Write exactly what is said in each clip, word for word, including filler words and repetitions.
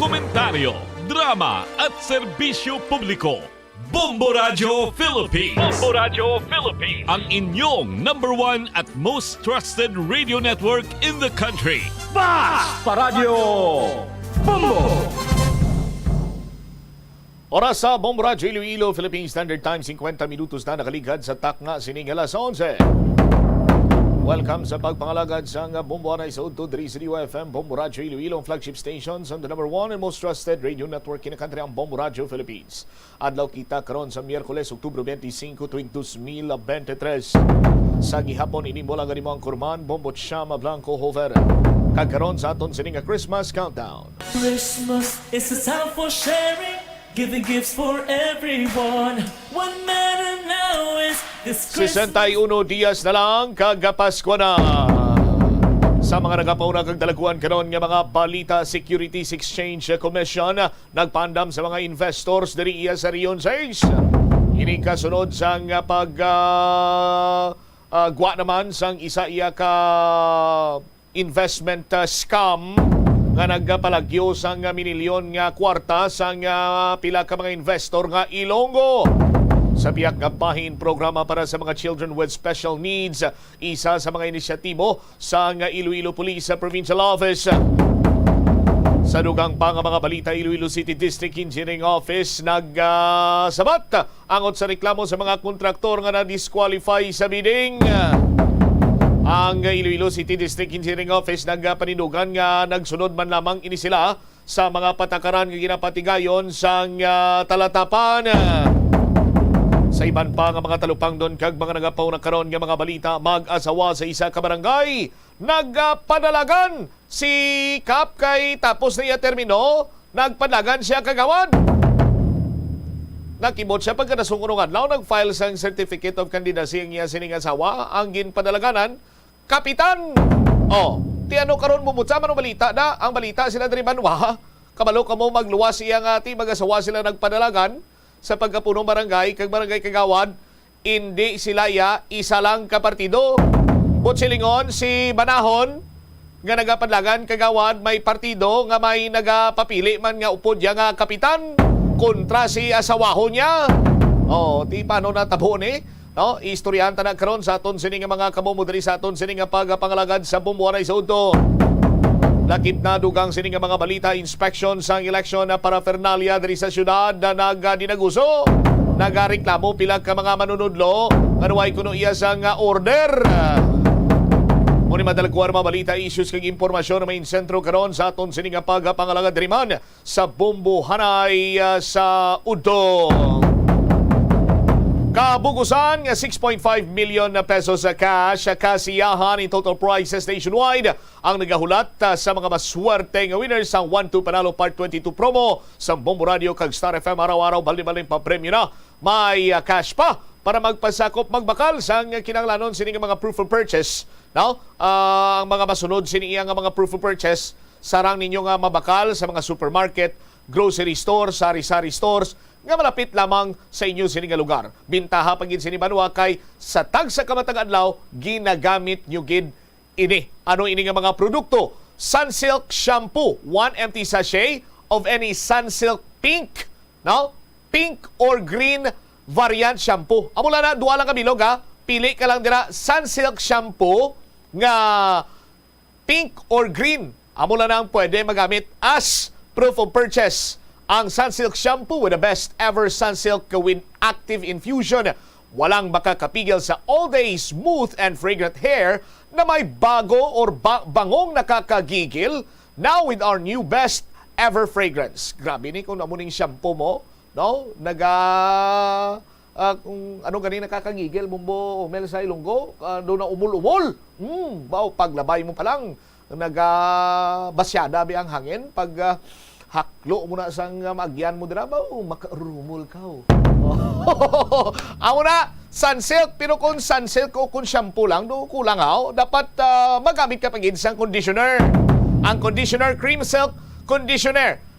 Komentaryo, drama at serbisyo publiko. Bombo Radyo Philippines. Bombo Radyo Philippines. Ang inyong number one at most trusted radio network in the country. Bas pa Radyo Bombo! Oras sa Bombo Radyo Iloilo, Philippine Standard Time, singkwenta minutos na nakaligad sa takna sining alas onse. Welcome sa pagpangalagad sang Bombo Anay sa Udto diri sa D Y F M, Bombo Radyo Iloilo, ang flagship station sa the number one and most trusted radio network in the country, ang Bombo Radyo Philippines. Adlaw kita karon sa Miyerkules, Oktubre twenty-five, tuig dos mil bente tres. Sa gihapon, ini mo lang gani mo ang kurman, Bombo Chama Blanco Hover. Kag karon sa aton sini nga Christmas countdown. Christmas is a time for sharing, giving gifts for everyone. What matter now is this Christmas. Sesenta y uno dias na lang, kag Pasko na. Sa mga nagapauna kag dalaguan karon nga mga balita, Securities Exchange Commission nagpaandam sa mga investors diri iya sa Region six. Ini kasunod sang pag, ah, ah, gwa naman sang isa iya ka investment, ah, scam nga nagpalagyo sang minilyon nga kwarta sang, ah, pila ka mga investor nga Ilonggo. Sa biyak nga bahin, programa para sa mga children with special needs, isa sa mga inisyatibo sang Iloilo Police Provincial Office. Sa dugang pa nga mga balita, Iloilo City District Engineering Office nagsabat angot sa reklamo sa mga kontraktor nga na-disqualify sa bidding. Ang Iloilo City District Engineering Office nagpanindugan nga nagsunod man lamang ini sila sa mga patakaran nga ginapatigayon sang, ah, talatapan. Sa iban pa nga mga talupangdon kag mga nagapauna karon nga mga balita, mag-asawa sa isa ka barangay nagpadalagan si Kap kay tapos na iya termino, nagpadalagan siya, kagawad. Nakibot siya pagkadasungon nga adlaw, nag-file sang certificate of candidacy ang iya sining asawa. Ang ginpadalaganan, kapitan. Oh, ti ano karon mo, mutsa man ang balita na? Ang balita sila diri banwa, kabalo kamo, magluwas iya nga ti mag-asawa sila nagpadalagan sa pagkapunong barangay kag barangay kagawad, indi sila iya, isa lang ka partido. But silingon si Banahon nga nagapadalagan, kagawad, may partido nga may nagapapili man nga upod iya nga kapitan kontra si asawahon niya. Oh, ti paano natabo ni? No, istoryahan ta na karon sa aton sini nga mga kamumo diri sa aton sini nga pagapangalagad sa Bombo Anay sa Udto. Lakip na dugang sini nga mga balita, inspection sang election na paraphernalia diri sa syudad na nagdinaguso. Nagareklamo pila ka mga manunudlo nga way kuno iya sang order. Mao ni madalagkuan mga balita, issues kag impormasyon na may insentro karon sa aton sini nga pagapangalagad diri man sa Bombo Anay, ah, sa Udto. Kabugusan nga six point five million na pesos sa cash, sa kasiyahan in total prizes nationwide ang nagahulat, ah, sa mga maswerte nga winners sang One Two Panalo Part twenty-two promo sa Bombo Radio kag Star F M. Araw-araw, balin-balin pa premyo na. May, ah, cash pa para magpasakop, magbakal sang kinahanglanon sini nga mga proof of purchase, no? Ah, ang mga masunod sini iya nga mga proof of purchase, sarang ninyo nga mabakal sa mga supermarket, grocery store, sari-sari stores nga malapit lamang sa inyo sini nga lugar. Bintaha pa gid sini banwa kay sa tagsa ka matag adlaw ginagamit nyo gid ini. Ano ini nga mga produkto? Sunsilk shampoo, one empty sachet of any Sunsilk pink, no? Pink or green variant shampoo. Amo lang na, duha lang ka bilog, ha. Pili ka lang dira, Sunsilk shampoo nga pink or green. Amo lang ang pwede magamit as proof of purchase. Ang Sunsilk shampoo with the best ever Sunsilk with active infusion. Walang makakapigil sa all-day smooth and fragrant hair na may bago or ba- bangong nakakagigil. Now with our new best ever fragrance. Grabe ni kung amo ning shampoo mo, no? Naga Ah, kung ano gani nakakagigil, Bombo Mel, sa Ilonggo, ah, doon na umol-umol. Hmm, bao, paglabay mo pa lang, nagabasyada bi ang hangin. Pag, ah, haklo mo na sang, ah, maagyan mo dira, bao, makarumol ka, oh. Amo na, Sunsilk, pero kung Sunsilk o kung shampoo lang, do kulang, aw. Dapat, ah, magamit ka pa gid sang conditioner. Ang conditioner, Cream Silk Conditioner.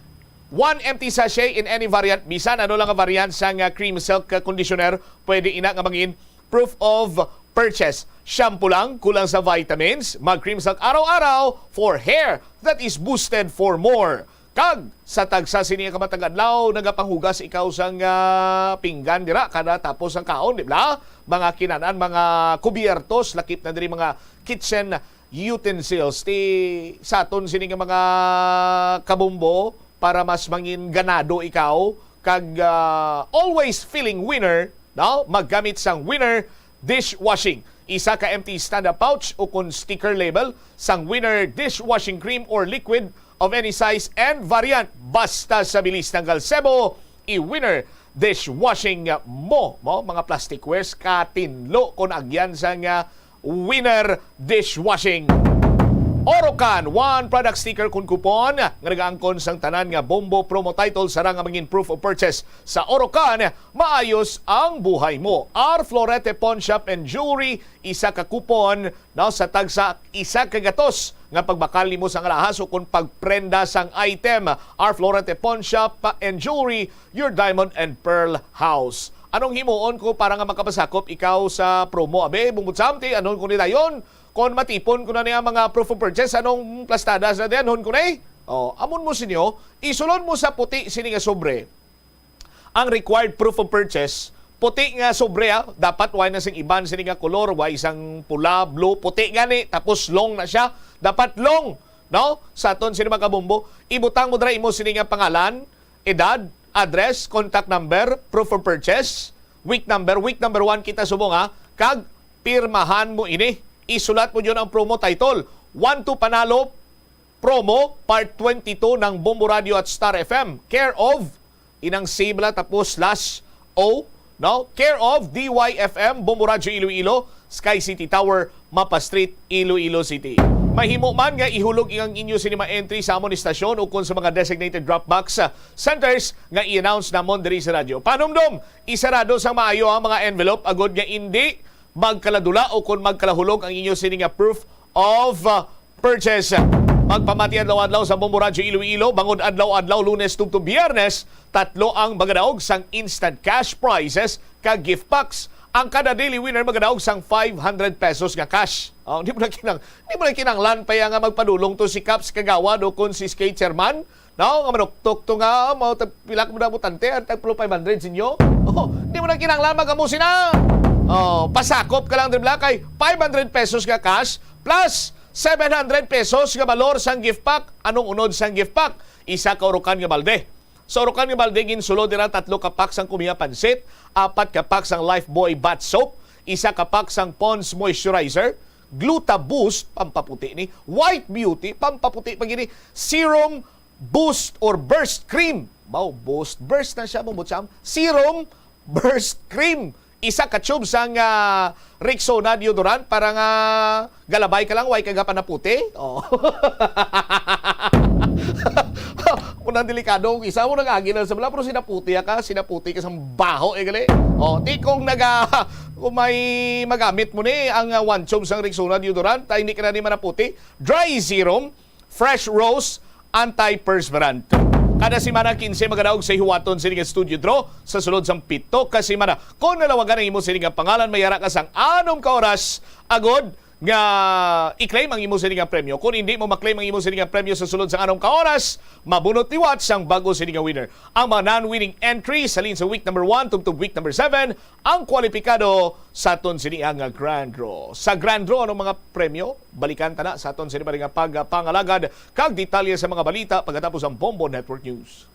One empty sachet in any variant. Bisan ano lang nga variant sang, ah, Cream Silk, ah, conditioner, pwede ina nga mangin proof of purchase. Shampoo lang, kulang sa vitamins. Mag Cream Silk araw-araw for hair that is boosted for more Kag sa tagsa sini nga kamatag adlaw, nagapanghugas ikaw sang, ah, pinggan dira kada tapos ang kaon, di ba? Mga kinanan, mga kubyertos, lakip na diri mga kitchen utensils. Ti sa aton sini nga mga kabumbo, para mas mangin ganado ikaw, kag, ah, always feeling winner, no? Maggamit sang Winner dishwashing. Isa ka empty stand-up pouch ukon sticker label sang Winner dishwashing cream or liquid of any size and variant. Basta sa bilis ng galsebo, i-Winner dishwashing mo, mo, mga plasticwares, katinlo kon agyan sang, ah, Winner dishwashing. Orocan, one product sticker kun coupon nga nagaangkon sang tanan nga Bombo promo title, sarang nga mangin proof of purchase sa Orocan, maayos ang buhay mo. R Florete Pawn Shop and Jewelry, isa ka coupon, no, sa tagsa isa ka gatos nga pagbakal nimo sang alahas ukon pagprenda sang item. R Florete Pawn Shop and Jewelry, your diamond and pearl house. Anong himuon ko para nga makapasakop ikaw sa promo? Abe, Bumbutsam, ti, anhon ko ni dayon? Kon matipon ko na niya mga proof of purchase, anong plastadas na diyan? Hon ko na eh. Oh, amon mo sinyo, isulod mo sa puti sini nga sobre ang required proof of purchase. Puti nga sobre, ah. Dapat way na sing iban sini nga kolor, way sang pula, blue, puti gani, tapos long na siya. Dapat long, no? Sa aton sini mga kabumbo, ibutang mo dira imo sini nga pangalan, edad, address, contact number, proof of purchase, week number, week number one kita subong, ha, kag pirmahan mo ini. Isulat mo diyon ang promo title, One to Panalo Promo Part twenty-two ng Bombo Radio at Star F M, care of Inang Sibla tapos slash O, no? Care of D Y F M, Bombo Radyo Iloilo, Sky City Tower, Mapa Street, Iloilo City. Mahimo man nga ihulog ang inyo sini mga entry sa amon istasyon o kung sa mga designated drop box, ah, centers nga i-announce namon diri sa radyo. Panumdom, isarado sang maayo ang mga envelope agod nga indi magkaladula o kon magkalahulog ang inyo sini nga proof of, uh, purchase. Magpamati adlaw-adlaw sa Bombo Radyo Iloilo, bangod adlaw-adlaw, Lunes tubtob Biyernes, tatlo ang magadaog sang instant cash prizes kag gift packs. Ang kada daily winner magadaog sang five hundred pesos nga cash. Oh, di mo na kinang-, di mo na kinanglan pa ya nga magpadulong to si Kaps Kagawad o kon si Skate Chairman. No, nga manuktok to nga, mao tag pila ka mga botante, ang tag five hundred sa inyo. Oh, di mo na kinahanglan mag-amo sina. Oh, pasakop ka lang, di ba? Kay five hundred pesos nga cash plus seven hundred pesos nga balor sang gift pack. Anong unod sang gift pack? Isa ka urukan nga balde. Sa urukan nga balde, ginsulod dira tatlo ka pack sang kumiha pansit, apat ka pack sang Lifebuoy bath soap, isa ka pack sang Pond's moisturizer, Gluta Boost, pampaputi ni, White Beauty, pampaputi pa gini, Serum Boost or Burst Cream. Baw, Boost, Burst na siya, Bumbutsam. Serum Burst Cream. Isa ka tube sang, ah, Rexona deodorant para nga galabay ka lang, way ka gapanaputi. Oh. Unang delikado kung isa mo nag-agi na sa bala, pero sinaputi ka, sinaputi ka sa baho, eh, gali. Oh, ti kung naga-, kung may magamit mo ni ang, ah, one tube sang Rexona deodorant, ay hindi ka na ni manaputi. Dry Serum, Fresh Rose Antiperspirant. Kada semana, kinse magadaog sa hiwaton sini nga studio draw sa sulod sang pito ka semana. Kung nalawagan ang imo sini nga pangalan, mayara ka sang anom ka oras agod nga i-claim ang imo sini nga premyo. Kung hindi mo ma-claim ang imo sini nga premyo sa sulod sang anom ka oras, mabunot liwat sang bag-o sini nga winner. Ang mga non-winning entry sa lin sa week number one tubtob week number seven ang kwalipikado sa aton sini nga grand draw. Sa grand draw, anong mga premyo? Balikan ta na sa aton sini pa rin nga pagpangalagad kag detalye sa mga balita pagkatapos ang Bombo Network News.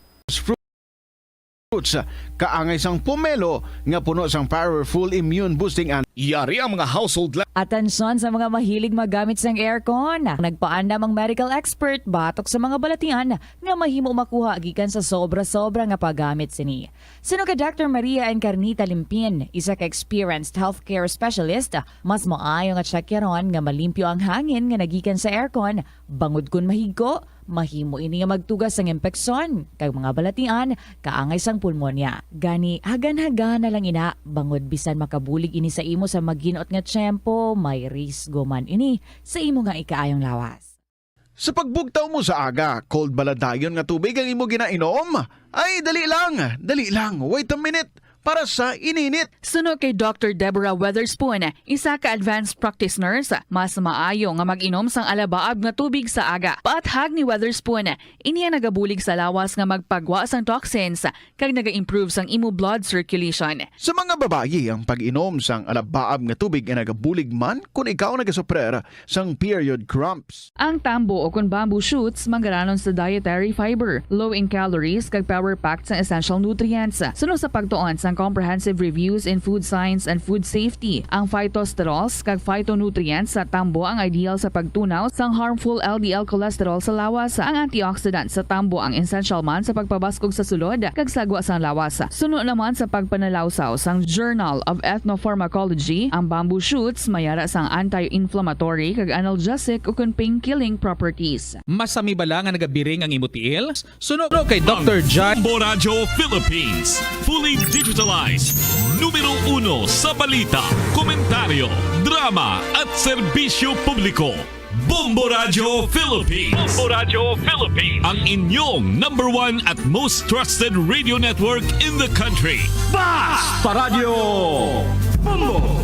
Fruits, kaangay sang pomelo nga puno sang powerful immune boosting an- Yari ang mga household la- Atensyon sa mga mahilig magamit sang aircon. Nagpaandam ang medical expert batok sa mga balatian nga mahimo makuha gikan sa sobra-sobra nga paggamit sini. Suno kay Doctor Maria Encarnita Limpin, isa ka experienced healthcare specialist, mas maayo nga tsakyaron nga malimpyo ang hangin nga nagikan sa aircon, bangod kon mahigko, mahimo ini nga magtuga sang impeksyon kag mga balatian kaangay sang pulmonya. Gani, hagan-hagan na lang ina, bangod bisan makabulig ini sa imo sa maginot nga tiyempo, may risgo man ini sa imo nga ikaayong lawas. Sa pagbugtaw mo sa aga, cold bala dayon nga tubig ang imo ginainom? Ay, dali lang, dali lang, wait a minute. para sa ininit. Suno kay Doctor Deborah Weatherspoon, isa ka advanced practice nurse, mas maayo nga mag-inom sang alabaab nga tubig sa aga. Paathag ni Weatherspoon, ini ang nagabulig sa lawas nga magpagwa sang toxins kag naga-improve sang imo blood circulation. Sa mga babayi, ang pag-inom sang alabaab nga tubig ay nagabulig man kon ikaw nagasuprer sang period cramps. Ang tambo o kon bamboo shoots manggaranon sa dietary fiber, low in calories, kag power-packed sang essential nutrients. Suno sa pagtuon sang Comprehensive Reviews in Food Science and Food Safety, ang phytosterols kag phytonutrients sa tambo ang ideal sa pagtunaw sang harmful L D L cholesterol sa lawas. Ang antioxidant sa tambo ang essential man sa pagpabaskog sa sulod kag sagwa sang lawas. Suno naman sa pagpanalawsaw sang Journal of Ethnopharmacology, ang bamboo shoots mayara sang anti-inflammatory kag analgesic ukon pain-killing properties. Masami bala nga nagabiring ang imo tiil? Suno kay Doctor John. Bombo Radyo Philippines, fully digitalized. Numero uno sa balita, komentaryo, drama, at serbisyo publiko. Bombo Radyo Philippines. Bombo Radyo Philippines. Ang inyong number one at most trusted radio network in the country. Basta Radyo Bombo!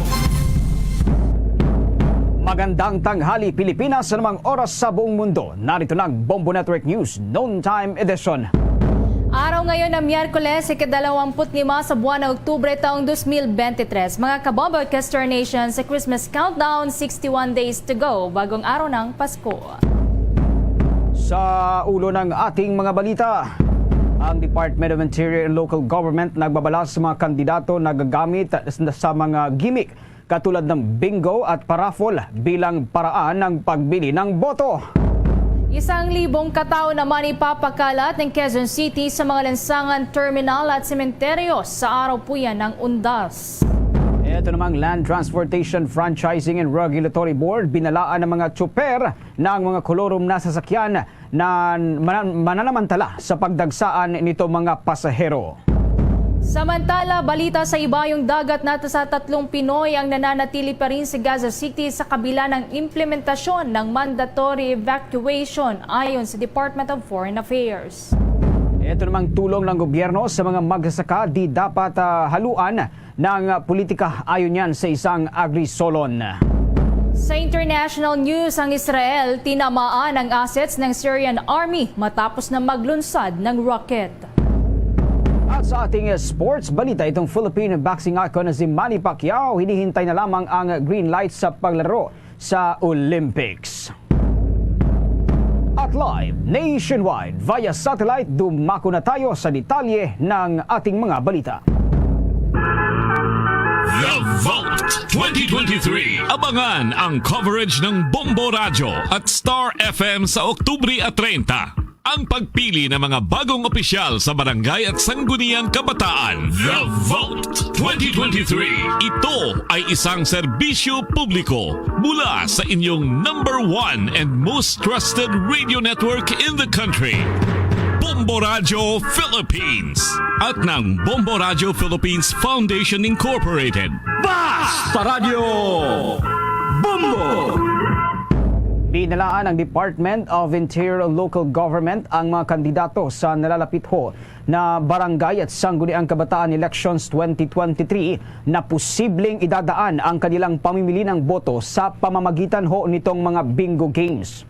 Magandang tanghali, Pilipinas, sa anumang oras sa buong mundo. Narito na ang Bombo Network News Noon Time Edition. Araw ngayon na Miyerkules, ikadalawamput lima sa buwan ng Oktubre taong dos mil bente tres. Mga kabombo, Kester Nation, sa Christmas countdown, sixty-one days to go. Bagong araw ng Pasko. Sa ulo ng ating mga balita, ang Department of Interior and Local Government nagbabala sa mga kandidato na gagamit sa mga gimmick katulad ng bingo at paraffle bilang paraan ng pagbili ng boto. Isang libong katao naman ipapakalat ng Quezon City sa mga lansangan, terminal at sementeryo sa araw po yan ng Undas. Ito namang Land Transportation Franchising and Regulatory Board, binalaan ng mga tsuper na ang mga kolorum na sasakyan na mana-, mananamantala sa pagdagsaan nito mga pasahero. Samantala, balita sa ibayong dagat, nasa tatlong Pinoy ang nananatili pa rin sa Gaza City sa kabila ng implementasyon ng mandatory evacuation, ayon sa Department of Foreign Affairs. Ito namang tulong ng gobyerno sa mga magsasaka, di dapat, ah, haluan ng politika, ayon yan sa isang agrisolon. Sa international news, ang Israel tinamaan ang assets ng Syrian Army matapos na maglunsad ng rocket. At sa ating sports balita, itong Philippine boxing icon na si Manny Pacquiao, hinihintay na lamang ang green light sa paglaro sa Olympics. At live nationwide via satellite, dumako na tayo sa detalye ng ating mga balita. The Vote twenty twenty-three. Abangan ang coverage ng Bombo Radyo at Star F M sa Oktubre treinta. Ang pagpili ng mga bagong opisyal sa barangay at sangguniang kabataan. The Vote twenty twenty-three. Ito ay isang serbisyo publiko mula sa inyong number one and most trusted radio network in the country, Bombo Radyo Philippines, at ng Bombo Radyo Philippines Foundation Incorporated. Basta Radyo Bombo! Binalaan ng Department of Interior Local Government ang mga kandidato sa nalalapit ho na Barangay at Sangguniang Kabataan Elections twenty twenty-three na posibleng idadaan ang kanilang pamimili ng boto sa pamamagitan ho nitong mga bingo games.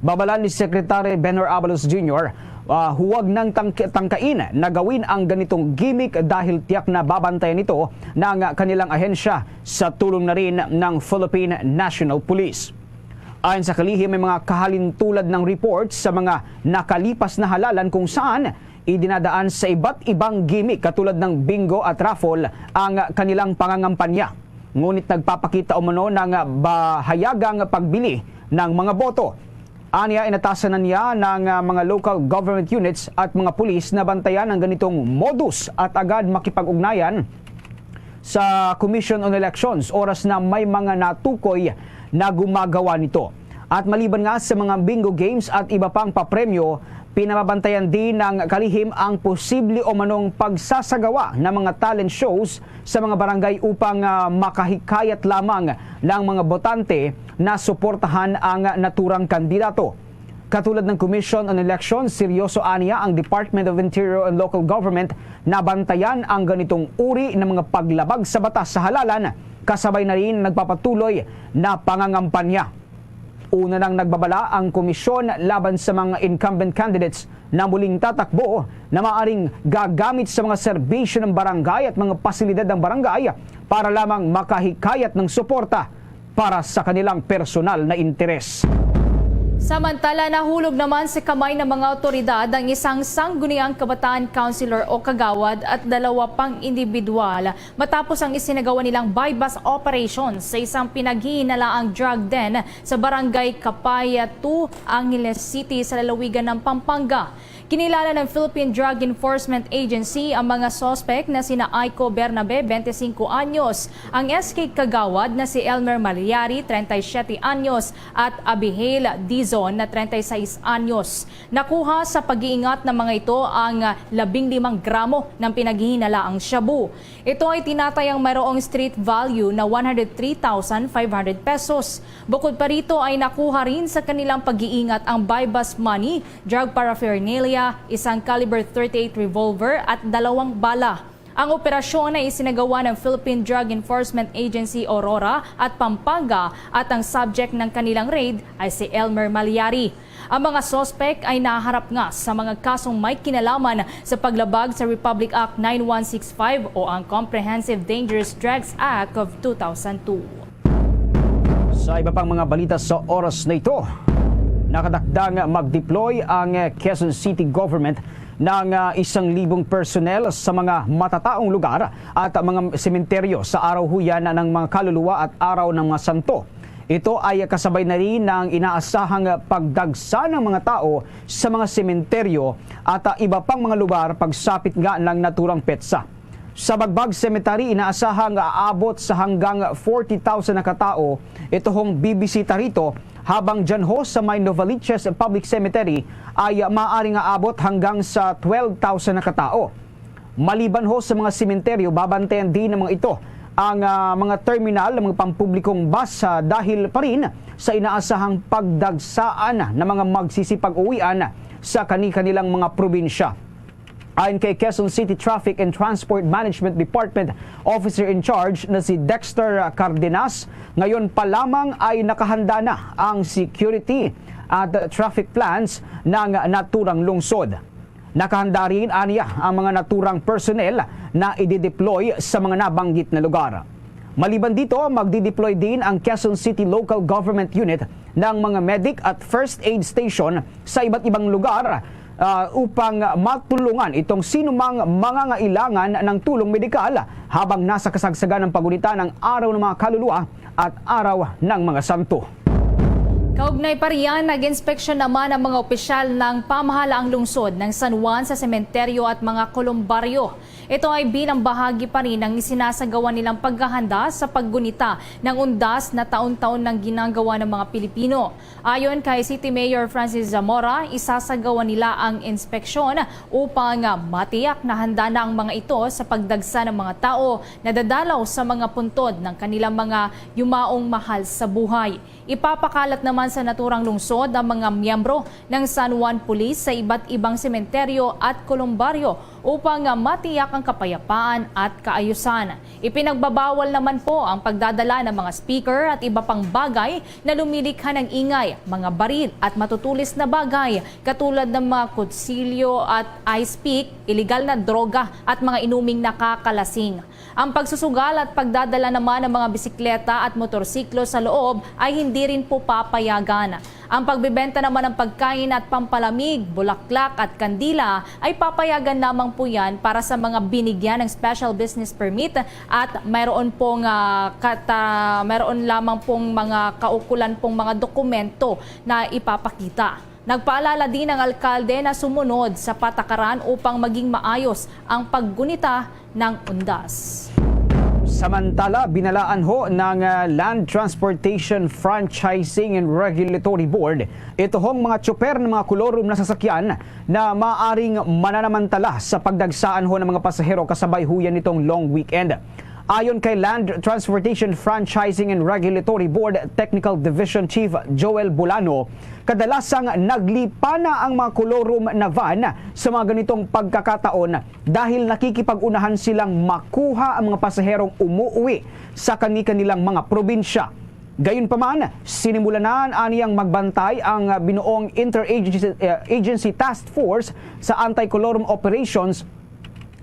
Babala ni Secretary Benhur Abalos Junior, ah, huwag nang tangk-, tangkain na gawin ang ganitong gimmick dahil tiyak na babantayan nito ng kanilang ahensya sa tulong na rin ng Philippine National Police. Ayon sa kalihim, may mga kahalintulad ng report sa mga nakalipas na halalan kung saan idinadaan sa iba't ibang gimmick katulad ng bingo at raffle ang kanilang pangangampanya. Ngunit nagpapakita umano ng bahayagang pagbili ng mga boto. Anya, inatasan na niya ng, ah, mga local government units at mga pulis na bantayan ang ganitong modus at agad makipag-ugnayan sa Commission on Elections oras na may mga natukoy na gumagawa nito. At maliban nga sa mga bingo games at iba pang papremyo, pinababantayan din ng kalihim ang posible o manong pagsasagawa ng mga talent shows sa mga barangay upang, ah, makahikayat lamang ng mga botante na suportahan ang naturang kandidato. Katulad ng Commission on Election, seryoso aniya ang Department of Interior and Local Government na bantayan ang ganitong uri ng mga paglabag sa batas sa halalan, kasabay na rin nagpapatuloy na pangangampanya. Una nang nagbabala ang komisyon laban sa mga incumbent candidates na muling tatakbo na maaring gagamit sa mga serbisyo ng barangay at mga pasilidad ng barangay para lamang makahikayat ng suporta para sa kanilang personal na interes. Samantala, nahulog naman sa kamay ng mga awtoridad ang isang sangguniang kabataan councilor o kagawad at dalawa pang individual matapos ang isinagawa nilang buy-bust operation sa isang pinaghihinalaang drug den sa barangay Kapaya two, Angeles City sa lalawigan ng Pampanga. Kinilala ng Philippine Drug Enforcement Agency ang mga suspek na sina Aiko Bernabe, twenty-cinco anyos, ang S K kagawad na si Elmer Maliari, treinta y siete anyos, at Abihail Dizon na treinta y seis anyos. Nakuha sa pag-iingat ng mga ito ang labing limang gramo ng pinaghihinalaang shabu. Ito ay tinatayang mayroong street value na one hundred three thousand five hundred pesos. Bukod pa rito ay nakuha rin sa kanilang pag-iingat ang buy-bust money, drug paraphernalia, isang caliber thirty-eight revolver at dalawang bala. Ang operasyon ay isinagawa ng Philippine Drug Enforcement Agency Aurora at Pampanga at ang subject ng kanilang raid ay si Elmer Maliari. Ang mga suspek ay naharap nga sa mga kasong may kinalaman sa paglabag sa Republic Act nine one six five o ang Comprehensive Dangerous Drugs Act of two thousand two. Sa iba pang mga balita sa oras na ito, nakatakdang mag-deploy ang Quezon City Government ng ah, isang libong personnel sa mga matataong lugar at mga sementeryo sa araw huyan ng mga kaluluwa at araw ng mga santo. Ito ay kasabay na rin ng inaasahang pagdagsa ng mga tao sa mga sementeryo at ah, iba pang mga lugar pagsapit nga ng naturang petsa. Sa Bagbag Cemetery, inaasahang aabot sa hanggang forty thousand na katao ituhong bibisita rito, habang dyan ho sa may Novaliches Public Cemetery ay maaari nga abot hanggang sa twelve thousand na katao. Maliban ho sa mga sementeryo, babantayan din ng mga ito ang ah, mga terminal ng mga pampublikong bus ah, dahil pa rin sa inaasahang pagdagsaan ng mga magsisipag-uwian sa kani-kanilang mga probinsya. Ayon kay Quezon City Traffic and Transport Management Department Officer in Charge na si Dexter Cardenas, ngayon pa lamang ay nakahanda na ang security at traffic plans ng naturang lungsod. Nakahanda rin aniya ang mga naturang personnel na idideploy sa mga nabanggit na lugar. Maliban dito, magdideploy din ang Quezon City Local Government Unit ng mga medic at first aid station sa iba't ibang lugar ah, upang matulungan itong sinumang mangangailangan ng tulong medikal habang nasa kasagsagan ng paggunita ng Araw ng mga Kaluluwa at Araw ng mga Santo. Kaugnay pa riyan, nag-inspeksyon naman ang mga opisyal ng pamahalaang lungsod ng San Juan sa sementeryo at mga kolumbaryo. Ito ay bilang bahagi pa rin ng isinasagawa nilang paghahanda sa paggunita ng undas na taon-taon nang ginagawa ng mga Pilipino. Ayon kay City Mayor Francis Zamora, isasagawa nila ang inspeksyon upang matiyak na handa na ang mga ito sa pagdagsa ng mga tao na dadalaw sa mga puntod ng kanilang mga yumaong mahal sa buhay. Ipapakalat naman sa naturang lungsod ang mga miyembro ng San Juan Police sa iba't ibang sementeryo at kolumbaryo upang matiyak ang kapayapaan at kaayusan. Ipinagbabawal naman po ang pagdadala ng mga speaker at iba pang bagay na lumilikha ng ingay, mga baril at matutulis na bagay katulad ng mga kutsilyo at ice pick, iligal na droga at mga inuming nakakalasing. Ang pagsusugal at pagdadala naman ng mga bisikleta at motorsiklo sa loob ay hindi rin po papayagan. Ang pagbebenta naman ng pagkain at pampalamig, bulaklak at kandila ay papayagan lamang po yan para sa mga binigyan ng special business permit at mayroon pong ah, kata, mayroon lamang pong mga kaukulan pong mga dokumento na ipapakita. Nagpaalala din ang alkalde na sumunod sa patakaran upang maging maayos ang paggunita ng undas. Samantala, binalaan ho ng ah, Land Transportation Franchising and Regulatory Board ito hong mga tsoper ng mga kolorum na sasakyan na maaring mananamantala sa pagdagsaan ho ng mga pasahero kasabay huyan nitong long weekend. Ayon kay Land Transportation Franchising and Regulatory Board Technical Division Chief Joel Bulano, kadalasang naglipana ang mga kolorum na van sa mga ganitong pagkakataon dahil nakikipag-unahan silang makuha ang mga pasaherong umuwi sa kani-kanilang mga probinsya. Gayunpaman, sinimula na aniyang magbantay ang binuong Interagency, eh, Agency Task Force sa Anti-Colorum Operations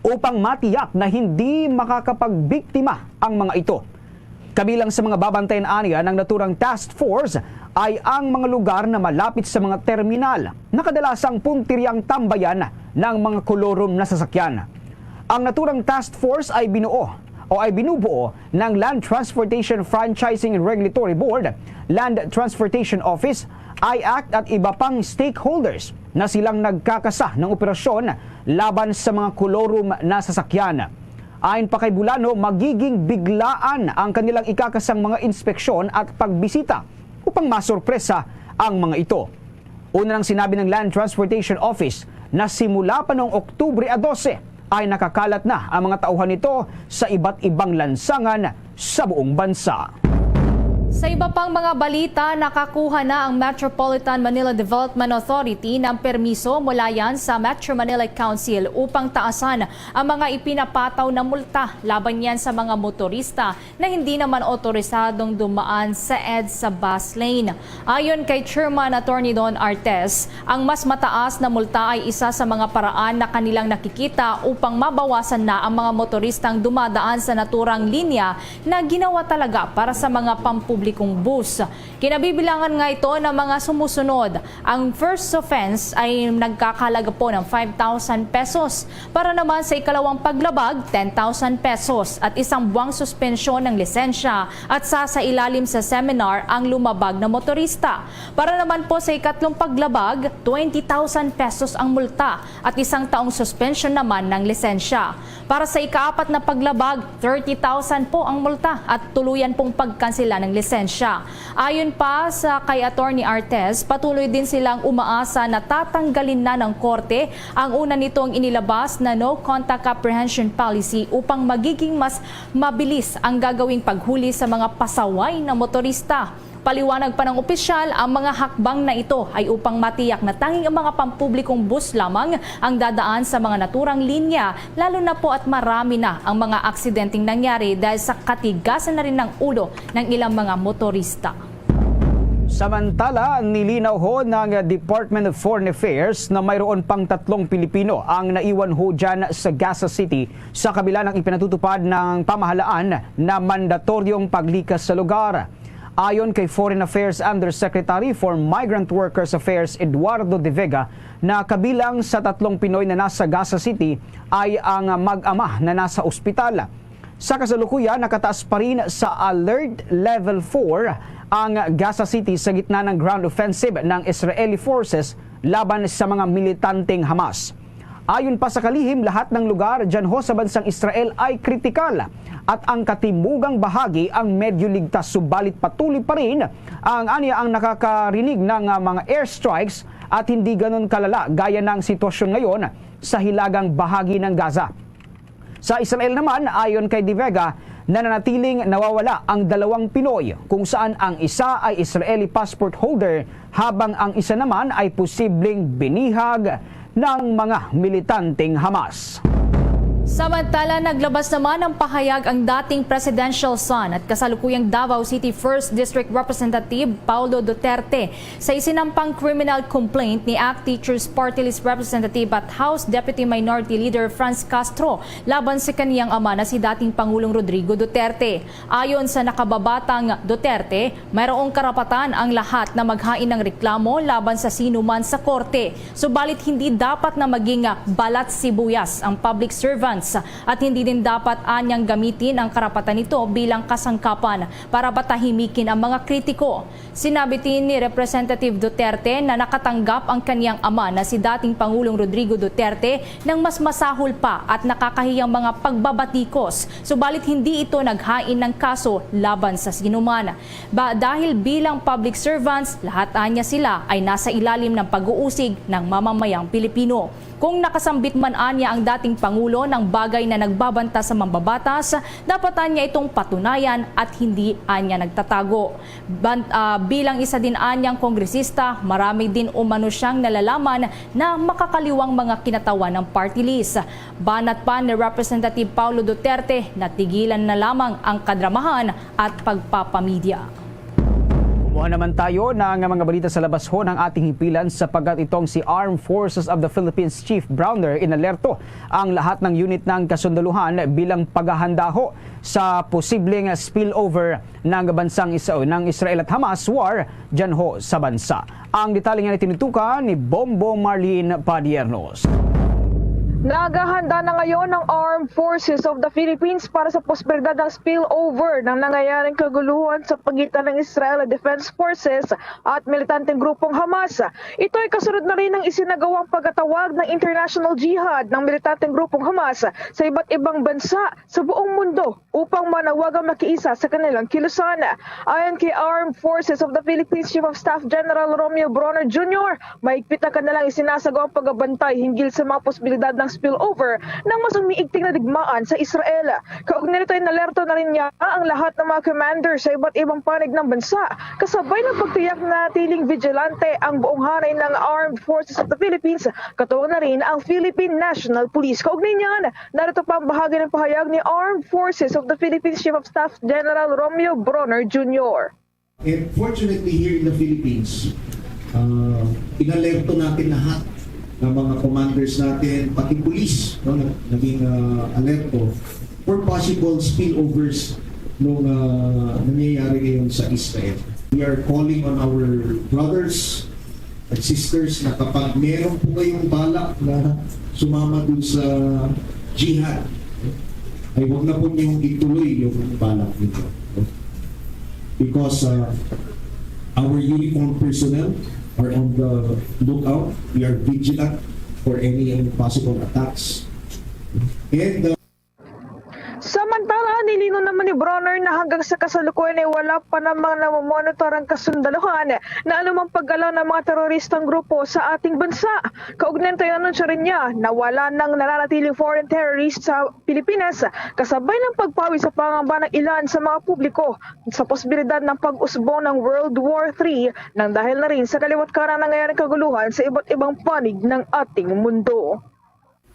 upang matiyak na hindi makakapagbiktima ang mga ito. Kabilang sa mga babantayan aniya ng naturang task force ay ang mga lugar na malapit sa mga terminal na kadalasang puntiriyang tambayan ng mga kolorum na sasakyan. Ang naturang task force ay binuo o ay binubuo ng Land Transportation Franchising and Regulatory Board, Land Transportation Office, I act at iba pang stakeholders na silang nagkakasa ng operasyon laban sa mga kolorum na sasakyan. Ayon pa kay Bulano, magiging biglaan ang kanilang ikakasang mga inspeksyon at pagbisita upang masorpresa ang mga ito. Una nang sinabi ng Land Transportation Office na simula pa noong Oktubre a dose ay nakakalat na ang mga tauhan nito sa iba't ibang lansangan sa buong bansa. Sa iba pang mga balita, nakakuha na ang Metropolitan Manila Development Authority ng permiso mula yan sa Metro Manila Council upang taasan ang mga ipinapataw na multa laban yan sa mga motorista na hindi naman otorisadong dumaan sa EDSA bus lane. Ayon kay Chairman Attorney Don Artes, ang mas mataas na multa ay isa sa mga paraan na kanilang nakikita upang mabawasan na ang mga motoristang dumadaan sa naturang linya na ginawa talaga para sa mga pampublikong bus. Kinabibilangan nga ito ng mga sumusunod. Ang first offense ay nagkakahalaga po ng five thousand pesos. Para naman sa ikalawang paglabag, ten thousand pesos at isang buwang suspensyon ng lisensya at sa, sa ilalim sa seminar ang lumabag na motorista. Para naman po sa ikatlong paglabag, twenty thousand pesos ang multa at isang taong suspensyon naman ng lisensya. Para sa ikaapat na paglabag, thirty thousand po ang multa at tuluyan pong pagkansela ng lisensya. Ayon pa sa kay Attorney Artes, patuloy din silang umaasa na tatanggalin na ng korte ang una nitong inilabas na no contact apprehension policy upang magiging mas mabilis ang gagawing paghuli sa mga pasaway na motorista. Paliwanag pa ng opisyal, ang mga hakbang na ito ay upang matiyak na tanging ang mga pampublikong bus lamang ang dadaan sa mga naturang linya, lalo na po at marami na ang mga aksidenteng nangyari dahil sa katigasan na rin ng ulo ng ilang mga motorista. Samantala, nilinaw ho ng Department of Foreign Affairs na mayroon pang tatlong Pilipino ang naiwan ho dyan sa Gaza City sa kabila ng ipinatutupad ng pamahalaan na mandatoryong paglikas sa lugar. Ayon kay Foreign Affairs Undersecretary for Migrant Workers Affairs Eduardo de Vega, na kabilang sa tatlong Pinoy na nasa Gaza City ay ang mag-ama na nasa ospital. Sa kasalukuyan, nakataas pa rin sa Alert Level four ang Gaza City sa gitna ng ground offensive ng Israeli forces laban sa mga militanteng Hamas. Ayon pa sa kalihim, lahat ng lugar dyan ho sa bansang Israel ay kritikal at ang katimugang bahagi ang medyo ligtas, subalit patuloy pa rin ang ania ang nakakarinig ng, ah, mga airstrikes at hindi ganun kalala gaya ng sitwasyon ngayon sa hilagang bahagi ng Gaza. Sa Israel naman, ayon kay De Vega, nananatiling nawawala ang dalawang Pinoy, kung saan ang isa ay Israeli passport holder, habang ang isa naman ay posibleng binihag ng mga militanteng Hamas. Samantala, naglabas naman ng pahayag ang dating presidential son at kasalukuyang Davao City First District Representative Paulo Duterte sa isinampang criminal complaint ni ACT Teachers Party List Representative at House Deputy Minority Leader Franz Castro laban sa kaniyang ama na si dating Pangulong Rodrigo Duterte. Ayon sa nakababatang Duterte, mayroong karapatan ang lahat na maghain ng reklamo laban sa sino man sa korte, subalit hindi dapat na maging balat sibuyas ang public servants at hindi din dapat anyang gamitin ang karapatan nito bilang kasangkapan para patahimikin ang mga kritiko. Sinabi din ni Representative Duterte na nakatanggap ang kaniyang ama na si dating Pangulong Rodrigo Duterte ng mas masahol pa at nakakahiyang mga pagbabatikos, subalit hindi ito naghain ng kaso laban sa sinuman. Ba, dahil bilang public servants, lahat anya sila ay nasa ilalim ng pag-uusig ng mamamayang Pilipino. Kung nakasambit man anya ang dating pangulo ng bagay na nagbabanta sa mambabatas, dapat anya itong patunayan at hindi anya nagtatago. Ban-, ah, bilang isa din anyang kongresista, marami din umano siyang nalalaman na makakaliwang mga kinatawan ng party list. Banat pa ni Representative Paulo Duterte na tigilan na lamang ang kadramahan at pagpapamidya. Kumuha naman tayo ng mga balita sa labas ho ng ating himpilan, sapagkat itong si Armed Forces of the Philippines Chief Browner inalerto ang lahat ng unit ng kasundaluhan bilang paghahanda ho sa posibleng spillover ng bansang Is-, ng Israel at Hamas war dyan ho sa bansa. Ang detalye nga tinutukan ni Bombo Marlene Padiernos. Naghahanda na ngayon ang Armed Forces of the Philippines para sa posibilidad ng spillover ng nangyayaring kaguluhan sa pagitan ng Israel Defense Forces at militanteng grupong Hamas. Ito ay kasunod na rin ng isinagawang pagkatawag ng international jihad ng militanteng grupong Hamas sa iba't ibang bansa sa buong mundo upang manawagang makiisa sa kanilang kilusan. Ayon kay Armed Forces of the Philippines Chief of Staff General Romeo Bronner Junior, mahigpit ang kanilang isinasagawang pagbabantay hinggil sa mga posibilidad ng spillover ng mas umiigting na digmaan sa Israel. Kaugnay nito, inalerto na rin niya ang lahat ng mga commander sa iba't ibang panig ng bansa, kasabay ng pagtiyak na natiling vigilante ang buong hanay ng Armed Forces of the Philippines, katuwang na rin ang Philippine National Police. Kaugnay niyan, narito pa ang bahagi ng pahayag ni Armed Forces of the Philippines Chief of Staff General Romeo Bronner Junior. And fortunately, here in the Philippines, uh, inalerto natin lahat ng mga commanders natin, pati police, no, nag-, naging, uh, alerto for possible spillovers nung, uh, nangyayari ngayon sa Israel. We are calling on our brothers and sisters na kapag meron po kayong balak na sumama dun sa jihad, ay huwag na po niyong ituloy yung balak ninyo. Because, uh, our uniformed personnel are on the lookout. We are vigilant for any, any possible attacks. And, uh, Samantala, nilinaw naman ni Bronner na hanggang sa kasalukuyan ay wala pa namang namomonitor ang kasundaluhan na anumang paggalaw ng mga teroristang grupo sa ating bansa. Kaugnay nito, inanunsyo rin niya na wala nang nananatiling foreign terrorists sa Pilipinas, kasabay ng pagpawi sa pangamba ng ilan sa mga publiko sa posibilidad ng pag-usbong ng World War three nang dahil na rin sa kaliwat kanan nangyayaring kaguluhan sa iba't ibang panig ng ating mundo.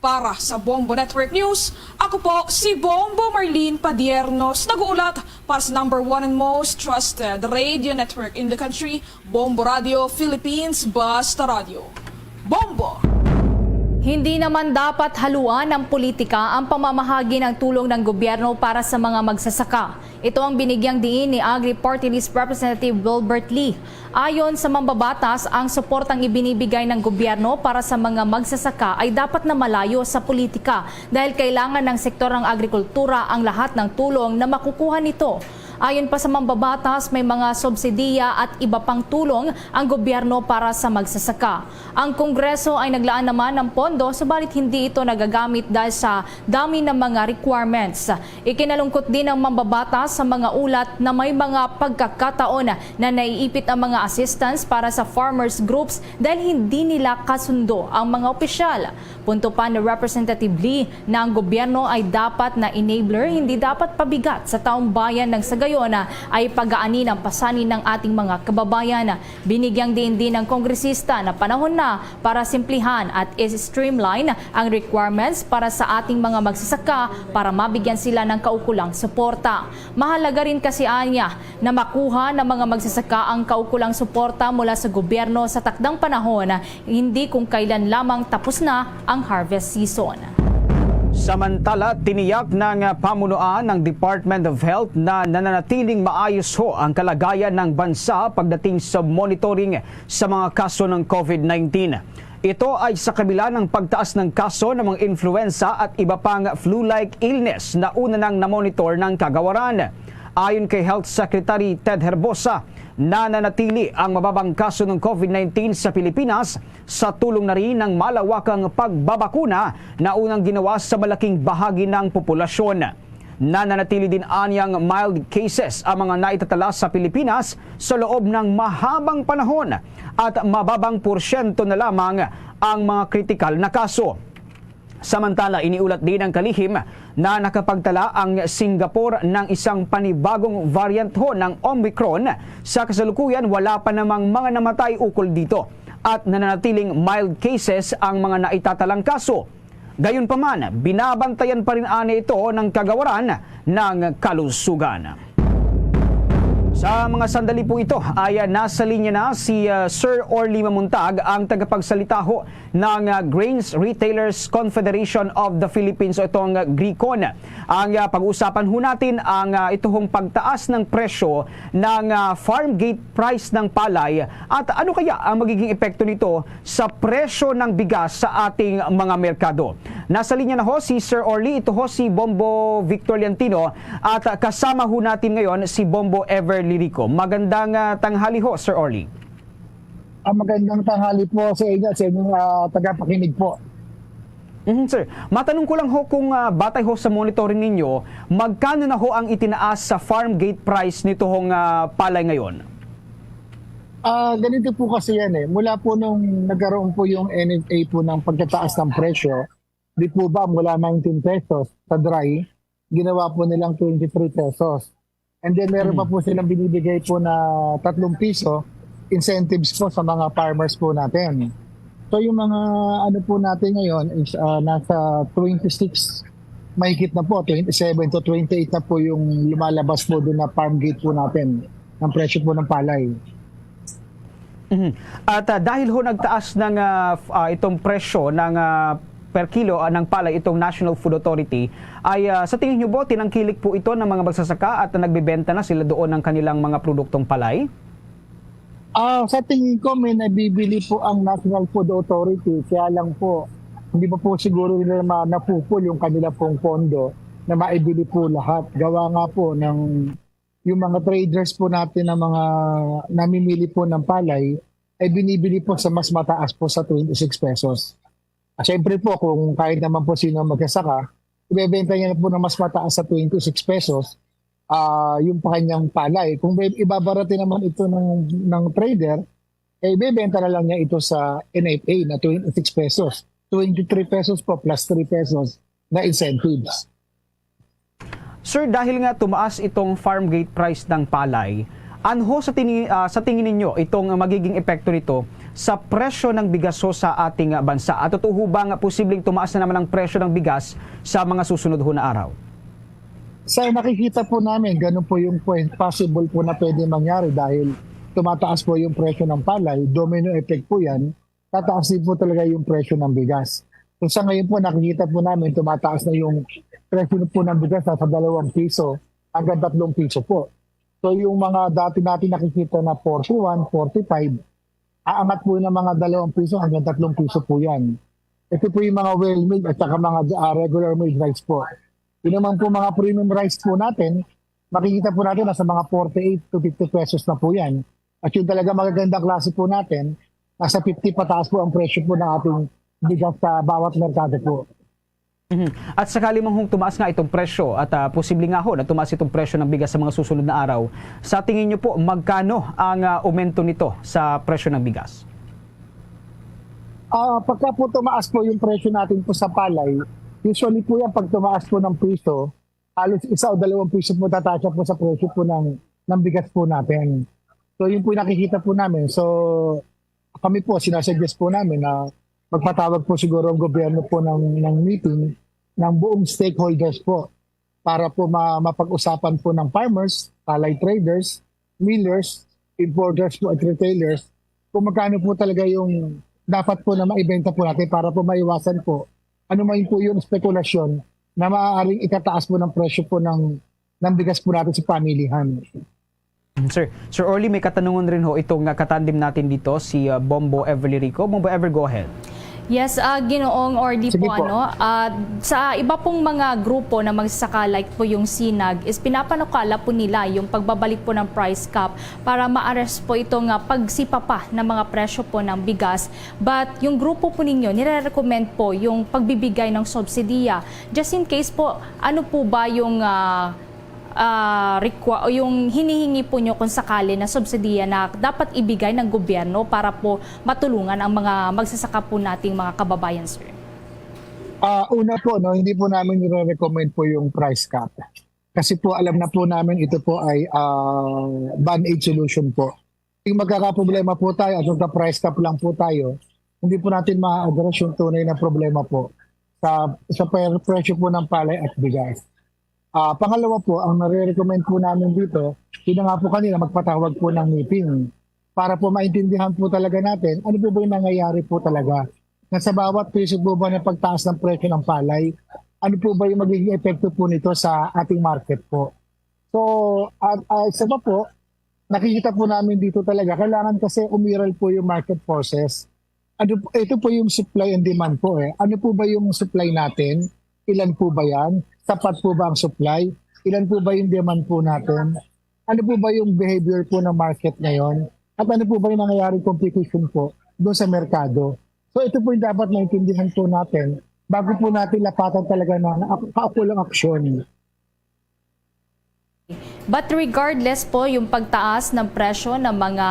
Para sa Bombo Network News, ako po si Bombo Marlene Padiernos, nag-uulat para sa number one and most trusted radio network in the country, Bombo Radio Philippines, Basta Radio. Bombo! Hindi naman dapat haluan ng politika ang pamamahagi ng tulong ng gobyerno para sa mga magsasaka. Ito ang binigyang diin ni Agri Party List Representative Wilbert Lee. Ayon sa mambabatas, ang suportang ibinibigay ng gobyerno para sa mga magsasaka ay dapat na malayo sa politika dahil kailangan ng sektor ng agrikultura ang lahat ng tulong na makukuha nito. Ayon pa sa mambabatas, may mga subsidiya at iba pang tulong ang gobyerno para sa magsasaka. Ang Kongreso ay naglaan naman ng pondo, subalit hindi ito nagagamit dahil sa dami ng mga requirements. Ikinalungkot din ng mambabatas sa mga ulat na may mga pagkakataon na naiipit ang mga assistance para sa farmers groups dahil hindi nila kasundo ang mga opisyal. Punto pa ni Representative Lee na ang gobyerno ay dapat na enabler, hindi dapat pabigat sa taong bayan nang sa gayon ay pagaanin ang pasanin ng ating mga kababayan. Binigyang diin din ng kongresista na panahon na para simplihan at i-streamline ang requirements para sa ating mga magsasaka para mabigyan sila ng kaukulang suporta. Mahalaga rin kasi anya na makuha ng mga magsasaka ang kaukulang suporta mula sa gobyerno sa takdang panahon, hindi kung kailan lamang tapos na ang harvest season. Samantala, tiniyak ng pamunuan ng Department of Health na nananatiling maayos ho ang kalagayan ng bansa pagdating sa monitoring sa mga kaso ng COVID nineteen. Ito ay sa kabila ng pagtaas ng kaso ng mga influenza at iba pang flu-like illness na una nang namonitor ng kagawaran. Ayon kay Health Secretary Ted Herbosa, nananatili ang mababang kaso ng COVID nineteen sa Pilipinas sa tulong na rin ng malawakang pagbabakuna na unang ginawa sa malaking bahagi ng populasyon. Nananatili din anyang mild cases ang mga naitatala sa Pilipinas sa loob ng mahabang panahon at mababang porsyento na lamang ang mga kritikal na kaso. Samantala, iniulat din ng kalihim na nakapagtala ang Singapore ng isang panibagong variant ho ng Omicron. Sa kasalukuyan, wala pa namang mga namatay ukol dito at nananatiling mild cases ang mga naitatalang kaso. Gayunpaman, binabantayan pa rin ani ito ng kagawaran ng kalusugan. Sa mga sandali po ito ay, ah, nasa linya na si, ah, Sir Orly Mamuntag, ang tagapagsalita ho ng, ah, Grains Retailers Confederation of the Philippines o itong, ah, GRICON. Ang, ah, pag-uusapan ho natin ang, ah, ito hong pagtaas ng presyo ng, ah, farm gate price ng palay at ano kaya ang magiging epekto nito sa presyo ng bigas sa ating mga merkado. Nasa linya na ho si Sir Orly, ito ho si Bombo Victor Liantino, at, ah, kasama ho natin ngayon si Bombo Ever Lirico. Magandang, ah, tanghali ho, Sir Orly. Ah, magandang tanghali po sa inyo at sa inyong, ah, tagapakinig po. Mhm, sir. Matanong ko lang ho kung, ah, batay ho sa monitoring ninyo, magkano na ho ang itinaas sa farm gate price nito hong, ah, palay ngayon? Ah, ganito po kasi yan eh. Mula po nung nagkaroon po yung N F A po ng pagtataas ng presyo, di po ba mula nineteen pesos sa dry, ginawa po nilang twenty-three pesos. And then meron pa Mm. po silang binibigay po na tatlong piso incentives po sa mga farmers po natin. So yung mga ano po natin ngayon is, ah, nasa twenty-six, mahigit na po, twenty-seven to twenty-eight na po yung lumalabas po doon na farm gate po natin, ng presyo po ng palay. Mhm. At, ah, dahil ho nagtaas ng, ah, f-, ah, itong presyo ng, ah, per kilo, ah, ng palay itong National Food Authority, ay, ah, sa tingin niyo po, tinangkilik po ito ng mga magsasaka at nagbebenta na sila doon ng kanilang mga produktong palay? Ah, sa tingin ko, may nabibili po ang National Food Authority, kaya lang po, hindi pa po siguro nila ma-, napupul yung kanila pong pondo na maibili po lahat. Gawa nga po ng yung mga traders po natin na mga namimili po ng palay ay binibili po sa mas mataas po sa twenty-six pesos. Ah, siyempre po, kung kahit naman po sino ang magsasaka, ibebenta niya na po ng mas mataas sa twenty-six pesos, ah, yung pa kanyang palay. Kung be-, ibabaratin naman ito ng, ng trader, eh, ibebenta na lang niya ito sa N F A na twenty-six pesos. Twenty-three pesos po plus three pesos na incentives. Sir, dahil nga tumaas itong farm gate price ng palay, ano ho sa tini-, ah, sa tingin ninyo itong magiging epekto nito sa presyo ng bigas ho sa ating, ah, bansa? At totoo ho bang posibleng tumaas na naman ang presyo ng bigas sa mga susunod ho na araw? Sa nakikita po namin, ganun po yung pwe-, possible po na pwede mangyari dahil tumataas po yung presyo ng palay, domino effect po yan, tataas din po talaga yung presyo ng bigas. So sa ngayon po, nakikita po namin, tumataas na yung presyo po ng bigas, nasa dalawang piso hanggang tatlong piso po. So yung mga dati natin nakikita na forty-one, forty-five, aangat po ng mga dalawang piso hanggang tatlong piso po yan. Ito po yung mga well milled at saka mga, ah, regular milled rice po. Yun naman po mga premium rice po natin, makikita po natin nasa mga forty-eight to fifty pesos na po yan. At yung talaga magagandang klase po natin, nasa fifty pataas po ang presyo po ng ating bigas sa bawat merkado po. Mhm. At sakali man hong tumaas nga itong presyo at, ah, posible nga ho na tumaas itong presyo ng bigas sa mga susunod na araw, sa tingin niyo po, magkano ang, ah, aumento nito sa presyo ng bigas? Ah, pagka po tumaas po yung presyo natin po sa palay, usually po yan, pag tumaas po ng piso, halos isa o dalawang piso po tataas siya po sa presyo po ng, ng bigas po natin. So, yun po yung nakikita po namin. So, kami po, sinasuggest po namin na magpatawag po siguro ang gobyerno po ng, ng meeting ng buong stakeholders po para po ma-, mapag-usapan po ng farmers, palay traders, millers, importers po at retailers, kung magkano po talaga yung dapat po na maibenta po natin para po maiwasan po ano man po yung spekulasyon na maaaring ikataas po ng presyo po ng, ng bigas po natin sa pamilihan. Sir, Sir Orly, may katanungan rin ho itong, ah, katandem natin dito, si, ah, Bombo Ever Lirico. Bombo Ever, go ahead. Yes, ah, Ginoong Orly Sige po, po. ano, ah, sa iba pong mga grupo na magsasaka, like po yung sinag, is pinapanukala po nila yung pagbabalik po ng price cap para ma-arrest po itong, ah, pagsipapa ng mga presyo po ng bigas. But yung grupo po ninyo, nire-recommend po yung pagbibigay ng subsidiya. Just in case po, ano po ba yung, ah, ah, requa-, o yung hinihingi po nyo kung sakali na subsidiya na dapat ibigay ng gobyerno para po matulungan ang mga magsasaka po nating mga kababayan, sir? Ah, una po, no, hindi po namin nire-recommend po yung price cap. Kasi po, alam na po namin ito po ay, ah, band-aid solution po. Yung magkakaproblema po tayo at magka-price cap lang po tayo, hindi po natin ma-address yung tunay na problema po sa, sa pre-, presyo po ng palay at bigas. Ah, pangalawa po, ang nare-recommend po namin dito, yun na nga po kanina, magpatawag po ng meeting para po maintindihan po talaga natin ano po ba yung nangyayari po talaga na sa bawat piso po ba ng pagtaas ng presyo ng palay, ano po ba yung magiging epekto po nito sa ating market po. So, at, ah, isa pa po, nakikita po namin dito talaga, kailangan kasi umiral po yung market forces. Ano po, ito po yung supply and demand po eh. Ano po ba yung supply natin? Ilan po ba yan? Sapat po ba ang supply? Ilan po ba yung demand po natin? Ano po ba yung behavior po ng market ngayon? At ano po ba yung nangyayari competition po doon sa merkado? So ito po yung dapat maintindihan po natin bago po natin lapatan talaga ng ak-, kaukulang aksyon. But regardless po yung pagtaas ng presyo ng mga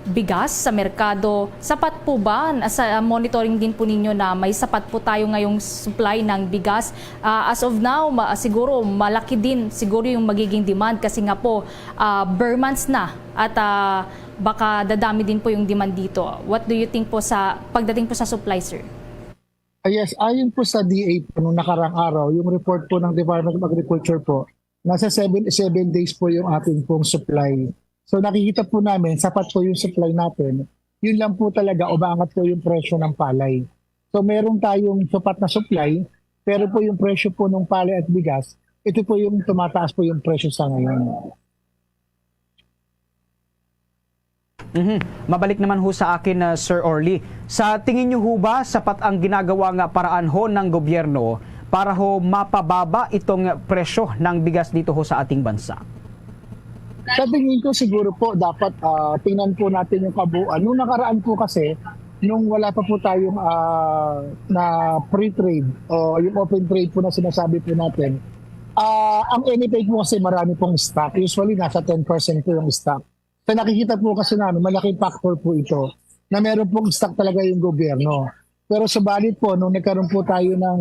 bigas sa merkado, sapat po ba na sa monitoring din po ninyo na may sapat po tayo ngayong supply ng bigas? Ah, as of now, ma-, siguro malaki din siguro yung magiging demand kasi nga po, ah, ber months na at, ah, baka dadami din po yung demand dito. What do you think po sa pagdating po sa supply, sir? Ah, yes, ayon po sa D A po nung nakarang araw, yung report po ng Department of Agriculture po, nasa seven, seven days po yung ating pong supply. So nakikita po namin, sapat po yung supply natin. Yun lang po talaga, umaangat po yung presyo ng palay. So meron tayong sapat na supply, pero po yung presyo po ng palay at bigas, ito po yung tumataas po yung presyo sa ngayon. Mhm. Mabalik naman ho sa akin, ah, Sir Orly. Sa tingin niyo ho ba, sapat ang ginagawa nga paraan ho ng gobyerno para ho mapababa itong presyo ng bigas dito ho sa ating bansa? Sa tingin ko siguro po, dapat, ah, tingnan po natin yung kabuuan. Nung nakaraan po kasi, nung wala pa po tayong, ah, na free trade o yung open trade po na sinasabi po natin, ah, ang N F A po kasi marami pong stock. Usually, nasa ten percent po yung stock. Sa nakikita po kasi namin, malaking factor po ito na meron pong stock talaga yung gobyerno. Pero subalit po, nung nagkaroon po tayo ng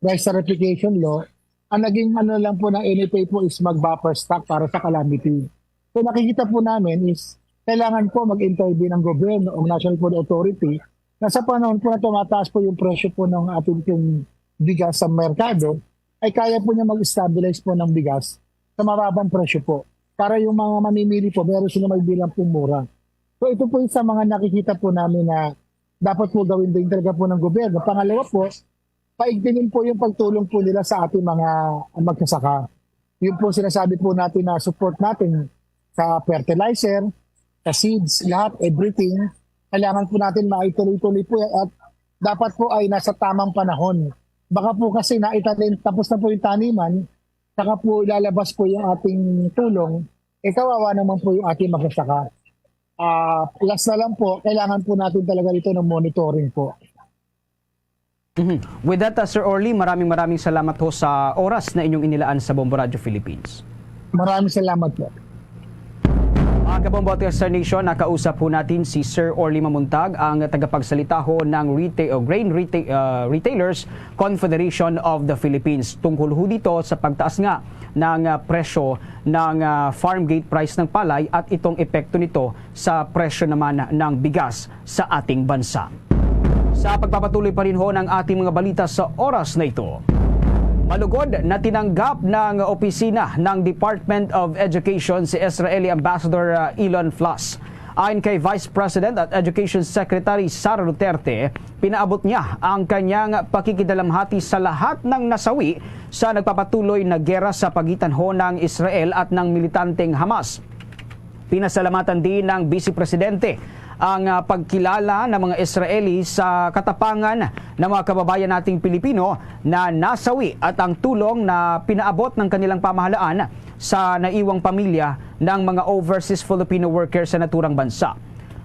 rice tarification law, ang naging ano lang po ng N F A po is mag-buffer stock para sa calamity. So nakikita po namin is kailangan po mag-intervene ang gobyerno o National Food Authority na sa panahon po na tumataas po yung presyo po ng ating pong bigas sa merkado, ay kaya po niya mag-stabilize po ng bigas sa mababang presyo po. Para yung mga mamimili po, meron sila mabibilang pong mura. So ito po yung sa mga nakikita po namin na dapat po gawin din talaga po ng gobyerno. Pangalawa po, paigtingin po yung pagtulong po nila sa ating mga magsasaka. Yung po sinasabi po natin na support natin sa fertilizer, sa seeds, lahat, everything. Kailangan po natin maituloy-tuloy po yan at dapat po ay nasa tamang panahon. Baka po kasi naitanim, tapos na po yung taniman, saka po ilalabas po yung ating tulong, eh kawawa naman po yung ating magsasaka. Ah, last na lang po, kailangan po natin talaga dito ng monitoring po. Mhm. With that, uh, Sir Orly, maraming, maraming salamat ho sa oras na inyong inilaan sa Bombo Radyo Philippines. Maraming salamat po. Mga Kabombo at Star Nation, nakausap po natin si Sir Orly Mamuntag, ang tagapagsalita ho ng reta-, o Grain Reta-, uh, Retailers Confederation of the Philippines. Tungkol ho dito sa pagtaas nga ng, uh, presyo ng, uh, farm gate price ng palay at itong epekto nito sa presyo naman ng bigas sa ating bansa. Sa pagpapatuloy pa rin ho ng ating mga balita sa oras na ito, malugod na tinanggap ng opisina ng Department of Education si Israeli Ambassador, uh, Elon Flaus. Ayon kay Vice President at Education Secretary Sara Duterte, pinaabot niya ang kanyang pakikidalamhati sa lahat ng nasawi sa nagpapatuloy na gera sa pagitan ho ng Israel at ng militanteng Hamas. Pinasalamatan din ng Vice Presidente ang, ah, pagkilala ng mga Israeli sa katapangan ng mga kababayan nating Pilipino na nasawi at ang tulong na pinaabot ng kanilang pamahalaan sa naiwang pamilya ng mga overseas Filipino workers sa naturang bansa.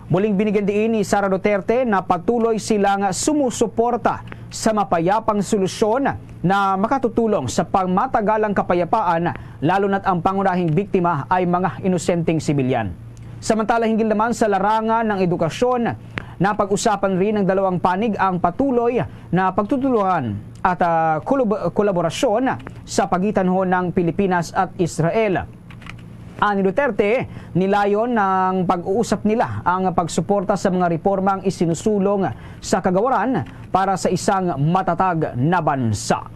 Muling binigyan diin ni Sara Duterte na patuloy silang sumusuporta sa mapayapang solusyon na makatutulong sa pangmatagalang kapayapaan, lalo na't ang pangunahing biktima ay mga inosenteng sibilyan. Samantala, hinggil naman sa larangan ng edukasyon, napag-usapan rin ng dalawang panig ang patuloy na pagtutulungan at, ah, kolab-, kolaborasyon sa pagitan ho ng Pilipinas at Israel. Ani Duterte, nilayon ng pag-uusap nila ang pagsuporta sa mga reformang isinusulong sa kagawaran para sa isang matatag na bansa.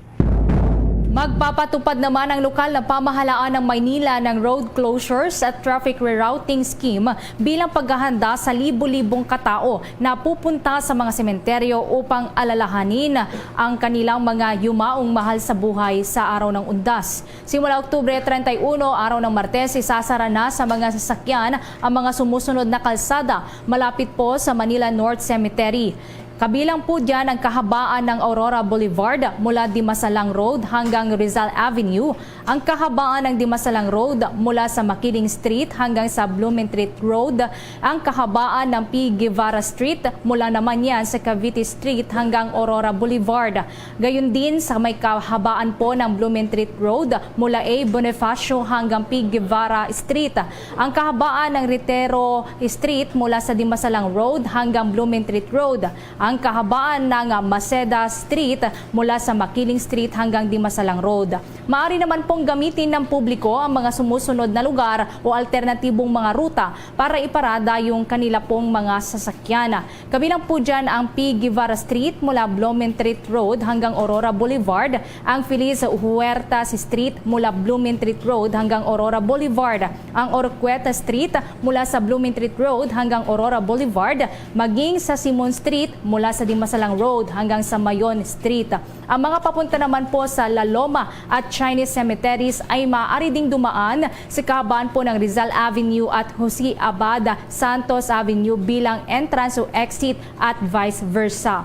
Magpapatupad naman ang lokal na pamahalaan ng Maynila ng road closures at traffic rerouting scheme bilang paghahanda sa libo-libong katao na pupunta sa mga sementeryo upang alalahanin ang kanilang mga yumaong mahal sa buhay sa araw ng undas. Simula Oktubre treinta y uno, araw ng Martes, isasara na sa mga sasakyan ang mga sumusunod na kalsada malapit po sa Manila North Cemetery. Kabilang po diyan ang kahabaan ng Aurora Boulevard mula Dimasalang Road hanggang Rizal Avenue, ang kahabaan ng Dimasalang Road mula sa Makiling Street hanggang sa Blumentritt Road, ang kahabaan ng P. Guevara Street mula naman yan sa Cavite Street hanggang Aurora Boulevard. Gayon din sa may kahabaan po ng Blumentritt Road mula A. Bonifacio hanggang P. Guevara Street, ang kahabaan ng Ritero Street mula sa Dimasalang Road hanggang Blumentritt Road, ang kahabaan ng Maceda Street mula sa Makiling Street hanggang Dimasalang Road. Maaari naman pong gamitin ng publiko ang mga sumusunod na lugar o alternatibong mga ruta para iparada yung kanila pong mga sasakyan. Kabilang po dyan ang P. Guevara Street mula Blumentritt Road hanggang Aurora Boulevard, ang Feliz Huertas Street mula Blumentritt Road hanggang Aurora Boulevard, ang Oroquieta Street mula sa Blumentritt Road hanggang Aurora Boulevard, maging sa Simon Street mula sa Dimasalang Road hanggang sa Mayon Street. Ang mga papunta naman po sa La Loma at Chinese Cemeteries ay maaari ding dumaan sa kahabaan po ng Rizal Avenue at Jose Abad Santos Avenue bilang entrance o exit at vice versa.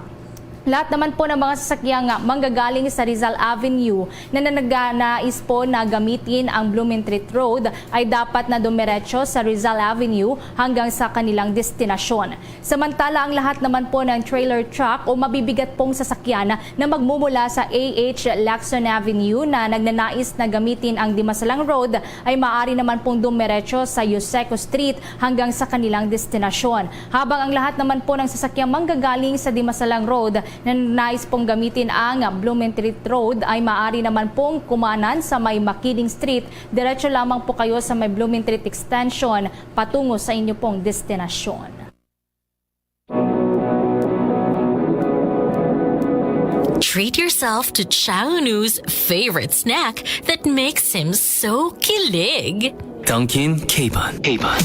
Lahat naman po ng mga sasakyang manggagaling sa Rizal Avenue na nanaganais po na gamitin ang Blumentritt Road ay dapat na dumiretso sa Rizal Avenue hanggang sa kanilang destinasyon. Samantala, ang lahat naman po ng trailer truck o mabibigat pong sasakyan na magmumula sa A H Lacson Avenue na nagnanais na gamitin ang Dimasalang Road ay maaari naman pong dumiretso sa Yuseco Street hanggang sa kanilang destinasyon. Habang ang lahat naman po ng sasakyang manggagaling sa Dimasalang Road na nais pong gamitin ang Blumentritt Road ay maaari naman pong kumanan sa may Makiling Street. Diretso lamang po kayo sa may Blumentritt Extension patungo sa inyo pong destinasyon. Treat yourself to Chaunu's favorite snack that makes him so kilig. Dunkin' K-Bun. K-Bun.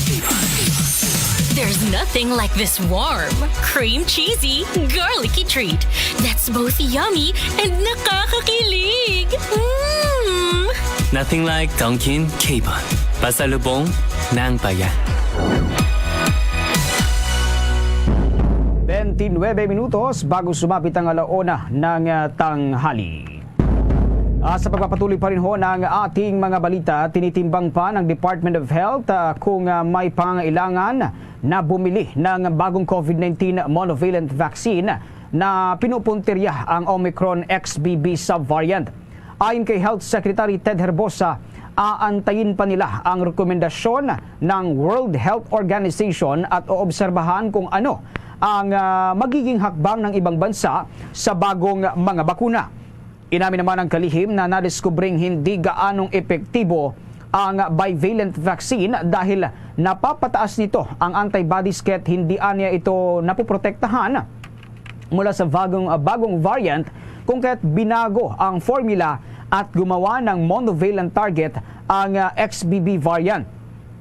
There's nothing like this warm, cream cheesy, garlicky treat that's both yummy and nakakakilig. Mm! Nothing like Dunkin' K-Bun. Pasalubong ng bayan. Twenty-nuebe minutos bago sumapit ang alauna ng, ah, tanghali. Ah, sa pagpapatuloy pa rin ho ng ating mga balita, tinitimbang pa ng Department of Health, ah, kung, ah, may pangangailangan na bumili ng bagong COVID nineteen monovalent vaccine na pinupuntirya ang Omicron X B B subvariant. Ayon kay Health Secretary Ted Herbosa, aantayin pa nila ang rekomendasyon ng World Health Organization at oobserbahan kung ano ang, ah, magiging hakbang ng ibang bansa sa bagong mga bakuna. Inamin naman ng kalihim na nadiskubring hindi gaanong epektibo ang bivalent vaccine dahil napapataas nito ang antibodies kaya't hindi anya ito napoprotektahan mula sa bagong, ah, bagong variant, kung kaya't binago ang formula at gumawa ng monovalent target ang, ah, X B B variant.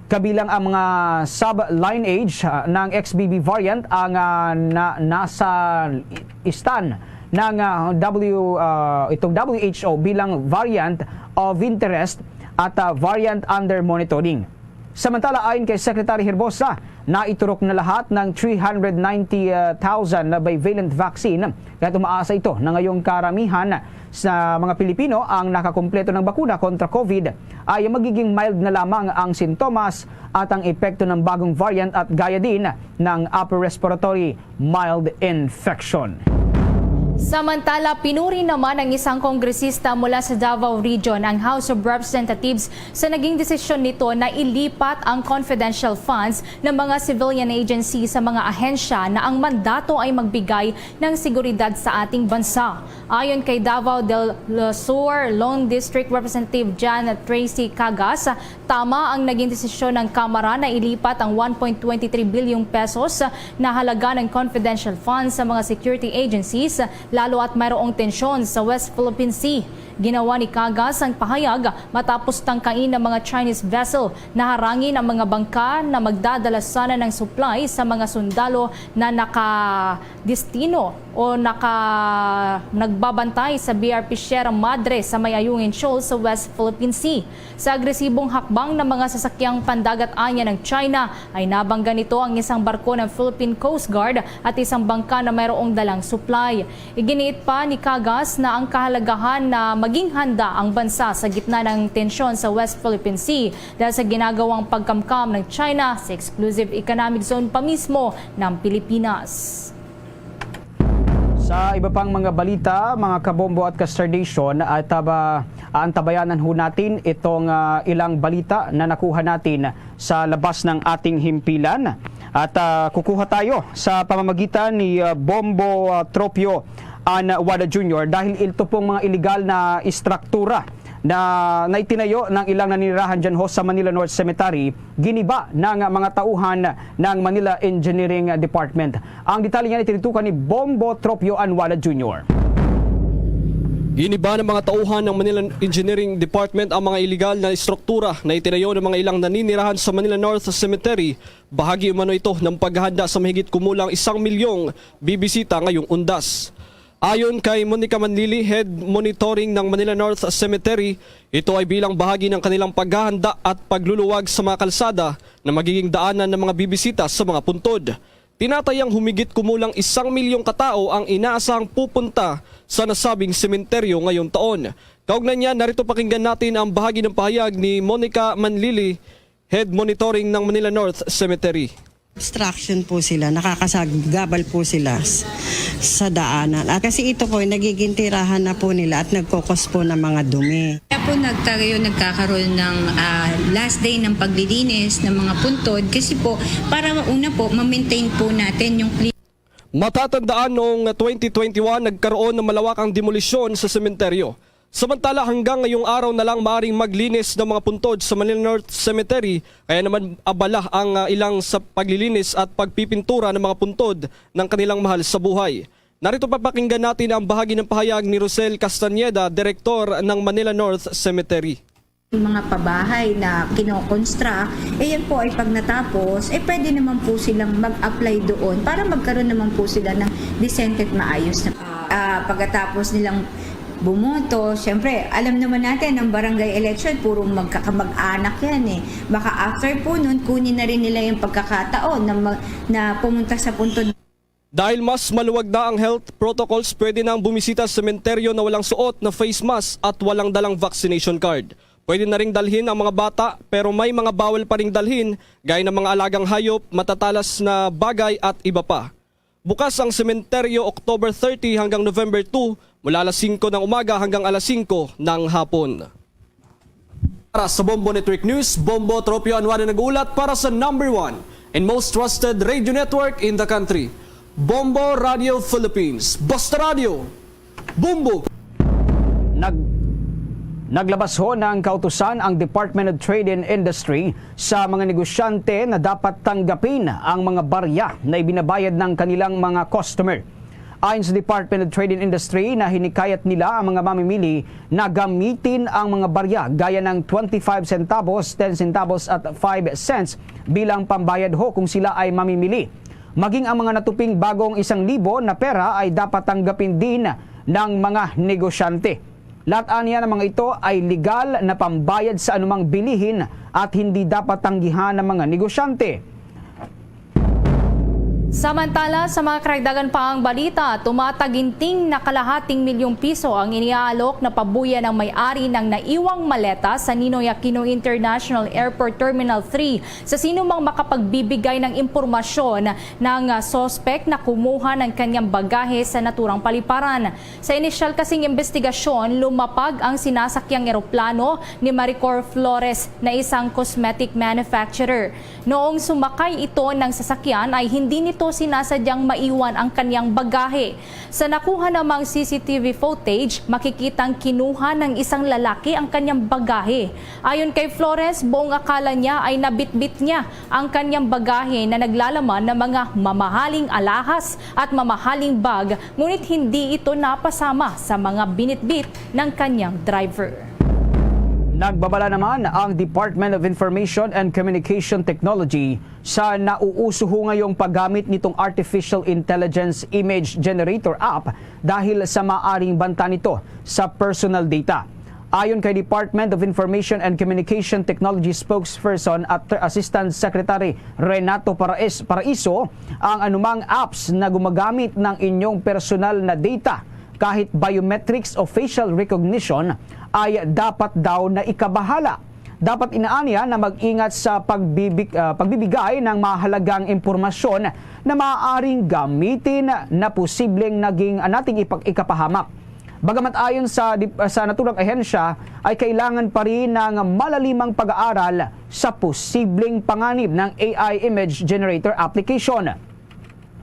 Kabilang ang mga sub-lineage, ah, ng X B B variant ang, ah, na, nasa istan ng, ah, W, ah, itong W H O bilang variant of interest at, ah, variant under monitoring. Samantala, ayon kay Secretary Herbosa, naiturok na lahat ng three hundred ninety thousand na bivalent vaccine, kaya umaasa ito na ngayong karamihan sa mga Pilipino ang nakakumpleto ng bakuna kontra COVID ay magiging mild na lamang ang sintomas at ang epekto ng bagong variant at gaya din ng upper respiratory mild infection. Samantala, pinuri naman ng isang kongresista mula sa Davao Region ang House of Representatives sa naging desisyon nito na ilipat ang confidential funds ng mga civilian agency sa mga ahensya na ang mandato ay magbigay ng seguridad sa ating bansa. Ayon kay Davao del Sur Lone District Representative Jan Tracy Cagas, tama ang naging desisyon ng Kamara na ilipat ang one point twenty three bilyong pesos na halaga ng confidential funds sa mga security agencies, lalo at mayroong tensyon sa West Philippine Sea. Ginawa ni Cagas ang pahayag matapos tangkain ng mga Chinese vessel na harangin ang mga bangka na magdadala sana ng supply sa mga sundalo na nakadestino o naka-, nagbabantay sa B R P Sierra Madre sa may Ayungin Shoal sa West Philippine Sea. Sa agresibong hakbang ng mga sasakyang pandagat anya ng China, ay nabangga nito ang isang barko ng Philippine Coast Guard at isang bangka na mayroong dalang supply. Iginiit pa ni Cagas na ang kahalagahan na maging handa ang bansa sa gitna ng tensyon sa West Philippine Sea dahil sa ginagawang pagkamkam ng China sa exclusive economic zone pa mismo ng Pilipinas. Sa iba pang mga balita, mga kabombo at ka-Star Nation, at, ah, aantabayanan ho natin itong, ah, ilang balita na nakuha natin sa labas ng ating himpilan. At, ah, kukuha tayo sa pamamagitan ni, ah, Bombo, ah, Tropio Ann Wada Junior dahil ito pong mga iligal na istruktura na naitinayo ng ilang naninirahan dyan ho sa Manila North Cemetery, giniba ng mga tauhan ng Manila Engineering Department. Ang detalye niyan itinitukan ni Bombo Tropio Ann Wada Junior. Giniba ng mga tauhan ng Manila Engineering Department ang mga iligal na istruktura na itinayo ng mga ilang naninirahan sa Manila North Cemetery. Bahagi umano ito ng paghahanda sa mahigit kumulang isang milyong bibisita ngayong Undas. Ayon kay Monica Manlili, Head Monitoring ng Manila North Cemetery, ito ay bilang bahagi ng kanilang paghahanda at pagluluwag sa mga kalsada na magiging daanan ng mga bibisita sa mga puntod. Tinatayang humigit kumulang isang milyong katao ang inaasahang pupunta sa nasabing sementeryo ngayong taon. Kaugnay niya, narito pakinggan natin ang bahagi ng pahayag ni Monica Manlili, Head Monitoring ng Manila North Cemetery. Obstruction po sila, nakakasagabal po sila s-, sa daanan. At kasi ito po, nagiging tirahan na po nila at nagkokos po ng mga dumi. Kaya po nagtayo, nagkakaroon ng, ah, last day ng paglilinis ng mga puntod kasi po, para una po, ma-maintain po natin yung clean. Matatandaan, noong twenty twenty-one, nagkaroon ng malawakang demolisyon sa sementeryo. Samantala, hanggang ngayong araw na lang maaring maglinis ng mga puntod sa Manila North Cemetery, kaya naman abala ang, ah, ilang sa paglilinis at pagpipintura ng mga puntod ng kanilang mahal sa buhay. Narito papakinggan natin ang bahagi ng pahayag ni Rosel Castañeda, direktor ng Manila North Cemetery. Yung mga pabahay na kinokonstruct, eh, yan po ay pag natapos, eh, pwede naman po silang mag-apply doon para magkaroon naman po sila ng decent at maayos na, ah, pagkatapos nilang bumoto. Siyempre, alam naman natin, ang barangay election, puro magkakamag-anak yan eh. Baka after po nun, kunin na rin nila yung pagkakataon na, ma-, na pumunta sa puntod. Dahil mas maluwag na ang health protocols, pwede na ang bumisita sa sementeryo na walang suot na face mask at walang dalang vaccination card. Pwede na ring dalhin ang mga bata, pero may mga bawal pa ring dalhin, gaya ng mga alagang hayop, matatalas na bagay at iba pa. Bukas ang sementeryo October thirty hanggang November two, mula alas singko ng umaga hanggang alas singko ng hapon. Para sa Bombo Network News, Bombo Tropio Anwada nag-uulat para sa number one and most trusted radio network in the country, Bombo Radio Philippines. Basta Radio, Bombo! Nag-, naglabas ho ng kautusan ang Department of Trade and Industry sa mga negosyante na dapat tanggapin ang mga barya na ibinabayad ng kanilang mga customer. Ayon sa Department of Trade and Industry, na hinikayat nila ang mga mamimili na gamitin ang mga barya gaya ng twenty-five centavos, ten centavos at five cents bilang pambayad ho kung sila ay mamimili. Maging ang mga natuping bagong isang libo na pera ay dapat tanggapin din ng mga negosyante. Lahat aniya ng mga ito ay legal na pambayad sa anumang bilihin at hindi dapat tanggihan ng mga negosyante. Samantala, sa mga karagdagan pa ang balita, tumataginting na kalahating milyong piso ang iniaalok na pabuya ng may-ari ng naiwang maleta sa Ninoy Aquino International Airport Terminal three sa sino mang makapagbibigay ng impormasyon ng, ah, suspek na kumuha ng kanyang bagahe sa naturang paliparan. Sa inisyal kasing imbestigasyon, lumapag ang sinasakyang eroplano ni Maricor Flores na isang cosmetic manufacturer. Noong sumakay ito ng sasakyan ay hindi nito sinasadyang maiwan ang kanyang bagahe. Sa nakuha namang C C T V footage, makikitang kinuha ng isang lalaki ang kanyang bagahe. Ayon kay Flores, buong akala niya ay nabitbit niya ang kanyang bagahe na naglalaman ng mga mamahaling alahas at mamahaling bag, ngunit hindi ito napasama sa mga binitbit ng kanyang driver. Nagbabala naman ang Department of Information and Communication Technology sa nauuso ho ngayong paggamit nitong Artificial Intelligence Image Generator app dahil sa maaring banta nito sa personal data. Ayon kay Department of Information and Communication Technology spokesperson at Assistant Secretary Renato Paraes-, Paraiso, ang anumang apps na gumagamit ng inyong personal na data, kahit biometrics o facial recognition, ay dapat daw na ikabahala. Dapat inaaniya na mag-ingat sa pagbibig-, ah, pagbibigay ng mahalagang impormasyon na maaaring gamitin na posibleng naging, ah, nating ipa-, ikapahamak. Bagamat ayon sa dip-, sa naturang ahensya, ay kailangan pa rin ng malalimang pag-aaral sa posibleng panganib ng A I image generator application.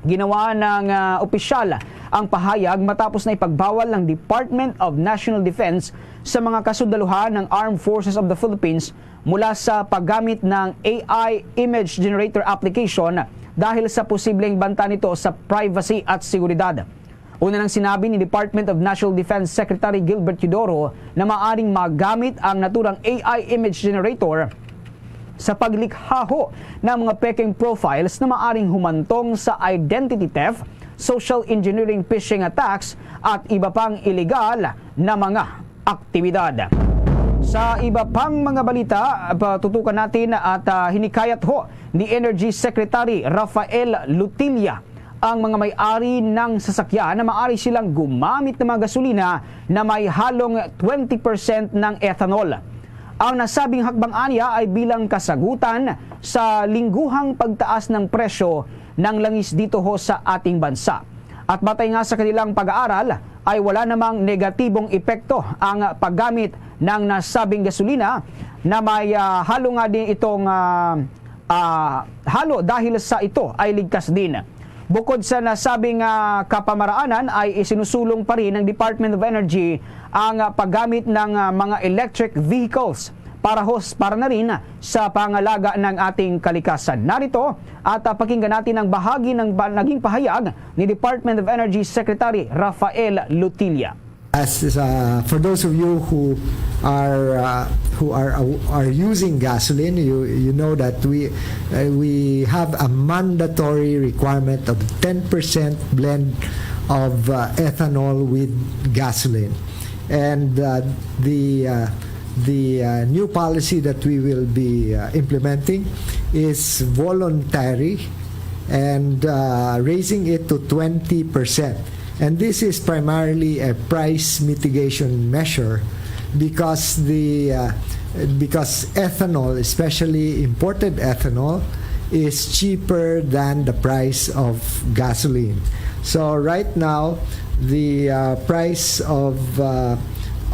Ginawa ng, ah, opisyal ang pahayag matapos na ipagbawal ng Department of National Defense sa mga kasundaluhan ng Armed Forces of the Philippines mula sa paggamit ng A I image generator application dahil sa posibleng banta nito sa privacy at seguridad. Una nang sinabi ni Department of National Defense Secretary Gilbert Teodoro na maaring magamit ang naturang A I image generator sa paglikhaho ng mga peking profiles na maaring humantong sa identity theft, social engineering, phishing attacks, at iba pang iligal na mga aktibidad. Sa iba pang mga balita, patutukan natin at, ah, hinikayat ho ni Energy Secretary Rafael Lutilla ang mga may-ari ng sasakyan na maaari silang gumamit ng mga gasolina na may halong twenty percent ng ethanol. Ang nasabing hakbang aniya ay bilang kasagutan sa lingguhang pagtaas ng presyo ng langis dito ho sa ating bansa. At batay nga sa kanilang pag-aaral, ay wala namang negatibong epekto ang paggamit ng nasabing gasolina na may, ah, halo nga din itong, ah, ah, halo dahil sa ito ay ligtas din. Bukod sa nasabing, ah, kapamaraanan, ay isinusulong pa rin ng Department of Energy ang, ah, paggamit ng, ah, mga electric vehicles para hos-, para na rin sa pangalaga ng ating kalikasan. Narito at, ah, pakinggan natin ang bahagi ng ba-, naging pahayag ni Department of Energy Secretary Rafael Lutilla. As, uh, for those of you who are, uh, who are, uh, are using gasoline, you, you know that we, uh, we have a mandatory requirement of ten percent blend of, uh, ethanol with gasoline. And, uh, the, uh, the, uh, new policy that we will be, uh, implementing is voluntary and, uh, raising it to twenty percent. And this is primarily a price mitigation measure because the, uh, because ethanol, especially imported ethanol, is cheaper than the price of gasoline. So right now, the, uh, price of, uh,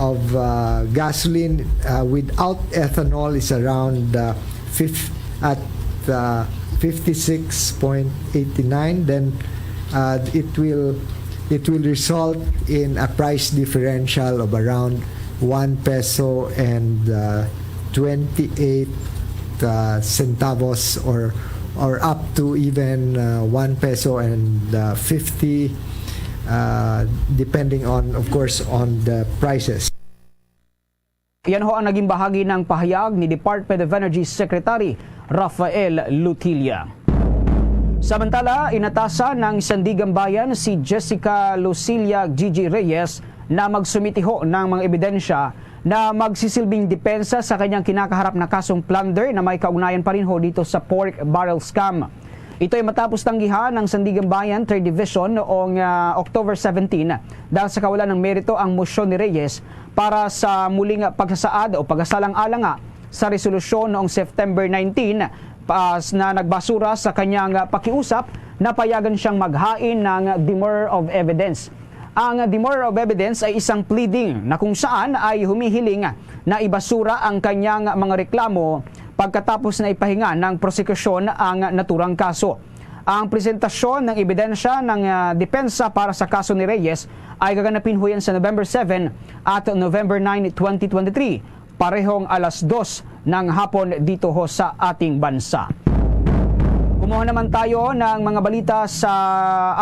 of, uh, gasoline, uh, without ethanol is around, uh, fif-, at, uh, fifty-six point eighty-nine. Then, uh, it will, it will result in a price differential of around one peso and, uh, twenty-eight, uh, centavos, or, or up to even, uh, one peso and, uh, fifty, uh, depending on, of course, on the prices. Yan ho ang naging bahagi ng pahayag ni Department of Energy Secretary Rafael Lutilla. Samantala, inatasan ng Sandiganbayan si Jessica Lucilla Gigi Reyes na magsumiti ho ng mga ebidensya na magsisilbing depensa sa kanyang kinakaharap na kasong plunder na may kaugnayan pa rin ho dito sa pork barrel scam. Ito ay matapos tanggihan ng Sandiganbayan Third Division noong, ah, October seventeen dahil sa kawalan ng merito ang motion ni Reyes para sa muling pagsasaad o pagkasalang-alang sa resolusyon noong September nineteen, pas-, na nagbasura sa kanyang pakiusap na payagan siyang maghain ng demurrer of evidence. Ang demurrer of evidence ay isang pleading na kung saan ay humihiling na ibasura ang kanyang mga reklamo pagkatapos na ipahinga ng prosekusyon ang naturang kaso. Ang presentasyon ng ebidensya ng, ah, depensa para sa kaso ni Reyes ay gaganapin huyan sa November seven at November nine, twenty twenty-three, parehong alas dos ng hapon dito ho sa ating bansa. Kumuha naman tayo ng mga balita sa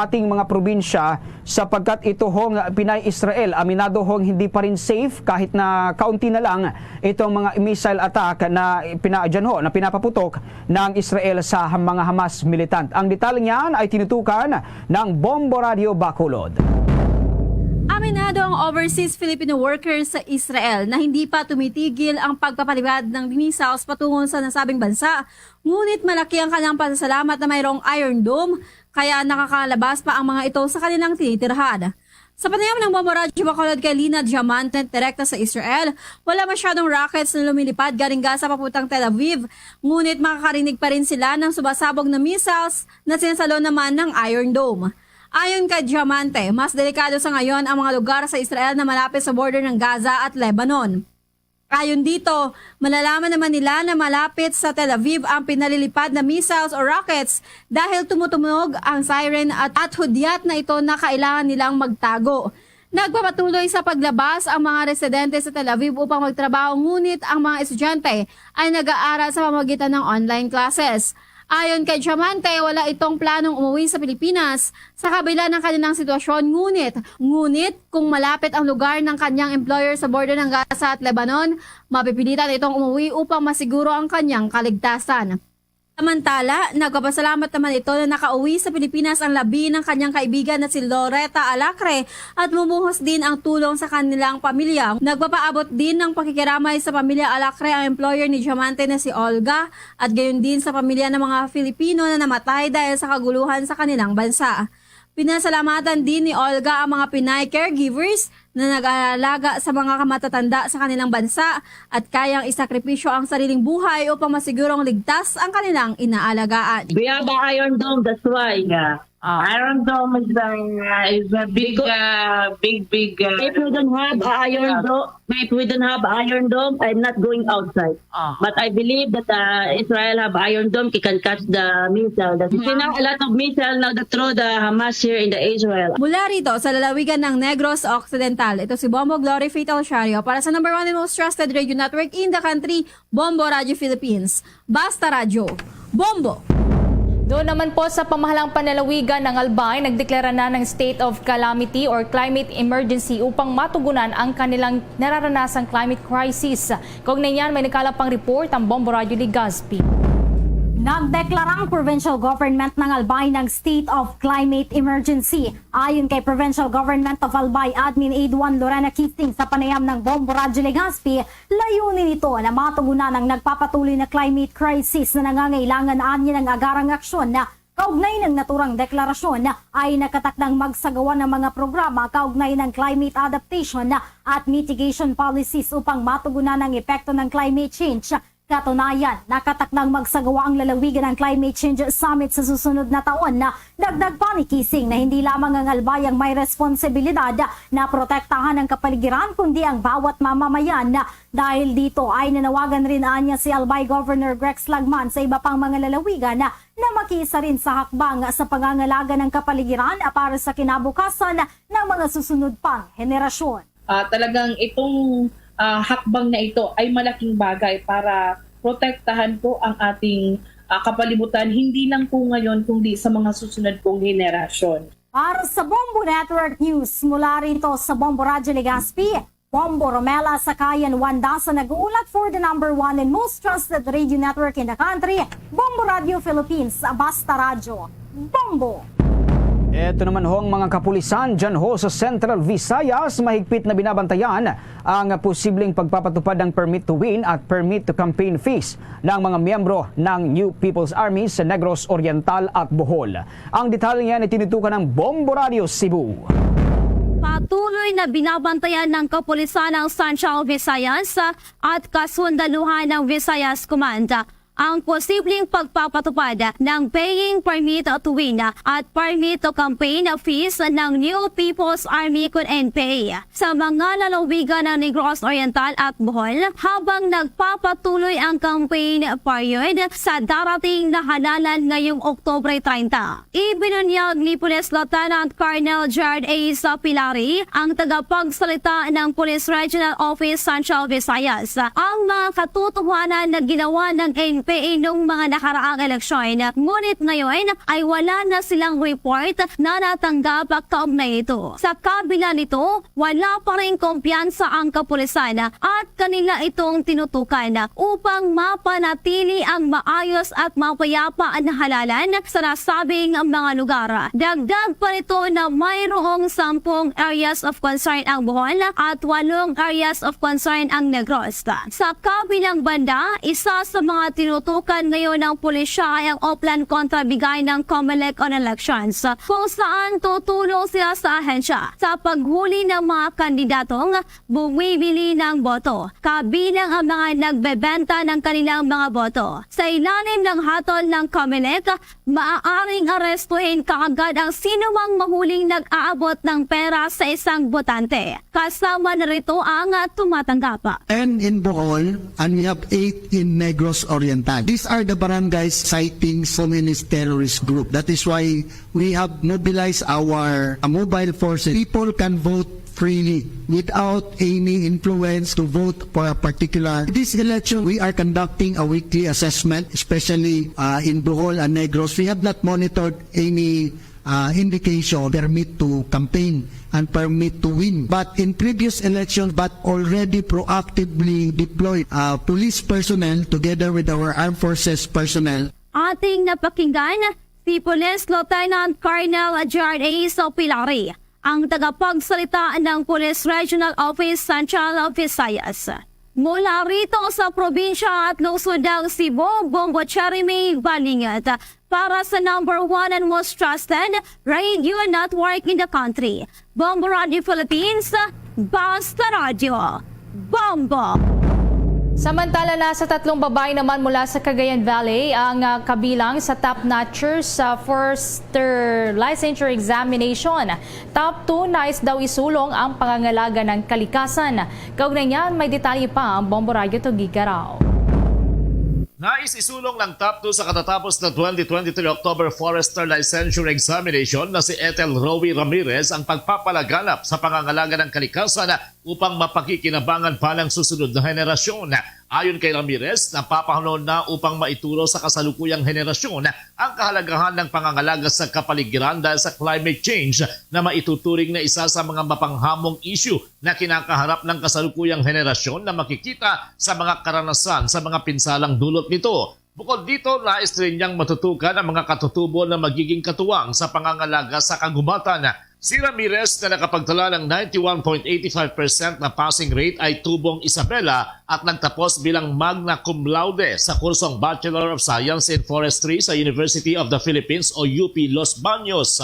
ating mga probinsya, sapagkat ito hong Pinay Israel, aminado hong hindi pa rin safe kahit na kaunti na lang itong mga missile attack na pina-, dyan ho, na pinapaputok ng Israel sa mga Hamas militant. Ang detalye niyan ay tinutukan ng Bombo Radio Bacolod. Aminado ang overseas Filipino workers sa Israel na hindi pa tumitigil ang pagpapalipad ng missiles patungo sa nasabing bansa, ngunit malaki ang kanilang pasasalamat na mayroong Iron Dome, kaya nakakalabas pa ang mga ito sa kanilang tinitirhan. Sa panayam ng Bombo Radyo Bacolod kay Lina Diamante, direkta sa Israel, wala masyadong rockets na lumilipad galing Gaza papuntang Tel Aviv, ngunit makakarinig pa rin sila ng sumasabog na missiles na sinasalo naman ng Iron Dome. Ayon kay Diamante, mas delikado sa ngayon ang mga lugar sa Israel na malapit sa border ng Gaza at Lebanon. Ayon dito, malalaman naman nila na malapit sa Tel Aviv ang pinalilipad na missiles o rockets dahil tumutunog ang siren at, at hudyat na ito na kailangan nilang magtago. Nagpapatuloy sa paglabas ang mga residente sa Tel Aviv upang magtrabaho, ngunit ang mga estudyante ay nag-aaral sa pamamagitan ng online classes. Ayon kay Diamante, wala itong planong umuwi sa Pilipinas sa kabila ng kanilang sitwasyon. Ngunit, ngunit kung malapit ang lugar ng kanyang employer sa border ng Gaza at Lebanon, mapipilitan itong umuwi upang masiguro ang kanyang kaligtasan. Samantala, nagpapasalamat naman ito na nakauwi sa Pilipinas ang labi ng kanyang kaibigan na si Loretta Alacre at bumuhos din ang tulong sa kanilang pamilya. Nagpapaabot din ng pakikiramay sa pamilya Alacre ang employer ni Diamante na si Olga at gayon din sa pamilya ng mga Filipino na namatay dahil sa kaguluhan sa kanilang bansa. Pinasalamatan din ni Olga ang mga Pinay caregivers na nag-aalaga sa mga matatanda sa kanilang bansa at kayang isakripisyo ang sariling buhay upang masigurong ligtas ang kanilang inaalagaan. We have a Iron Dome, that's why. Yeah. Ah. Iron Dome is a, is a big, Because uh, big, big, uh, If we don't have a Iron Yeah. Dome, if we don't have Iron Dome, I'm not going outside. Ah. But I believe that, uh, Israel have Iron Dome, he can catch the missile. That's, you know, a lot of missile now that throw the Hamas here in the Israel. Mula rito sa lalawigan ng Negros Occidental, ito si Bombo Glory Faith Alciario para sa number one and most trusted radio network in the country, Bombo Radio Philippines. Basta Radyo, Bombo! Doon naman po sa pamahalang panlalawigan ng Albay, nagdeklara na ng state of calamity or climate emergency upang matugunan ang kanilang nararanasang climate crisis. Kaugnay niyan, may nagkalap pang report ang Bombo Radio Legazpi. Nagdeklara ang provincial government ng Albay ng state of climate emergency. Ayon kay Provincial Government of Albay Admin Aide one Lorena Kisting sa panayam ng Bombo Radyo Legazpi, layunin nito na matugunan ang nagpapatuloy na climate crisis na nangangailangan anya ng agarang aksyon. Kaugnay ng naturang deklarasyon ay nakatakdang magsagawa ng mga programa kaugnay ng climate adaptation at mitigation policies upang matugunan ang epekto ng climate change. Katunayan, nakatakdang magsagawa ang lalawigan ng Climate Change Summit sa susunod na taon. Dagdag pa ni Kising na hindi lamang ang Albay ang may responsibilidad na protektahan ang kapaligiran, kundi ang bawat mamamayan. Dahil dito ay nanawagan rin anya si Albay Governor Grex Lagman sa iba pang mga lalawigan na makiisa rin sa hakbang sa pangangalaga ng kapaligiran para sa kinabukasan ng mga susunod pang henerasyon. Ah, talagang itong, ah, hakbang na ito ay malaking bagay para protektahan po ang ating, ah, kapalibutan, hindi lang po ngayon, kundi sa mga susunod pong henerasyon. Para sa Bombo Network News, mula rito sa Bombo Radyo Legazpi, Bombo Romela Sakayan Wandasa nag-uulat for the number one and most trusted radio network in the country, Bombo Radio Philippines, Basta Radyo, Bombo! Ito naman ho ang mga kapulisan dyan ho sa Central Visayas. Mahigpit na binabantayan ang posibleng pagpapatupad ng permit to win at permit to campaign fees ng mga miyembro ng New People's Army sa Negros Oriental at Bohol. Ang detalye niyan ay tinutukan ng Bombo Radio Cebu. Patuloy na binabantayan ng kapulisan ng Central Visayas at kasundaluhan ng Visayas Command ang posibleng pagpapatupad ng paying permit to win at permit to campaign fees ng New People's Army kun N P A sa mga lalawigan ng Negros Oriental at Bohol habang nagpapatuloy ang campaign period sa darating na halalan ngayong Oktubre treinta. Ibinunyag ni Police Lieutenant Colonel Gerard A. Sapilari, ang tagapagsalita ng Police Regional Office Central Visayas, ang mga katotohanan na ginawa ng N P A nung mga nakaraang eleksyon. Ngunit ngayon ay wala na silang report na natanggap kaugnay nito. Sa kabila nito, wala pa rin kumpiyansa ang kapulisan at kanila itong tinutukan upang mapanatili ang maayos at mapayapa na halalan sa nasabing mga lugar. Dagdag pa nito na mayroong sampung areas of concern ang Bohol at walong areas of concern ang Negros. Sa kabilang banda, isa sa mga tinutukan ngayon ng pulisya ay ang Oplan Kontra Bigay ng Comelec on Elections, kung saan tutulong sila sa ahensya sa paghuli ng mga kandidatong bumibili ng boto, kabilang ang mga nagbebenta ng kanilang mga boto. Sa ilalim ng hatol ng Comelec, maaaring arestuhin kaagad ang sinumang mahuling nag-aabot ng pera sa isang botante, kasama na rito ang tumatanggap. Ten in Bohol, and we have eight in Negros Oriental. These are the barangays citing communist terrorist group. That is why we have mobilized our, uh, mobile forces. People can vote freely without any influence to vote for a particular. This election, we are conducting a weekly assessment, especially, uh, in Bohol and Negros. We have not monitored any, uh, indication permit to campaign and permit to win. But in previous elections, but already proactively deployed, uh, police personnel together with our armed forces personnel. Ating napakinggan si Police Lieutenant Colonel Gerard A. Sopilari, ang tagapagsalita ng Police Regional Office Central Visayas. Mula rito sa probinsya at lungsod ng Cebu, Bombo Jeremy Balingat, para sa number one and most trusted radio network in the country, Bombo Radio Philippines, Basta Radio, Bombo! Samantala, nasa tatlong babae naman mula sa Cagayan Valley ang, ah, kabilang sa top notchers sa Forester Licensure Examination. Top two, nais daw isulong ang pangangalaga ng kalikasan. Kaugnay niyan, may detalye pa ang Bombo Radio Tugigarao. Nais isulong ng top two sa katatapos na twenty twenty-three October Forester Licensure Examination na si Ethel Rowie Ramirez ang pagpapalaganap sa pangangalaga ng kalikasan upang mapakikinabangan pa ng susunod na henerasyon. Ayon kay Ramirez, napapanahon na upang maituro sa kasalukuyang henerasyon ang kahalagahan ng pangangalaga sa kapaligiran dahil sa climate change na maituturing na isa sa mga mapanghamong isyu na kinakaharap ng kasalukuyang henerasyon na makikita sa mga karanasan sa mga pinsalang dulot nito. Bukod dito, nais rin niyang matutukan ang mga katutubo na magiging katuwang sa pangangalaga sa kagubatan. Si Ramirez, na nakapagtala ng ninety-one point eight five percent na passing rate, ay tubong Isabela at nagtapos bilang magna cum laude sa kursong Bachelor of Science in Forestry sa University of the Philippines o U P Los Baños.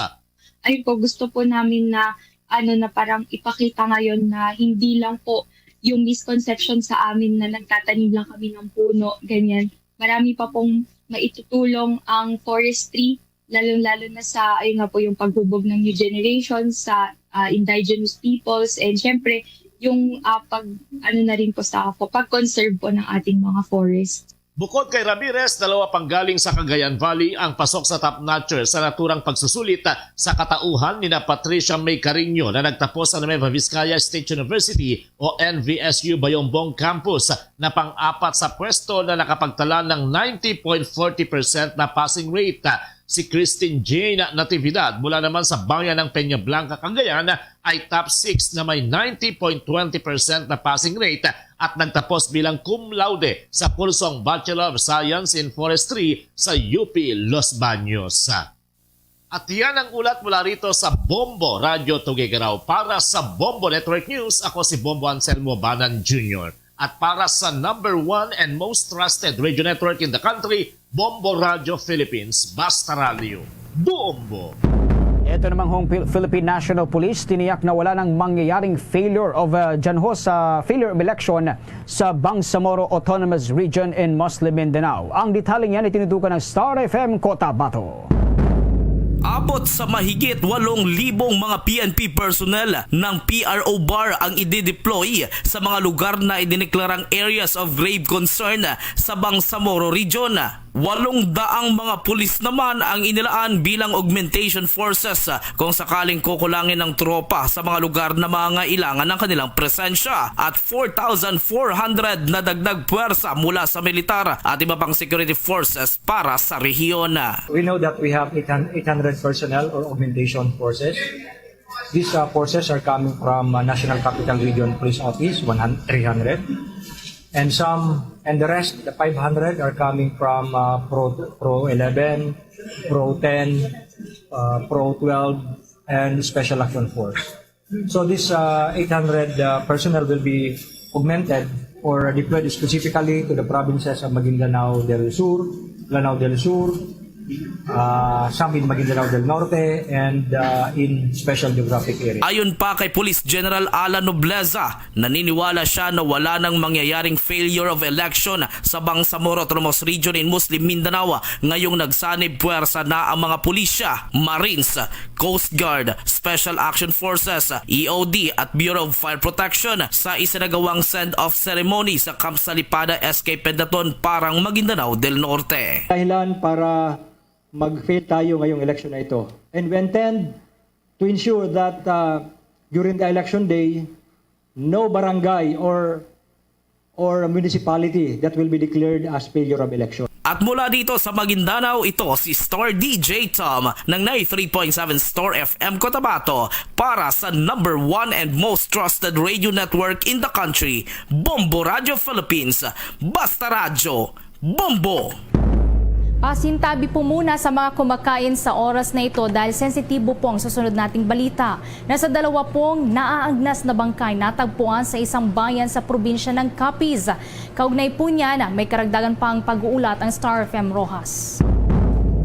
Ayun po, gusto po namin na, ano, na parang ipakita ngayon na hindi lang po yung misconception sa amin na nagtatanim lang kami ng puno, ganyan. Marami pa pong maitutulong ang forestry, lalong-lalo na sa, ayun nga po, yung paghubog ng new generation sa, ah, indigenous peoples, and syempre, yung, ah, pag, ano na rin po sa po, pag-conserve po ng ating mga forest. Bukod kay Ramirez, dalawa pang galing sa Cagayan Valley ang pasok sa top notcher sa naturang pagsusulit sa katauhan nina Patricia May Cariño na nagtapos sa Nueva Vizcaya State University o N V S U Bayombong Campus na pang-apat sa pwesto na nakapagtala ng ninety point forty percent na passing rate. Si Christine Jane Natividad mula naman sa bayan ng Peñablanca, Cagayan, ay top six na may ninety point twenty percent na passing rate at nagtapos bilang cum laude sa kursong Bachelor of Science in Forestry sa U P Los Baños. At yan ang ulat mula rito sa Bombo Radyo Tugigarao. Para sa Bombo Network News, ako si Bombo Anselmo Banan Junior. At para sa number one and most trusted radio network in the country, Bombo Radyo Philippines, Basta Radyo, Bombo! Ito namang hong Pil-, Philippine National Police tiniyak na wala nang mangyayaring failure of, uh, dyan ho sa failure of election sa Bangsamoro Autonomous Region in Muslim Mindanao. Ang detalye niyan itinutukan ng Star F M Cotabato. Abot sa mahigit walong libong mga P N P personnel ng P R O BAR ang idideploy sa mga lugar na idineklarang areas of grave concern sa Bangsamoro Region. Walong daang mga pulis naman ang inilaan bilang augmentation forces kung sakaling kukulangin ang tropa sa mga lugar na mangailangan ng kanilang presensya, at four thousand four hundred na dagdag puwersa mula sa militar at iba pang security forces para sa rehiyon. We know that we have eight hundred personnel or augmentation forces. These, uh, forces are coming from, uh, National Capital Region Police Office, one hundred, three hundred. And some, and the rest, the five hundred, are coming from, uh, Pro, Pro eleven, Pro ten, uh, Pro twelve, and Special Action Force. So this, uh, eight hundred, uh, personnel will be augmented or deployed specifically to the provinces of Maguindanao del Sur, Lanao del Sur, uh, some in Maguindanao del Norte, and, uh, in special geographic area. Ayon pa kay Police General Alan Nobleza, naniniwala siya na wala nang mangyayaring failure of election sa Bangsamoro Autonomous Region in Muslim Mindanao ngayong nagsanib puwersa na ang mga pulisya, Marines, Coast Guard, Special Action Forces, E O D at Bureau of Fire Protection sa isinagawang send-off ceremony sa Camp Salipada S K Pendaton, Parang, Maguindanao del Norte. Dahilan para mag-fail tayo ngayong election na ito. And we intend to ensure that, uh, during the election day, no barangay or or municipality that will be declared as failure of election. At mula dito sa Maguindanao, ito si Star D J Tom ng ninety-three point seven Star F M Cotabato para sa number one and most trusted radio network in the country, Bombo Radio Philippines. Basta Radyo, Bombo! Pasintabi po muna sa mga kumakain sa oras na ito dahil sensitibo po ang susunod nating balita. Nasa dalawa pong naaagnas na bangkay natagpuan sa isang bayan sa probinsya ng Capiz. Kaugnay po niyan, may karagdagan pang pag-uulat ang Star F M Roxas.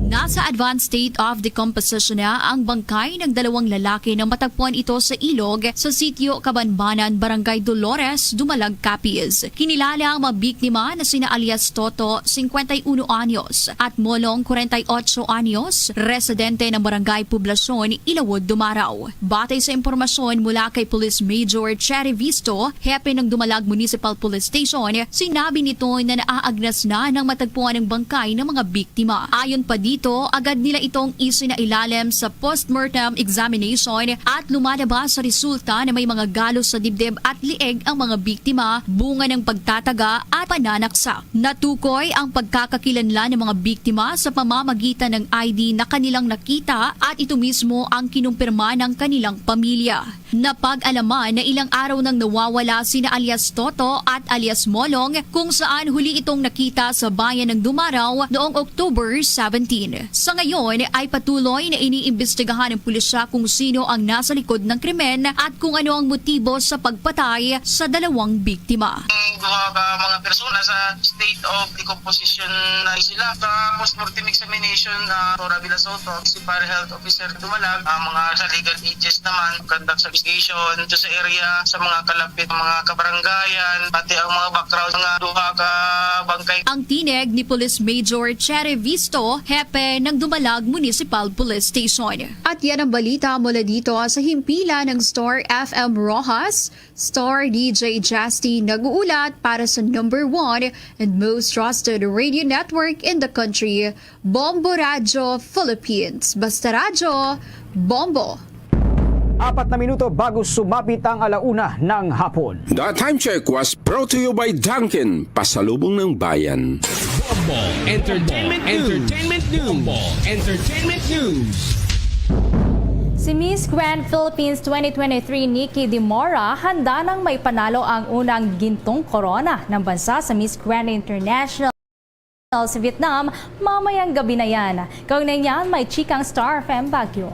Nasa advanced state of decomposition na ang bangkay ng dalawang lalaki na matagpuan ito sa ilog sa sitio Kabanbanan, Barangay Dolores, Dumalag, Capiz. Kinilala ang mga biktima na sina alias Toto, singkwenta y uno anyos, at Molong, kwarenta y otso anyos, residente ng Barangay Poblacion, Ilawod, Dumarao. Batay sa impormasyon mula kay Police Major Cherry Visto, hepe ng Dumalag Municipal Police Station, sinabi nito na naaagnas na nang matagpuan ang bangkay ng mga biktima. Ayon pa dito, agad nila itong isinailalim sa postmortem examination at lumalabas sa resulta na may mga galos sa dibdib at liig ang mga biktima, bunga ng pagtataga at pananaksak. Natukoy ang pagkakakilanlan ng mga biktima sa pamamagitan ng I D na kanilang nakita at ito mismo ang kinumpirma ng kanilang pamilya. Napag-alaman na ilang araw nang nawawala sina alias Toto at alias Molong, kung saan huli itong nakita sa bayan ng Dumarao noong October seventeen. Sa ngayon ay patuloy na iniimbestigahan ng pulisya kung sino ang nasa likod ng krimen at kung ano ang motibo sa pagpatay sa dalawang biktima. Ang duha ka mga persona sa state of decomposition na sila. Sa postmortem examination, ah, Tora Villa Soto, si Pare Health Officer Dumalag, ang mga sa legal ages naman, conduct sa investigation dito sa area, sa mga kalapit, mga kabarangayan, pati ang mga background, mga duha ka bangkay. Ang tinig ni Police Major Cherry Visto, hepe ng Dumalag Municipal Police Station. At yan ang balita mula dito sa himpilan ng Star F M Roxas. Star D J Justin nag-uulat para sa number one and most trusted radio network in the country, Bombo Radyo Philippines. Basta Radyo, Bombo! Apat na minuto bago sumapit ang ala una ng hapon. The time check was brought to you by Dunkin, pasalubong ng bayan. Bombo Entertainment News. Entertainment News. Bombo Entertainment News. Si Miss Grand Philippines twenty twenty-three Nikki Dimora handa nang maipanalo ang unang gintong korona ng bansa sa Miss Grand International. sa Vietnam mamayang gabi na yan. Kaugnay niyan, may chikang Star F M Baguio.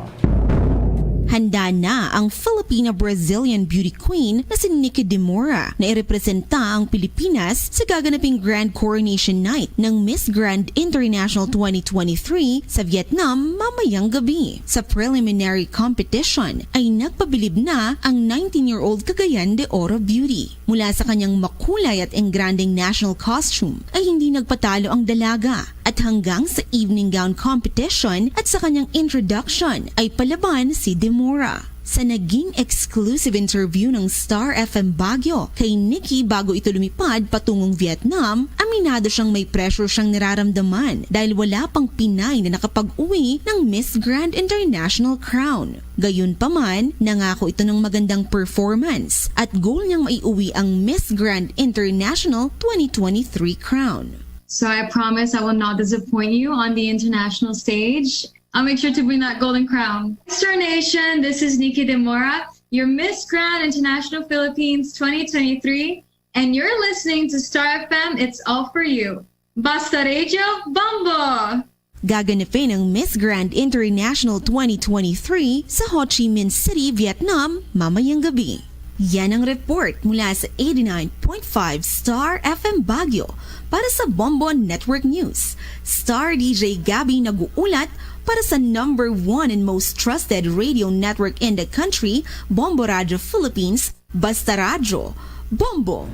Handa na ang Filipina-Brazilian beauty queen na si Nikki Demora na irepresenta ang Pilipinas sa gaganaping Grand Coronation Night ng Miss Grand International twenty twenty-three sa Vietnam mamayang gabi. Sa preliminary competition ay nagpabilib na ang nineteen-year-old Cagayan de Oro beauty. Mula sa kanyang makulay at engrandeng national costume ay hindi nagpatalo ang dalaga, at hanggang sa evening gown competition at sa kanyang introduction ay palaban si Demora. Sa naging exclusive interview ng Star F M Baguio kay Nikki bago ito lumipad patungong Vietnam, aminado siyang may pressure siyang nararamdaman dahil wala pang Pinay na nakapag-uwi ng Miss Grand International crown. Gayunpaman, nangako ito ng magandang performance at goal niyang maiuwi ang Miss Grand International twenty twenty-three crown. So I promise I will not disappoint you on the international stage. I'll make sure to win that golden crown. Star Nation, this is Nikki Demora, your Miss Grand International Philippines twenty twenty-three, and you're listening to Star F M. It's all for you. Basta Radio Bombo! Gaganapin ang Miss Grand International twenty twenty-three sa Ho Chi Minh City, Vietnam, mamayang gabi. Yan ang report mula sa eighty-nine point five Star F M Baguio para sa Bombo Network News. Star D J Gabby nag-uulat para sa number one and most trusted radio network in the country, Bombo Radio Philippines, Basta Radyo, Bombo.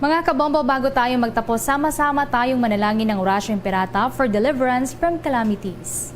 Mga kabombo, bago tayo magtapos, sama-sama tayong manalangin ng Orasyo Imperata for deliverance from calamities.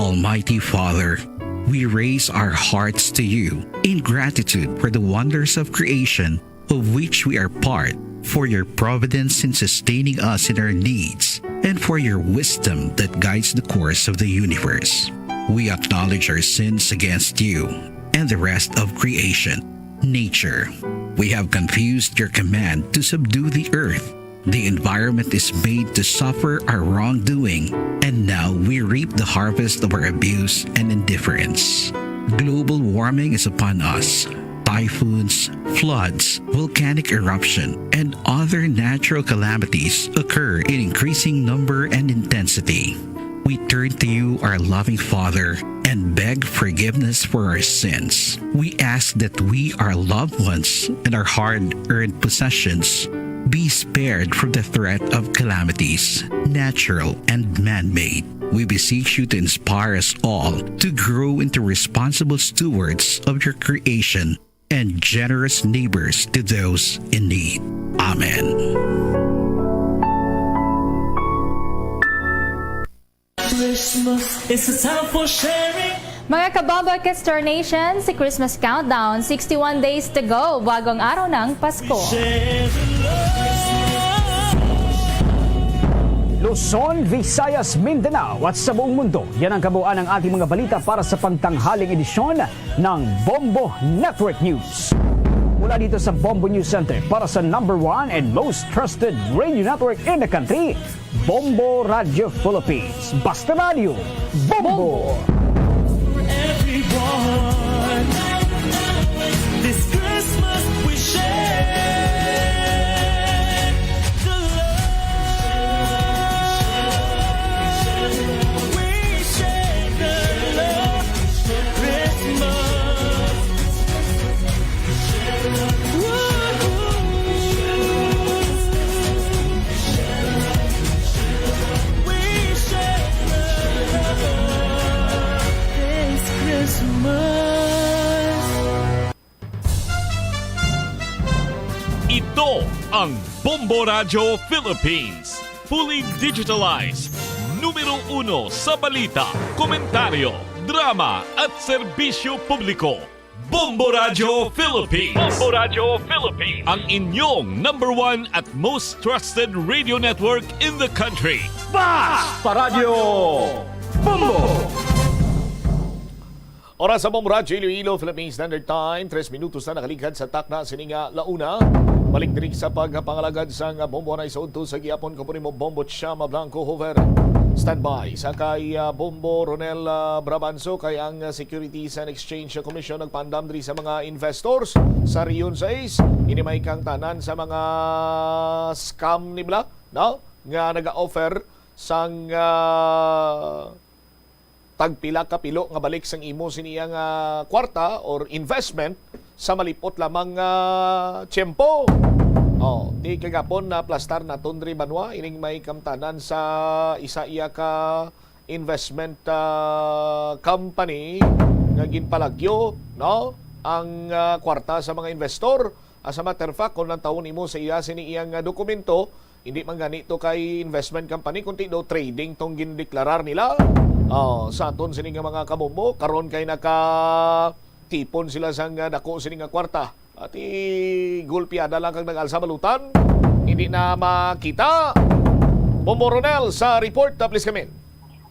Almighty Father, we raise our hearts to you in gratitude for the wonders of creation of which we are part, for your providence in sustaining us in our needs, and for your wisdom that guides the course of the universe. We acknowledge our sins against you and the rest of creation, nature. We have confused your command to subdue the earth. The environment is made to suffer our wrongdoing, and now we reap the harvest of our abuse and indifference. Global warming is upon us. Typhoons, floods, volcanic eruption, and other natural calamities occur in increasing number and intensity. We turn to you, our loving Father, and beg forgiveness for our sins. We ask that we, our loved ones, and our hard-earned possessions be spared from the threat of calamities, natural and man-made. We beseech you to inspire us all to grow into responsible stewards of your creation and generous neighbors to those in need. Amen. Christmas is a time for sharing. Mga kabombo, Star Nation, si Christmas Countdown, sixty-one days to go, bagong araw ng Pasko. Share the love. Luzon, Visayas, Mindanao, at sa buong mundo, yan ang kabuuan ng ating mga balita para sa pagtanghaling edisyon ng Bombo Network News. Mula dito sa Bombo News Center para sa number one and most trusted radio network in the country, Bombo Radio Philippines. Basta Radio, Bombo! For everyone, this Christmas we share the love. We share the love. Christmas. Ito ang Bombo Radyo Philippines. Fully digitalized. Numero uno sa balita, komentaryo, drama at serbisyo publiko. Bombo Radyo Philippines. Bombo Radyo Philippines. Ang inyong number one at most trusted radio network in the country. Basta Radyo Bombo! Oras sa Bombo Radyo Iloilo, Philippine Standard Time, tres minutos na nakaligad sa takna sini nga la una. Balik diri sa pagpangalagad sang Bombo na sa udto sa gihapon, ko po nimo Bombo Chama Blanco Hover. Standby sa kay, ah, Bombo Ronel, ah, Brabanso, kay ang, ah, Securities and Exchange Commission nagpaandam diri sa mga investors sa Region sais. Ini may kangtanan sa mga scam ni bala, no? Nga naga-offer sang, ah, tagpila ka pilo nga balik sang imo sini nga kwarta or investment sa malipot lamang nga tiyempo. Oh, di kagapon na plastar naton diri banwa ining may kamtanan sa isa iya ka investment, ah, company nga ginpalagyo, no, ang, ah, kwarta sa mga investor. As a matter of fact, kung nantawon nimo sa iya sini iyang, ah, dokumento, hindi man gani to kay investment company, kundi do trading tong gindeklarar nila. Oh, sa aton sini nga mga kabombo, karon kay nakatipon sila sang, ah, dako sini nga kwarta. At igulpiada lang kag nag-alsa balutan, hindi na makita. Bombo Ronel sa report, ah, please come in.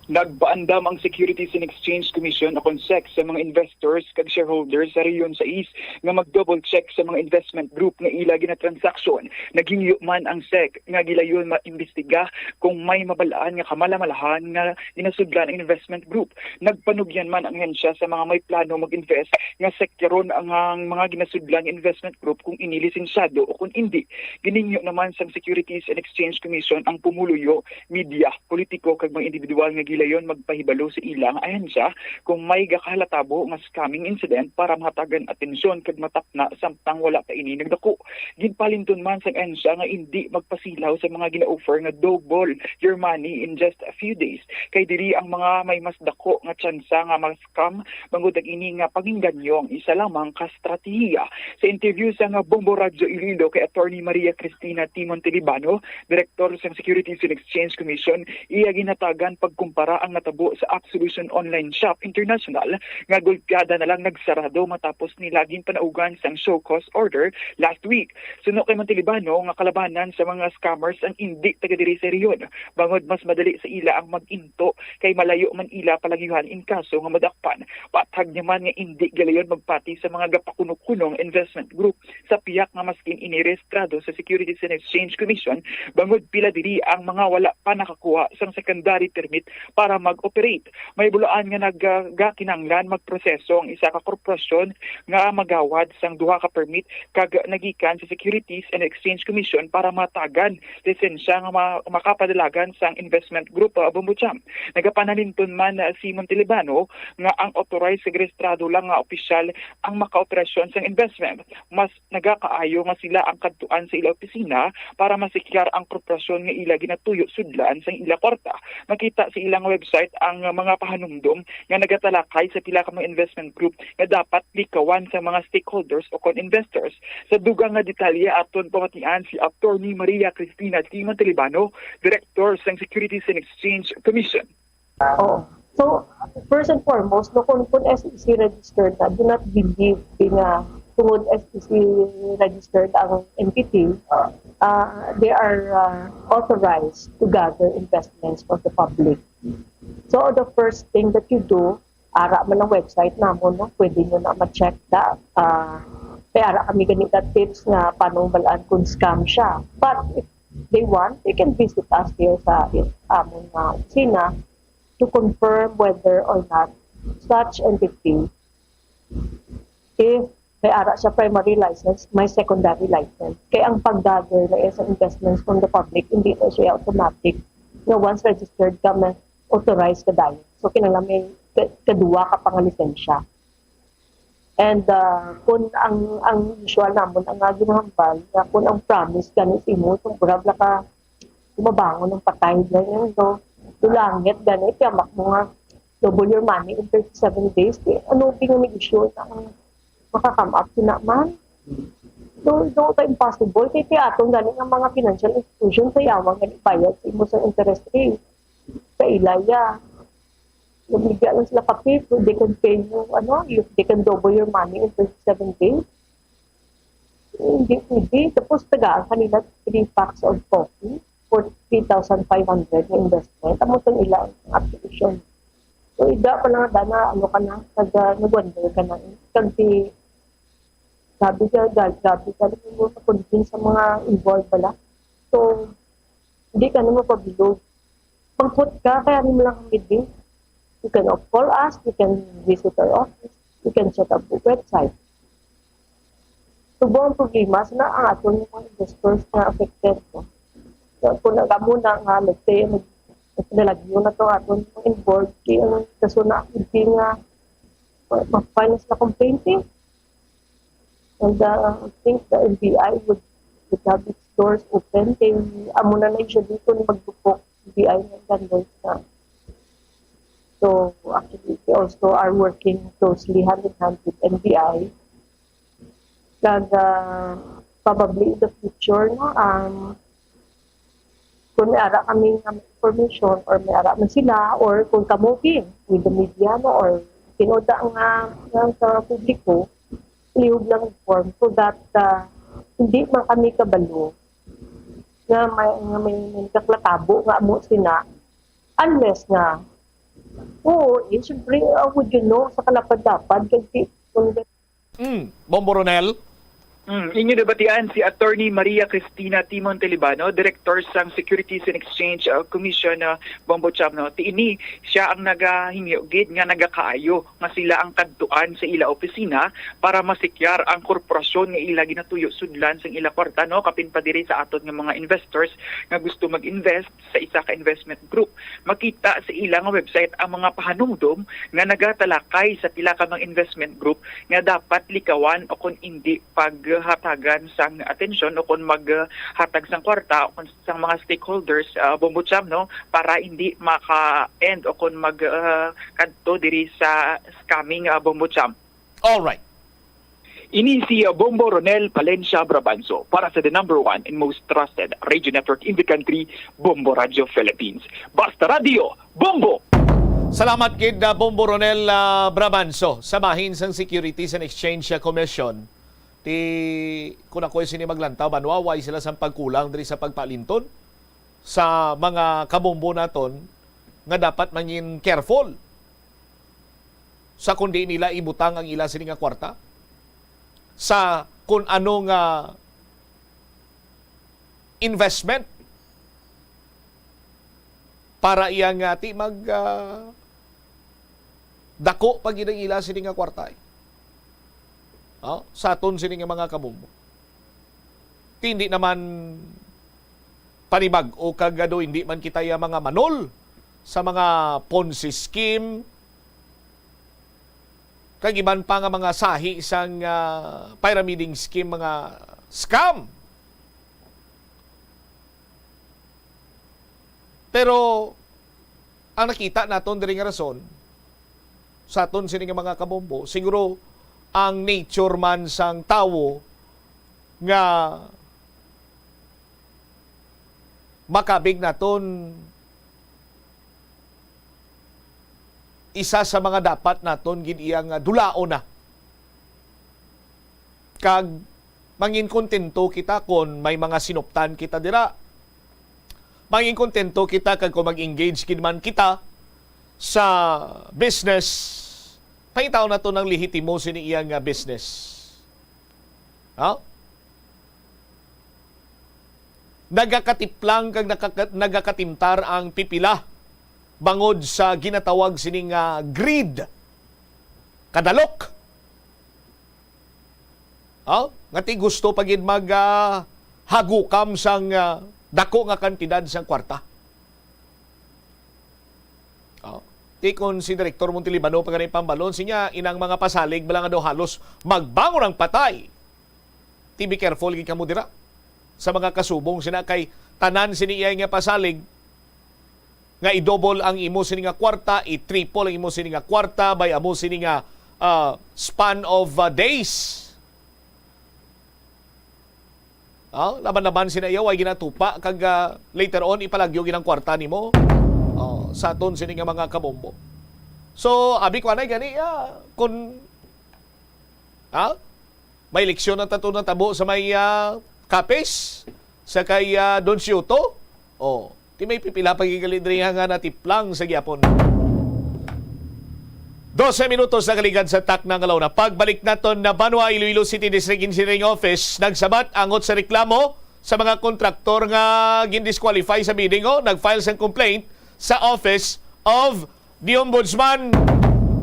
Nagpaandam ang Securities and Exchange Commission o kon sec sa mga investors kag shareholders sa Region sais nga mag-double check sa mga investment group nga ila ginatransaksyon. Naghingyo man ang sec nga gilayon maimbestiga kung may mabalaan nga kamalamalahan nga ginasudlan ang investment group. Nagpanugyan man ang ahensya sa mga may plano mag-invest nga sekyaron ang, ang mga ginasudlan nga investment group kung ini lisensyado o kung indi. Ginhingyo naman sang Securities and Exchange Commission ang pumuluyo, media, politiko kag mga individual nga gilayon magpahibalo sa ilang ahensya kung may gakahalatabo nga scamming incident para mahatagan atensyon kag matapna samtang wala pa ini nagdako. Ginpalinton man sang ahensya nga indi magpasilaw sa mga gina-offer nga double your money in just a few days, kay diri ang mga may mas dako nga tsansa nga ma-scam bangod ang ini nga pag-inganyo ang isa lamang ka estratehiya. Sa interview sa nga Bombo Radyo Iloilo kay Attorney Maria Cristina Timon Tilibano, direktor sang Securities and Exchange Commission, iya ginhatagan pagkumpara ang natabo sa Absolution Online Shop International nga gulpiada na lang nagsarado matapos nila ginpanaugan sang show cause order last week. Suno kay Montalibano nga kalabanan sa mga scammers ang indi taga diri sa rehiyon, bangod mas madali sa ila ang mag-into kay malayo man ila palagyuhan in kaso nga madakpan. Patag niya man nga indi galayon magpati sa mga gapakunokunong investment group sa piyak nga maskin ini rehistrado sa Securities and Exchange Commission, bangod pila diri ang mga wala pa nakakuha sang secondary permit para mag-operate. May bulaan nga nagakinahanglan magproseso ang isa ka korporasyon nga magawad sang duha ka permit kag nagikan sa Securities and Exchange Commission para matagan lisensya nga ma-, makapadalagan sang investment group, uh, Bombo Jam. Nagapanalinton man, uh, si Montalibano nga ang authorized kag rehistrado lang nga opisyal ang makaoperasyon sang investment. Mas nagakaayo nga sila ang kadtuan sa ila opisina para masikyar ang korporasyon nga ila ginatuyo sudlan sang ila kwarta. Makita sa ilang website ang mga pahanumdom nga nagatalakay sa pila ka mga investment group nga dapat likawan sa mga stakeholders o kon investors. Sa dugang nga detalye, aton pamatian si Attorney Maria Cristina T. Montalibano, Director sang Securities and Exchange Commission. Oo. So, first and foremost, no, kung, kung S E C registered na, do not believe nga tungod S E C registered ang entity, uh, they are, uh, authorized to gather investments from the public. So, the first thing that you do, ara man ang website namon, no? Pwede nyo na ma-check da. Ah, kay ara kami ganita tips nga paano balaan kung scam siya. But if they want, they can visit us here sa amon nga opisina to confirm whether or not such entity, if may ara siya primary license, may secondary license. Kay ang pag-gather na sa investments from the public, hindi na siya automatic na once registered ka, may authorized ka dayon. So, kinahanglan may ka-, kaduwa ka pa nga lisensya. And, ah, kung ang, ang usual namon, ang nga ginahambal, nga kung ang promise gani sa imo, kung murag na ka, kumabangon ang patay, ganyan, so, tulangit, gani, tiyamak mo nga, double your money in thirty-seven days, di, ano, di nga nag-issue na ang maka-come up, sina man. So, so, ka impossible, kay tiyaton gani nga mga financial institution, sa yawa gani bayad sa imo sa interest rate. Sa ilaya, nabigyan lang sila kape, so they can pay you, ano, you, they can double your money in thirty-seven days. Hindi pwede. Tapos, tagaan kanila three packs of coffee for three thousand five hundred na investment. Amo itong ilang application. So, ida pa lang, dana, ano ka na, nag, ah, nag-wonder ka na. Kag di, grabe ka, gal-, grabe ka, yung convince sa mga involved bala. So, hindi ka na mapabilog. Pag-put ka, kaya nimo lang ang meeting. You can call us, you can visit our office, you can check our website. Subong ang problema, sana ang aton mga investors nga affected, no? So, kung nagamo na nga, let's say, nag-, nalagyo na to aton mga involved, kaya ang kaso na, hindi nga, ma-, ma-file sila complaint, eh. And, uh, I think the N B I would, would have its doors open. Kay amo na lang siya dito ni magdupok, N B I ng Gandoy na. So, actually, we also are working closely hand in hand with N B I. Kag, uh, probably in the future, no, um, kung may ara kami nga information or may ara man sila or kung kamo gid with the media, no, or tinuod nga, nga sa publiko, lihog lang inform so that, ah, hindi man kami kabalo nga may, nga may nagkaklatabo nga amo sina, unless nga, oo, eh, syempre, ah, would you know, sa kalapad-lapad, kag di, kung Mm, Bombo Ronel? Mm, inyo nabatian si Attorney Maria Cristina Timon Telibano, Director sang Securities and Exchange, uh, Commission, uh, Bombo Cham, no? Ti ini, siya ang nagahingyo gid nga nagakaayo nga sila ang kadtuan sa ila opisina para masikyar ang korporasyon nga ila ginatuyo sudlan sang ila kwarta, no? Kapin pa diri sa aton nga mga investors nga gusto mag-invest sa isa ka investment group. Makita sa ila nga website ang mga pahanumdom nga nagatalakay sa pila ka mga investment group nga dapat likawan o kon indi paghatagan sang atensyon o kon maghatag sang kwarta o kon sang mga stakeholders, ah, Bombo Cham, no, para indi maka-end o kon mag, ah, kadto diri sa scamming, ah, Bombo Cham. All right. Ini si Bombo Ronel Palencia Brabanso para sa the number one and most trusted radio network in the country, Bombo Radio Philippines. Basta Radio, Bombo! Salamat gid, ah, Bombo Ronel, ah, Brabanso, sa bahin sang Securities and Exchange, ah, Commission. Ti, kung ako'y sini maglantaw, banwa, way sila sang pagkulang diri sa pagpaalinton sa mga kabombo naton nga dapat mangin careful sa kundi nila ibutang ang ila sini nga kwarta sa kun ano nga investment para iya nga ti mag, ah, dako pa gid ang ila sini nga kwarta, eh. Oh, sa aton sini nga mga kabombo. Ti hindi naman panibag-o kag ano, hindi man kita ya mga manol sa mga Ponzi scheme, kag iban pa nga mga sahi sang, ah, pyramiding scheme, mga scam. Pero ang nakita naton diri nga rason sa aton sini nga mga kabombo, siguro ang nature man sang tawo nga makabig naton, isa sa mga dapat naton gid iya nga dulaon na. Kag mangin kontento kita kon may mga sinuptan kita dira. Mangin kontento kita kag kung mag-engage gid man kita sa business, pangitaon naton ang lehitimo sini iya nga business. Ha? Nagakatiplang kag nakaka-, nagakatimtar ang pipila bangod sa ginatawag sini nga greed. Kadalok. Oh, nga ti gusto pa gid mag, ah, hagukam sang, ah, dako nga kantidad sang kwarta. Oh, ti kon si Direktor Montelibano pa gani pambalon, sinya inang mga pasalig bala nga daw halos magbangon ang patay. Ti be careful gid kamo dira sa mga kasubong sina, kay tanan sini iya nga pasalig nga i-double ang imo sini nga kwarta, i-triple ang imo sini nga kwarta, bay amo sini nga, ah, span of, ah, days. Ah, laban-laban sina iya, way ginatupa, kag, ah, later on, ipalagyo gid ang kwarta nimo. Oh, sa aton sini nga mga kabombo. So, abi ko anay gani, ah, kun, ah, may eleksyon na tato natabo sa may, ah, Capiz, sa kay, ah, Don Ciuto. Oh, ti may pipila pa gigali diri nga natiplang sa gyapon. Dose minutos na kaligad sa takna nga launa. Pagbalik naton na banwa, Iloilo City District Engineering Office nagsabat angot sa reklamo sa mga kontraktor nga gindisqualify sa bidding, oh, nag-file sang complaint sa Office of the Ombudsman.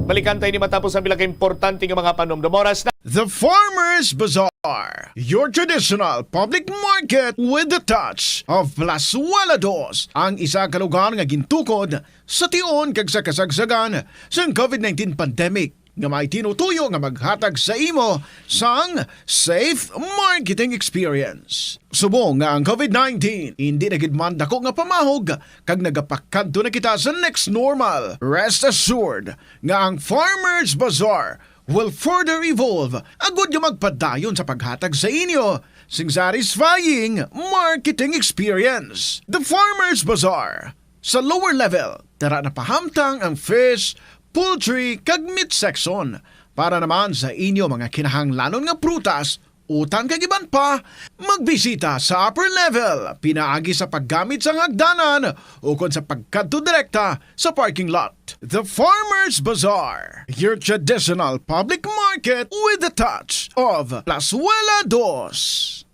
Balikan tayo ni matapos ang pila ka importante nga mga panumdom. Oras na. The Farmers Bazaar, your traditional public market with the touch of Plazuela Dos, ang isa ka lugar nga gintukod sa tion kag sa kasagsagan sang COVID nineteen pandemic nga may tinutuyo nga maghatag sa imo sang safe marketing experience. Subong nga ang COVID nineteen hindi na gid man dako nga pamahog kag nagapakadto na kita sa next normal, rest assured nga ang Farmers Bazaar will further evolve agud nga magpadayon sa paghatag sa inyo sing satisfying marketing experience. The Farmers Bazaar, sa lower level, tara na pahamtang ang fish, poultry, kag meat section. Para naman sa inyo mga kinahanglanon nga prutas, utang kag iban pa, magbisita sa upper level pinaagi sa paggamit sang hagdanan ukon sa pagkadto direkta sa parking lot. The Farmers Bazaar, your traditional public market with the touch of Plazuela Dos.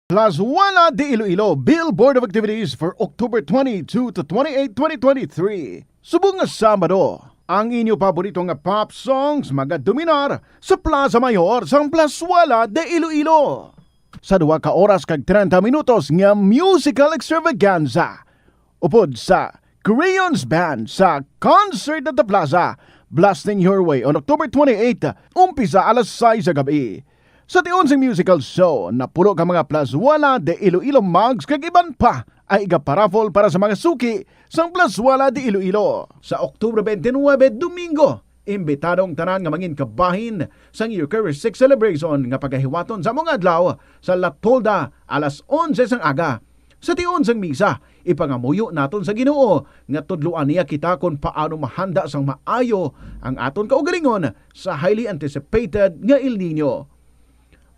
Plazuela de Iloilo, Bill Board of Activities for October twenty-two to twenty-eight, twenty twenty-three. Subong nga Sabado, ang inyo paborito nga pop songs magadominar sa Plaza Mayor sang Plazuela de Iloilo. Sa duha ka oras kag treinta minutos nga musical extravaganza, upod sa Creons Band sa Concert at the Plaza, blasting your way on October twenty-eight, umpisa alas sais sa gabi. Sa tion sing musical show, napulo ka mga Plazuela de Iloilo mugs kag iban pa ay igaparaffle para sa mga suki sang Plazuela de Iloilo. Sa Oktubre twenty-nine, Domingo, imbitado ang tanan nga mangin kabahin sang Eucharistic Celebration nga pagahiwaton sa mga adlaw sa La Tolda alas onse sang aga. Sa tion sang misa, ipangamuyo naton sa Ginoo nga tudloan niya kita kon paano mahanda sang maayo ang aton kaugalingon sa highly anticipated nga El Niño.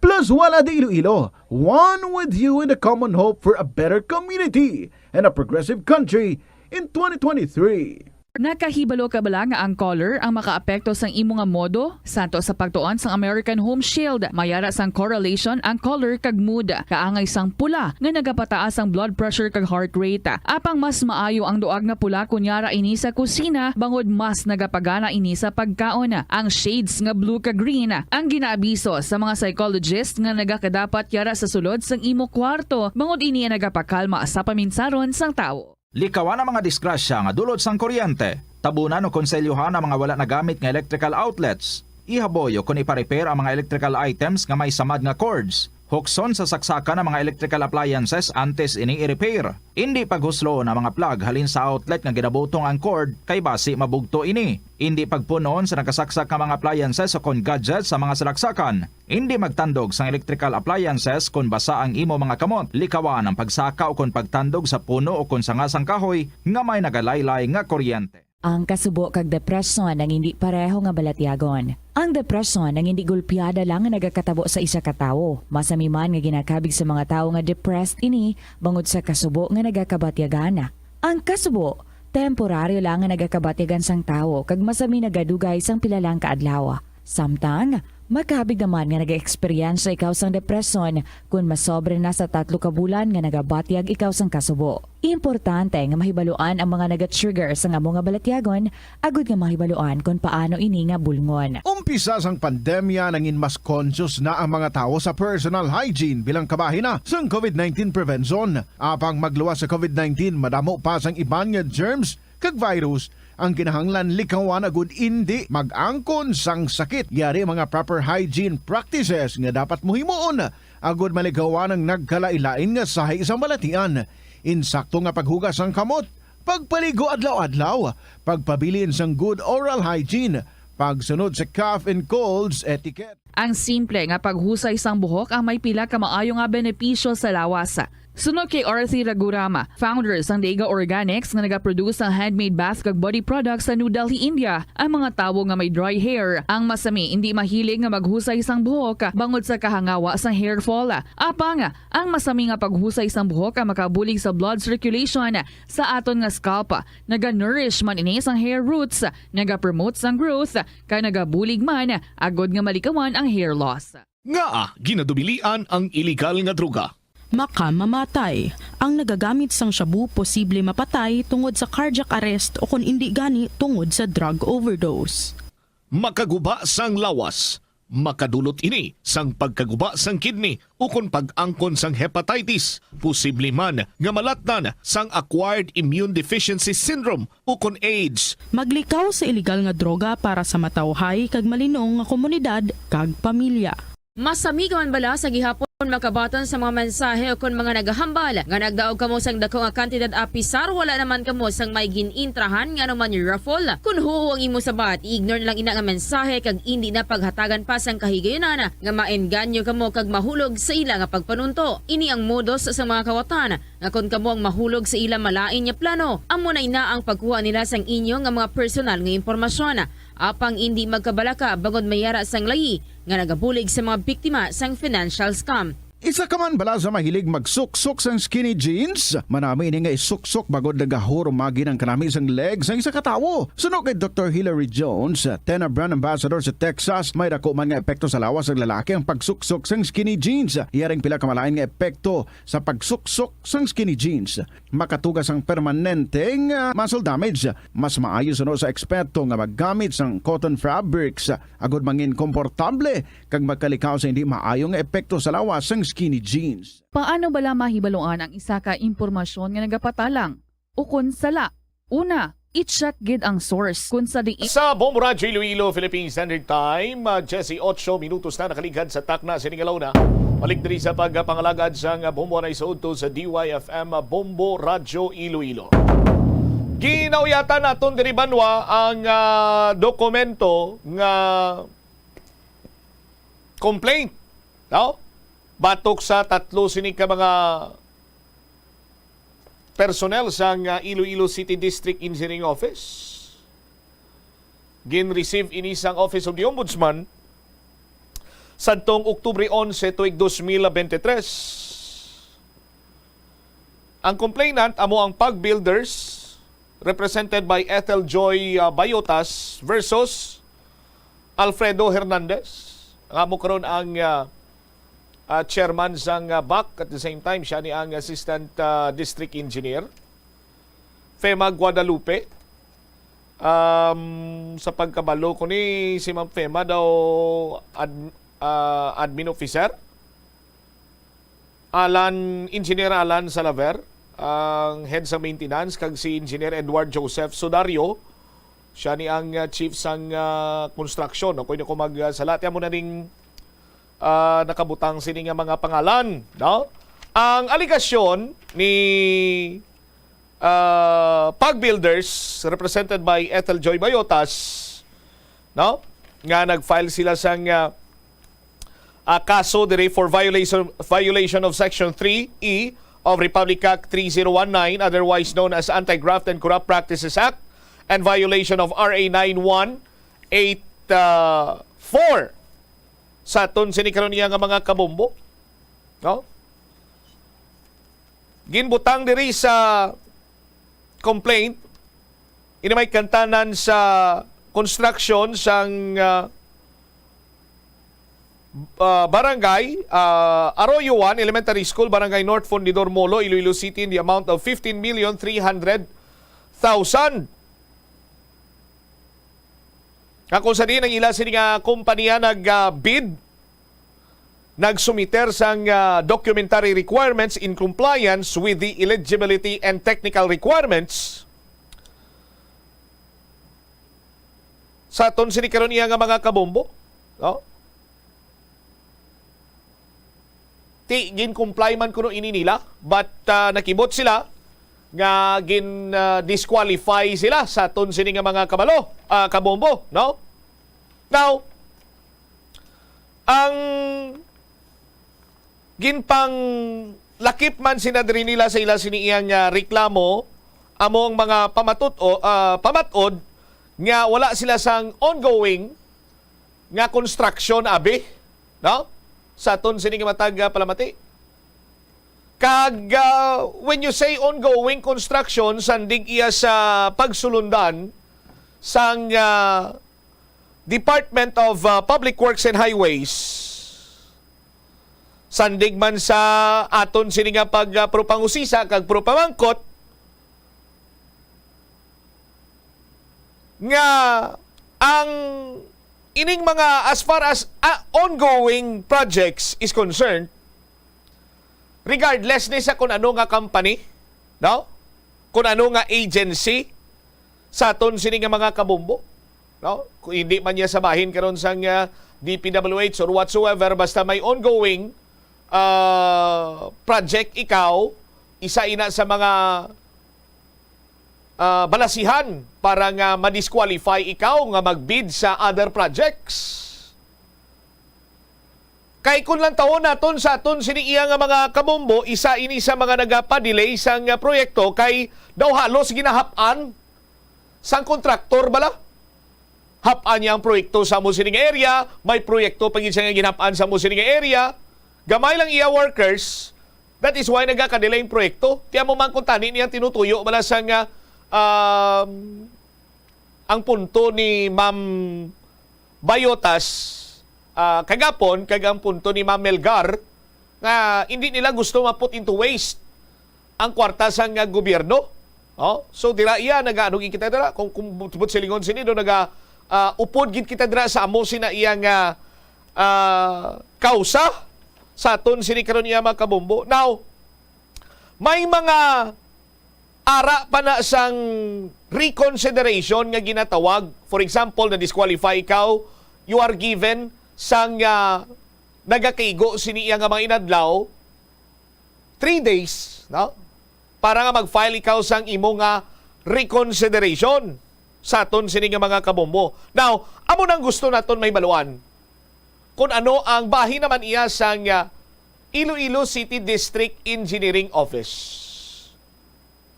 Plazuela de Iloilo, one with you in the common hope for a better community and a progressive country in twenty twenty-three. Nakahibalo ka bala nga ang color ang makaapekto sang imo nga modo? Santo sa pagtuon sang American Home Shield, may ara sang correlation ang color kag mood. Kaangay sang pula nga nagapataas ang blood pressure kag heart rate. Apang mas maayo ang duag nga pula kon yara ini sa kusina, bangod mas nagapagana ini sa pagkaon. Ang shades nga blue kag green ang ginaabiso sa mga psychologist nga nagakadapat yara sa sulod sang imo kwarto, bangod ini ang nagapakalma sa paminsaron sang tawo. Likawan ang mga disgrasya nga dulot sang kuryente. Tabunan o konselyohan ang mga wala nagamit nga electrical outlets. Ihaboy o kon ipa-repair ang mga electrical items nga may samad nga cords. Hukson sa saksakan ang mga electrical appliances antes ini i-repair. Indi paghusloon ang mga plug halin sa outlet nga ginabutong ang cord, kay basi mabugto ini. Indi pagpun-on sa nakasaksak nga mga appliances o kon gadgets sa mga salaksakan. Indi magtandog sang electrical appliances kon basa ang imo mga kamot. Likawan ang pagsaka o kon pagtandog sa puno o kon sanga sang kahoy nga may nagalaylay nga kuryente. Ang kasubo kag depresyon ang indi pareho nga balatyagon. Ang depresyon ang indi gulpiada lang nga nagakatabo sa isa ka tawo. Masami man nga ginakabig sa mga tawo nga depressed ini bangod sa kasubo nga nagakabatyagan. Ang kasubo, temporaryo lang nga nagakabatyagan sang tawo kag masami nagadugay sang pila lang ka adlaw. Samtang, makabig naman nga nag-eksperyensya ikaw sang depresyon kon masobra na sa tatlo ka bulan nga nagabatyag ikaw sang kasubo. Importante nga mahibaluan ang mga naga-trigger sang amo nga balatyagon agud nga mahibaluan kon paano ini nga bulngon. Umpisa sang pandemya, nangin mas conscious na ang mga tawo sa personal hygiene bilang kabahin na sang COVID nineteen prevention. Apang magluwas sa COVID nineteen, madamo pa sang iban nga germs kag virus ang kinahanglan likawan agud indi mag-angkon sang sakit. Yari mga proper hygiene practices nga dapat mo himuon agud malikawan ang nagkalain-lain nga sahi sang balatian. Insakto nga paghugas sang kamot, pagpaligo adlaw-adlaw, pagpabilin sang good oral hygiene, pagsunod sa cough and colds etiquette. Ang simple nga paghusay sang buhok ang may pila ka maayo nga benepisyo sa lawas. Suno kay Arthur Ragurama, founder sang Dega Organics nga nagaproduce sang handmade bath kag body products sa New Delhi, India, ang mga tawo nga may dry hair ang masami indi mahilig nga maghusay sang buhok bangod sa kahangawa sang hair fall. Apang, ang masami nga paghusay sang buhok ang makabulig sa blood circulation sa aton nga scalp. Naga-nourish man ini sang hair roots, nagapromote sang growth, kag nagabulig man agud nga malikawan ang hair loss. Ngaa ginadubilian ang iligal nga droga? Makamamatay. Ang nagagamit sang shabu posible mapatay tungod sa cardiac arrest o kon indi gani tungod sa drug overdose. Makaguba sang lawas. Makadulot ini sang pagkaguba sang kidney ukon pag-angkon sang hepatitis, posible man nga malatnan sang acquired immune deficiency syndrome ukon AIDS. Maglikaw sa ilegal nga droga para sa matawhay kag malinong nga komunidad kag pamilya. Masami ka man bala sa gihapon makabaton sa mga mensahe o kon mga nagahambal nga nagdaog kamo sang dako nga kantidad apisar wala naman kamo sang may gin-intrahan nga anuman raffle? Kon huo ang imo sabat, i-ignore na lang ina nga mensahe kag indi na paghatagan pa sang kahigayunan nga maengganyo kamo kag mahulog sa ila nga pagpanunto. Ini ang modus sa mga kawatan nga kon kamo ang mahulog sa ila malain nga plano, amo na ina ang pagkuha nila sang inyo nga mga personal nga impormasyon. Apang indi magkabalaka bangod may ara sang layi nga nagabulig sa mga biktima sang financial scam. Isa ka man bala sa mahilig magsuksok sang skinny jeans? Manami ini nga isuksok bangod nagahurumagi ang kanami sang leg sang isa ka tawo. Suno kay Doktor Hilary Jones, Tena Brand Ambassador sa Texas, may dako man nga epekto sa lawas sang lalaki ang pagsuksok sang skinny jeans. Iya ring pila ka malain nga epekto sa pagsuksok sang skinny jeans. Makatuga sang permanenteng, ah, muscle damage. Mas maayo suno sa eksperto nga maggamit sang cotton fabrics agod mangin komportable kag makalikaw sa hindi maayo nga epekto sa lawas sang skinny jeans. Paano bala mahibaluan ang isa ka impormasyon nga nagapatalang ukon sala? Una, i-check gid ang source. Kon sa diin Sa Bombo Radyo Iloilo, Philippine Standard Time, ah, diyes y ocho minutos na nakaligad sa takna sining alauna. Balik diri sa pagpangalagad sang Bombo na isuod to sa D Y F M Bombo Radyo Iloilo. Ginauyatan naton diri banwa ang, ah, dokumento nga complaint, no? Batok sa tatlo sini ka mga personnel sang, ah, Iloilo City District Engineering Office. Gin-receive ini sang Office of the Ombudsman sadtong Oktubre onse tuig dos mil bente tres. Ang complainant amo ang Pag Builders, represented by Ethel Joy, ah, Bayotas versus Alfredo Hernandez. Ang amo karon ang, ah, ah, chairman sang, ah, BAC, at the same time siya ni ang assistant, ah, district engineer. Fema Guadalupe. Um, sa pagkabalo ko ni si Ma'am Fema daw ad-, ah, admin officer. Alan, Engineer Alan Salaver, ang head sa maintenance, kag si Engineer Edward Joseph Sudario, siya ni ang, ah, chief sang, ah, construction. Ako ko magsala, tiyan mo na ning, ah, nakabutang sini nga mga pangalan, no? Ang alegasyon ni, ah, Pag Builders, represented by Ethel Joy Bayotas, no? Nga nag-file sila sang, ah, ah, kaso diri for violation, violation of Section three E of Republic Act three zero one nine, otherwise known as Anti-Graft and Corrupt Practices Act, and violation of R A nine one eight four. Sa aton sini karon niya nga mga kabombo, no? Ginbutang diri sa complaint, ini may kantanan sa construction sang, ah, ah, barangay, ah, Arroyo one Elementary School, Barangay North Fundidor, Molo, Iloilo City, in the amount of fifteen million three hundred thousand. Nga kung sa diin ang ila sini nga kompanya nag, ah, bid, nagsumiter sang, ah, documentary requirements in compliance with the eligibility and technical requirements sa aton sini karon iya nga mga kabombo, no? Ti, gin-comply man kuno ini nila, but, ah, nakibot sila nga gin, ah, disqualify sila sa aton sini nga mga kabalo, ah, kabombo, no? Now, ang ginpanglakip man sina diri nila sa ila sini iyang, ah, reklamo, amo ang mga pamatud-, o, ah, pamat-od nga wala sila sang ongoing nga construction, abi, no? Sa aton sini nga matag, ah, palamati. Kag, ah, when you say ongoing construction, sandig iya sa pagsulundan sang, ah, Department of, ah, Public Works and Highways, Sandig man sa aton sini nga pag, ah, propangusisa kag propamangkot nga ang ining mga, as far as, ah, ongoing projects is concerned, regardless ni sa kung ano nga company, no? Kung ano nga agency, sa aton sini nga mga kabombo, no? Kung hindi man niya sa bahin karon sang, ah, D P W H or whatsoever, basta may ongoing, ah, project ikaw, isa ina sa mga, ah, balasihan para nga ma-disqualify ikaw nga mag-bid sa other projects. Kay kung lantawon naton sa aton sini iya nga mga kabombo, isa ini sa mga nagapa-delay sang, ah, proyekto kay daw halos ginahap-an sang kontraktor bala. Hap-an niya ang proyekto sa amo sini nga area, may proyekto pa gid siya nga ginhap-an sa amo sini nga area. Gamay lang iya workers, that is why nagaka-delay ang proyekto. Ti amo man kung tani niya tinutuyo bala sang, ah, um, ang punto ni Ma'am Bayotas, ah, kagapon, kag ang punto ni Ma'am Melgar, nga hindi nila gusto ma-put into waste ang kwarta sang, ah, gobyerno. Oh, so dira iya nagaano gid kita dira kung, kung but, but silingon sini do naga, ah, upod gid kita dira sa amo sina iya nga, ah, kausa sa aton sini karon iya mga kabombo. Now, may mga ara pa na sang reconsideration nga ginatawag. For example, na-disqualify ikaw, you are given sang, ah, nagakaigo sini iya nga mga inadlaw, three days, no? Para nga mag-file ikaw sang imo nga reconsideration sa aton sini nga mga kabombo. Now, amo nang gusto naton mahibaluan kung ano ang bahin naman iya sang, ah, Iloilo City District Engineering Office.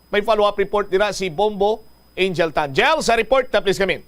May follow-up report dira si Bombo Angel Tangel. Sa report na, please, kami.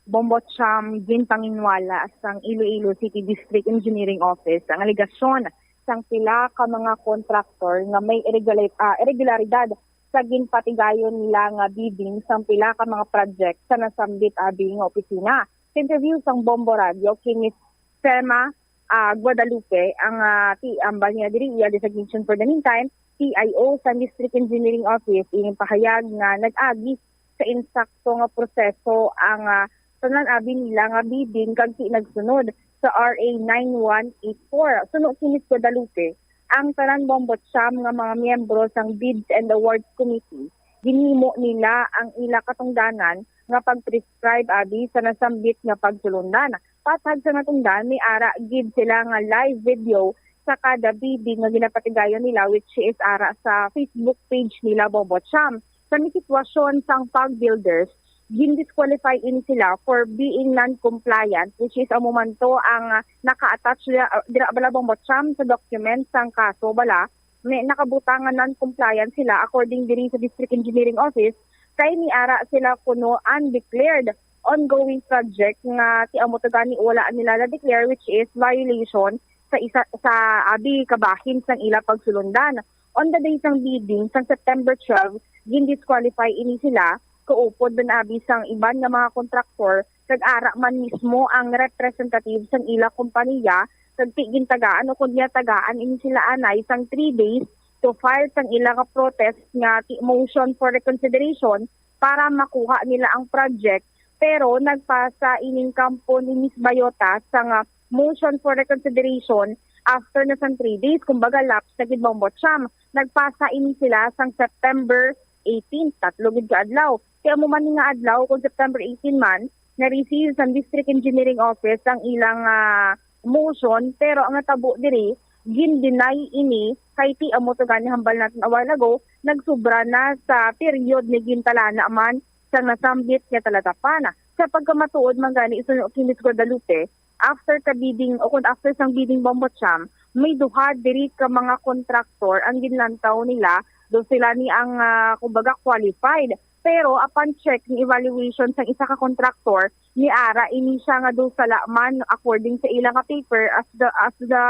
Bombo Cham, ginpanginwala sang Iloilo City District Engineering Office ang alegasyon sang pila ka mga kontraktor nga may irregular-, ah, irregularidad sa ginpatigayon nila nga bidding sang pila ka mga project sa nasambit abi nga opisina. Sa interview sang Bombo Radio kay Miss Sema, ah, Guadalupe, ang, ah, ti-, ambal niya diri, iya designation for the meantime, P I O sa District Engineering Office, ining pahayag nga nag-agi sa insakto nga proseso ang, ah, tanan abi nila nga bidding kag ti nagsunod sa R A nine one eight four. Suno kini sa Guadalupe, ang tanan Bombo Cham nga mga miyembro sang Bids and Awards Committee, ginhimo nila ang ila katungdanan nga pag-prescribe abi sa nasambit nga pagsulundan. Patag sa natungdan, may ara gid sila nga live video sa kada bidding nga ginapatigayon nila, which is ara sa Facebook page nila, Bombo Cham. Sa may sitwasyon sang Pag Builders, gin-disqualify ini sila for being non-compliant, which is amo man to ang, ah, naka-attach dira, dira bala, Bombo Cham, sa document sang kaso bala, may nakabutang nga non-compliant sila according diri sa District Engineering Office, kay niara sila kuno undeclared ongoing project nga ti amo to gani wala nila na-declare, which is violation sa isa sa abi kabahin sang ila pagsulundan. On the day sang bidding sang September twelve, gin-disqualify ini sila kaupod man abi sang iban nga mga kontraktor kag ara man mismo ang representative sang ila kompanya kag ti gintagaan o kunya tagaan ini sila anay sang three days to file sang ila nga protest nga ti motion for reconsideration para makuha nila ang project. Pero nagpasa ining kampo ni Miss Bayota sang, ah, motion for reconsideration after na sang three days, kumbaga lapse na gid, Bombo Cham. Nagpasa ini sila sang September eighteen, tatlo gid ka adlaw. Kay amo man nga adlaw, kung September eighteen man, na-receive sa District Engineering Office ang ilang, ah, motion, pero ang natabo diri, gin-deny ini kay ti amo to gani hambal natin a while ago, nagsubra na sa period ni gintalana man sang nasambit nga talatapan. Sa pagkamatuod man gani, suno kay Miss Guadalupe, after ka bidding o kung after sang bidding, Bombo Cham, may duha diri ka mga kontraktor ang ginlantaw nila, do sila ni ang, ah, kumbaga, qualified. Pero upon check ni evaluation sang isa ka kontraktor, niara ini siya nga do sala man according sa ila nga paper as the, as the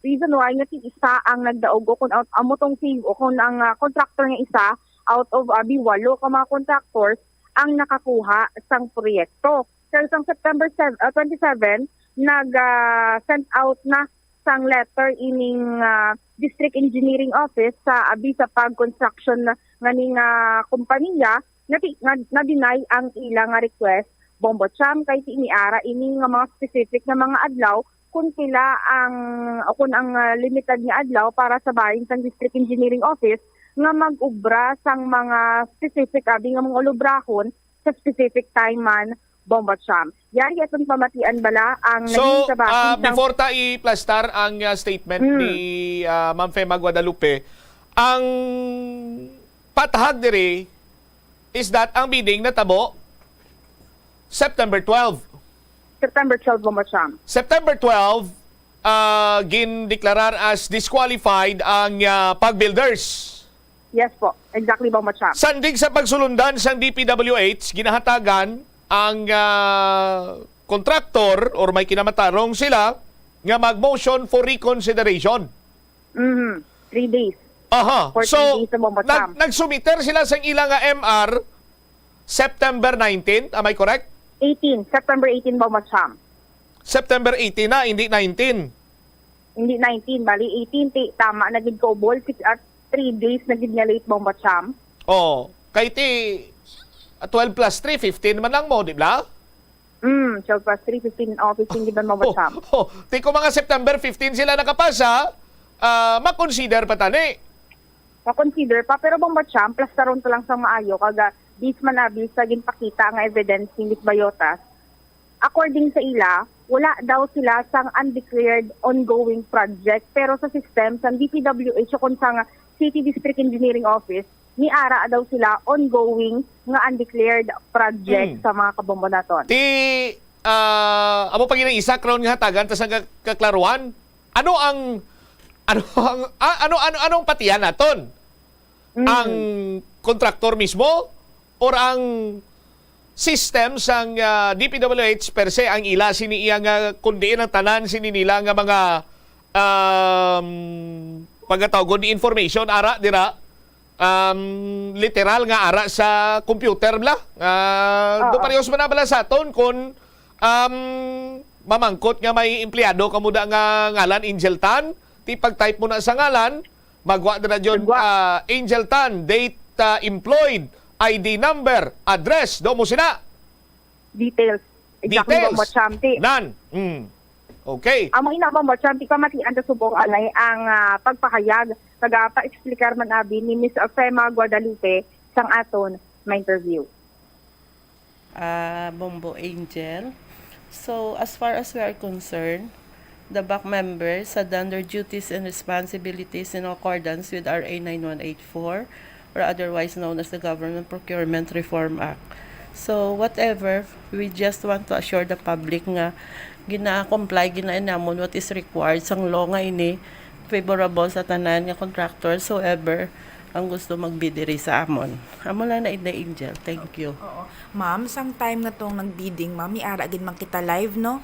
reason why nga ti isa ang nagdaog o kung out, amo tong save o kung ang, ah, contractor nga isa out of abi walo ka mga contractors ang nakakuha sang proyekto. Pero sang September seven, ah, twenty-seven, nag, ah, send out na sang letter ining, ah, District Engineering Office sa abi sa pag-construction nga ning, ah, kompanya, nati-, nga, na-deny ang ila nga request, Bombo Cham, kay ti-, niara ini nga mga specific nga mga adlaw kung pila ang, o kung ang, ah, limited nga adlaw para sa bahin sang District Engineering Office nga mag-ubra sang mga specific abi nga mga ulubrahon sa specific time man, Bombo Cham. Yari aton pamatian bala ang So, nahing sa bahin ah, sang before ta iplastar ang, ah, statement Hmm. ni, ah, Ma'am Fema Guadalupe, ang patahag diri is that ang bidding natabo September twelve. September twelve, Bombo Cham. September twelve, ah, gindeklarar as disqualified ang, ah, pag-builders. Yes po. Exactly, Bombo Cham. Sandig sa pagsulundan sang D P W H, ginahatagan ang, ah, kontraktor or may kinamatarong sila nga mag-motion for reconsideration. Mhm. Three days. Aha. For So, three days sa Bombo nag-, Cham. nagsumiter sila sang ila nga M R September nineteen, am I correct? Eighteen, September eighteen, Bombo Cham. September eighteen na, hindi nineteen. Hindi nineteen, bali eighteen, ti, tama na gid ko, Bol. Six at three days na gid nga late, Bombo Cham. Oh, kay ti, ah, twelve plus three, fifteen man lang mo, di ba? Mm, twelve plus three, fifteen, oh, fifteen gid man, Bombo Cham. Oh, ti ko mga September fifteen sila nakapasa, ah, ma-consider pa tani. Ma-consider pa, pero Bombo Cham, plastaron ta lang sa maayo, kag, ah, based man abi sa ginpakita nga evidence ni Miss Bayotas, according sa ila, wala daw sila sang undeclared ongoing project, pero sa system sang D P W H o kon sang City District Engineering Office, niara daw sila ongoing nga undeclared project Hmm. sa mga kabombo naton. Ti, ah, amo pa gid ang isa karon nga hatagan ta sa ka-, kaklaruhan. Ano ang, ano ang, ah, ano, ano, anong patihan naton? Mm. Ang kontraktor mismo or ang system sang, ah, D P W H per se ang ila sini iya nga kundi ang tanan sini nila nga mga, um, pagkatawgon ni information ara dira, um, literal nga ara sa computer bla. Ah, Oo. Do parehas man na bala sa aton kung, um, mamangkot nga may empleyado kamo da nga ngalan Angel Tan, ti pag-type mo na sa ngalan, magwa na jud, Magwa. ah, Angel Tan, date, ah, employed, I D number, address, do mo sina. Details. Exactly, Details. Bombo Cham, ti. Nan. Mm. Okay. Amo ina, Bombo Cham, ti pamatian ta subong anay ang, ah, pagpahayag, kag, ah, pa-explicar man abi ni Miss Fema Guadalupe sang aton ma-interview. Ah, Bombo Angel. So, as far as we are concerned, the back members had done their duties and responsibilities in accordance with R A nine one eight four, or otherwise known as the Government Procurement Reform Act. So, whatever, we just want to assure the public nga gina-comply, gina-, namon what is required sang law nga ini favorable sa tanan nga contractors, whoever ang gusto mag-bid diri sa amon. Amo lang na, Inday Angel. Thank you. Oo. Ma'am, sang time nga tong nag-bidding, ma'am, may ara gid man kita live, no?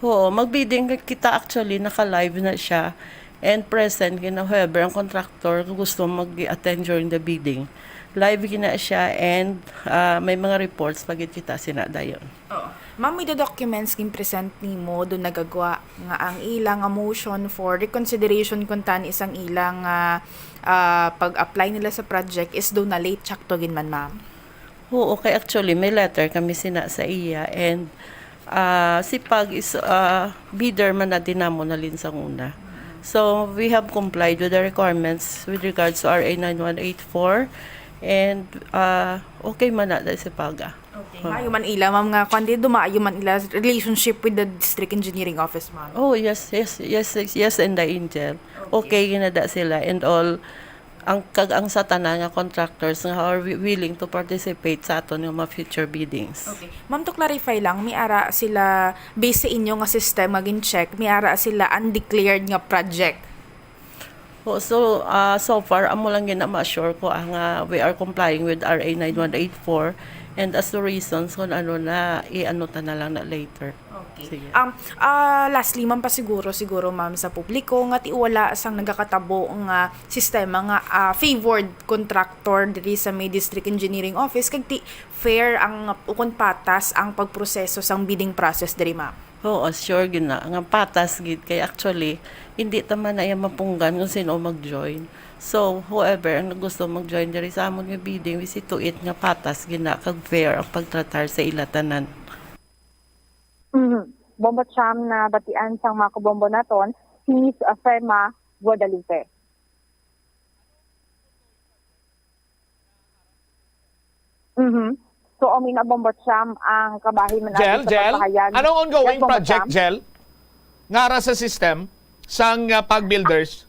Oo, mag-bidding kita actually, naka-live na siya. And present gina, whoever ang contractor nga gusto mag-attend during the bidding. Live gina siya and, ah, may mga reports pa gid kita sina dayon. Oo. Ma'am, may the documents gin present nimo do nagagwa nga ang ila nga motion for reconsideration kuntani sang ila nga, ah, pag-apply nila sa project is do na late, sakto gid man, ma'am? Oo, kay actually may letter kami sina sa iya and, ah, si Pag is, ah, bidder man na din namo na lin sa una. So, we have complied with the requirements with regards to R A nine one eight four and, ah, okay man na si Pag, ah. Okay. Oo. Maayo man ila, ma'am, nga kuan, di, dumaayo man ila relationship with the District Engineering Office, ma'am. Oh, yes, yes, yes, yes, yes, and the Angel. Okay. Okay, ginada sila and all. Ang, kag ang sa tanan nga contractors nga are wi-, willing to participate sa aton nga mga future biddings. Okay. Ma'am, to clarify lang, may ara sila, based sa inyo nga system nga gin-check, may ara sila undeclared nga project? Oh, so, ah, so far, amo lang gid na ma-assure ko, ah, nga we are complying with R A nine one eight four, and as to reasons kung ano na, i-ano ta na lang na later. Okay. Sige. Um, ah, lastly, ma'am, pasiguro, siguro, ma'am, sa publiko, nga ti wala sang nagakatabo nga sistema nga, ah, favored contractor diri sa may District Engineering Office, kag ti fair ang, ukon patas ang pagproseso sang bidding process diri, ma'am? Oo, sure gid na nga patas gid kay actually hindi ta man na iya mapunggan kung sino mag-join. So, whoever ang gusto mag-join diri sa amon nga bidding, we see to it nga patas gid na kag fair ang pagtratar sa ila tanan. Mhm. Bombo Cham, nabatian sang mga kabombo naton, si Miss Fema Guadalupe. Mhm. So, amo na, Bombo Cham, ang kabahin man Jel, sa Jel, pagpahayag. Anong ongoing Yes, Bombo project, Cham. Jel? Nga ara sa system sang uh, pag-builders?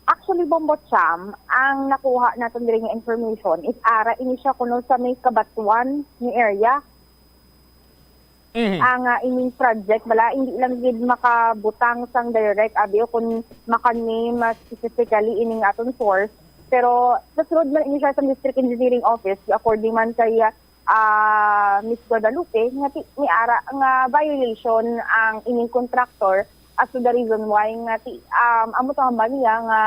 Actually, Bombo Cham, ang nakuha natin diri nga information is ara ini siya kuno sa may Cabatuan nga area. Mhm. Ang ah, ining project bala, hindi lang gid makabutang sang direct abi o kung maka-name ah, specifically ining aton source, pero nasulod man ini siya sa District Engineering Office, according man kay ah, Miss Guadalupe, nga ti, may ara nga violation ang ining contractor as to the reason why nga ti, um, amo to ang niya nga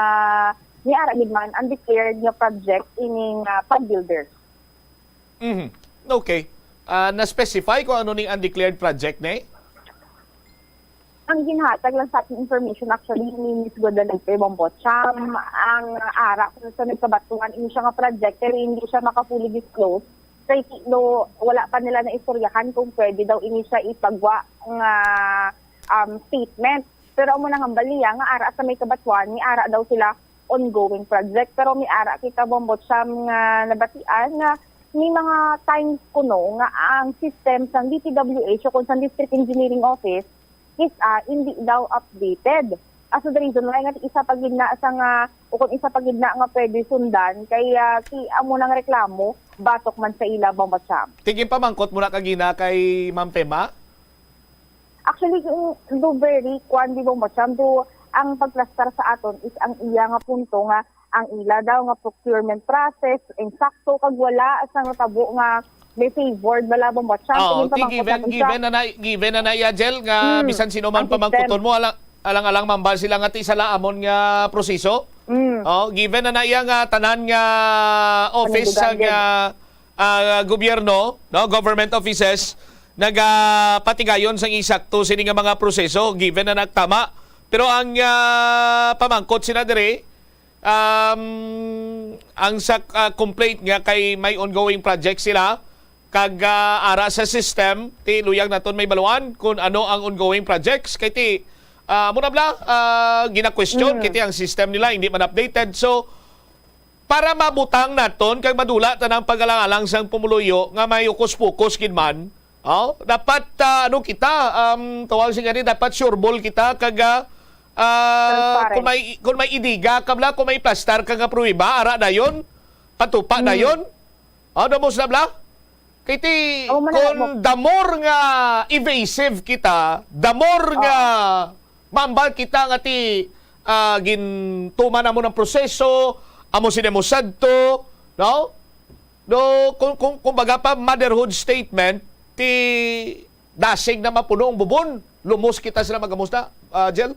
may ara gid man undeclared nga project ining ah, pag-builder. Mhm. Okay. Ah, na-specify kung ano ning undeclared project, ne? Ang ginhatag lang sa ating information actually ni Miss Guadalupe Bombocham, ang ara kung sa nagkabatuhan ini siya nga project, pero hindi siya maka-fully disclose. Kay no, wala pa nila naistoryahan kung pwede daw ini siya ipagwa nga um, statement. Pero amo na nga baliya nga ara sa may kabatuan, ni ara daw sila ongoing project. Pero may ara kita Bombocham nga nabatian nga may mga times kuno nga ang system sang D P W H o kung sang District Engineering Office is ah, hindi daw updated. As the reason why nga isa pa gid na sa nga o kung isa pa gid na nga pwede sundan kay ah, ti amo nang reklamo batok man sa ila Bombocham. Tigin pamangkot mo na kagina kay Ma'am Fema? Actually, do very kwan di Bombocham do ang pagplastar sa aton is ang iya nga punto nga ang ila daw nga procurement process insakto kag wala sa natabo nga may favored bala Bombocham. Oh, ti given given na na given na na iya Jel nga hmm, bisan sino man pamangkuton mo alang alang-alang mambal sila nga ti sala amon nga proseso. Mm. Oh, given na na iya nga tanan nga office sa nga uh, gobyerno, no, government offices nagapatigayon sang isakto sini nga mga proseso given na nagtama. Pero ang uh, pamangkot sina diri um, ang sa uh, complaint nga kay may ongoing project sila kag uh, ara sa system ti luyag naton may baluan kung ano ang ongoing projects kay ti uh, muna bla uh, gina-question mm. kay ti ang system nila hindi man updated so para mabutang naton kag madula tanang pagalang-alang sang pumuluyo nga may ukos-pukos gid man. Oh, dapat uh, ano kita um tawag sing ani dapat sureball kita kag uh, uh, kung may kung may idiga ka bla kung may plastar ka nga pruweba ara dayon patupa hmm. dayon. Oh, damos na bla. Kay ti oh, kung the more nga evasive kita, the more oh. nga Mambal kita nga ti uh, gintuman namo ng proseso, amo sila mo sadto, no? No, kung, kung, kumbaga pa motherhood statement, ti dasig na mapuno ang bubon, lumos kita sila magamusta, uh, Jel?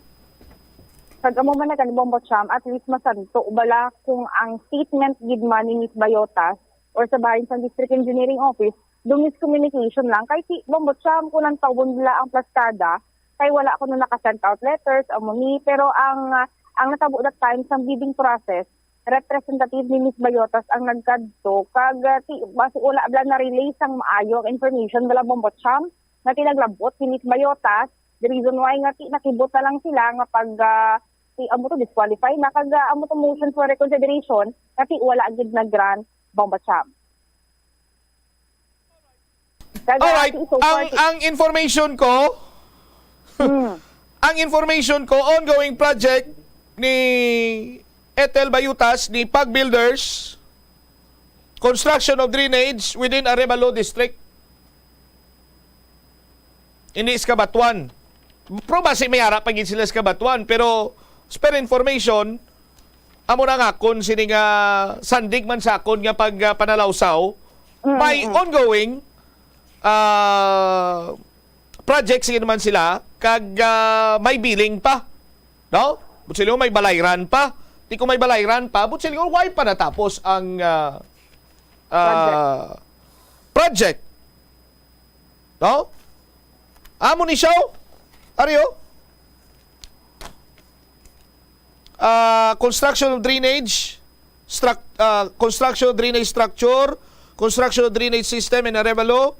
Pag amo man na kan Bombo Cham, at least masanto bala kung ang statement gid man ni Miss Bayotas or sa bahin sa District Engineering Office, do miscommunication lang. Kay si Bombo Cham, kung ang tawon nila ang plastada, kay wala kuno naka-send out letters amo ni, pero ang ang natabo that time sa bidding process, representative ni Miss Bayotas ang nagkadto kag uh, ti, basi wala bala na relay sang maayo ang information bala Bombocham nga tinaglabot ni Miss Bayotas. The reason why nga ti nakibot na lang sila nga pag uh, ti amo to disqualify na kag uh, amo to motion for reconsideration nga ti wala gid na grant Bombocham. Alright. Ang, ang information ko, hmm. ang information ko, ongoing project ni Ethel Bayutas, ni Pag Builders, construction of drainage within Arevalo District. Hindi sa Cabatuan. Pero basi may ara pa gid sila sa Cabatuan. Pero, as per information, amo na nga kun sini nga sandig man sa akon nga pag uh, panalawsaw, mm, may mm. ongoing uh, project sige naman sila kag uh, may billing pa, no? But sila may balayran pa. Di ko may balayran pa, but sila why pa natapos ang uh, uh, project. project. No? Amo ni siya, oh. Ari, oh. Ah, construction of drainage, struct-, ah, construction of drainage structure, construction of drainage system in Arevalo,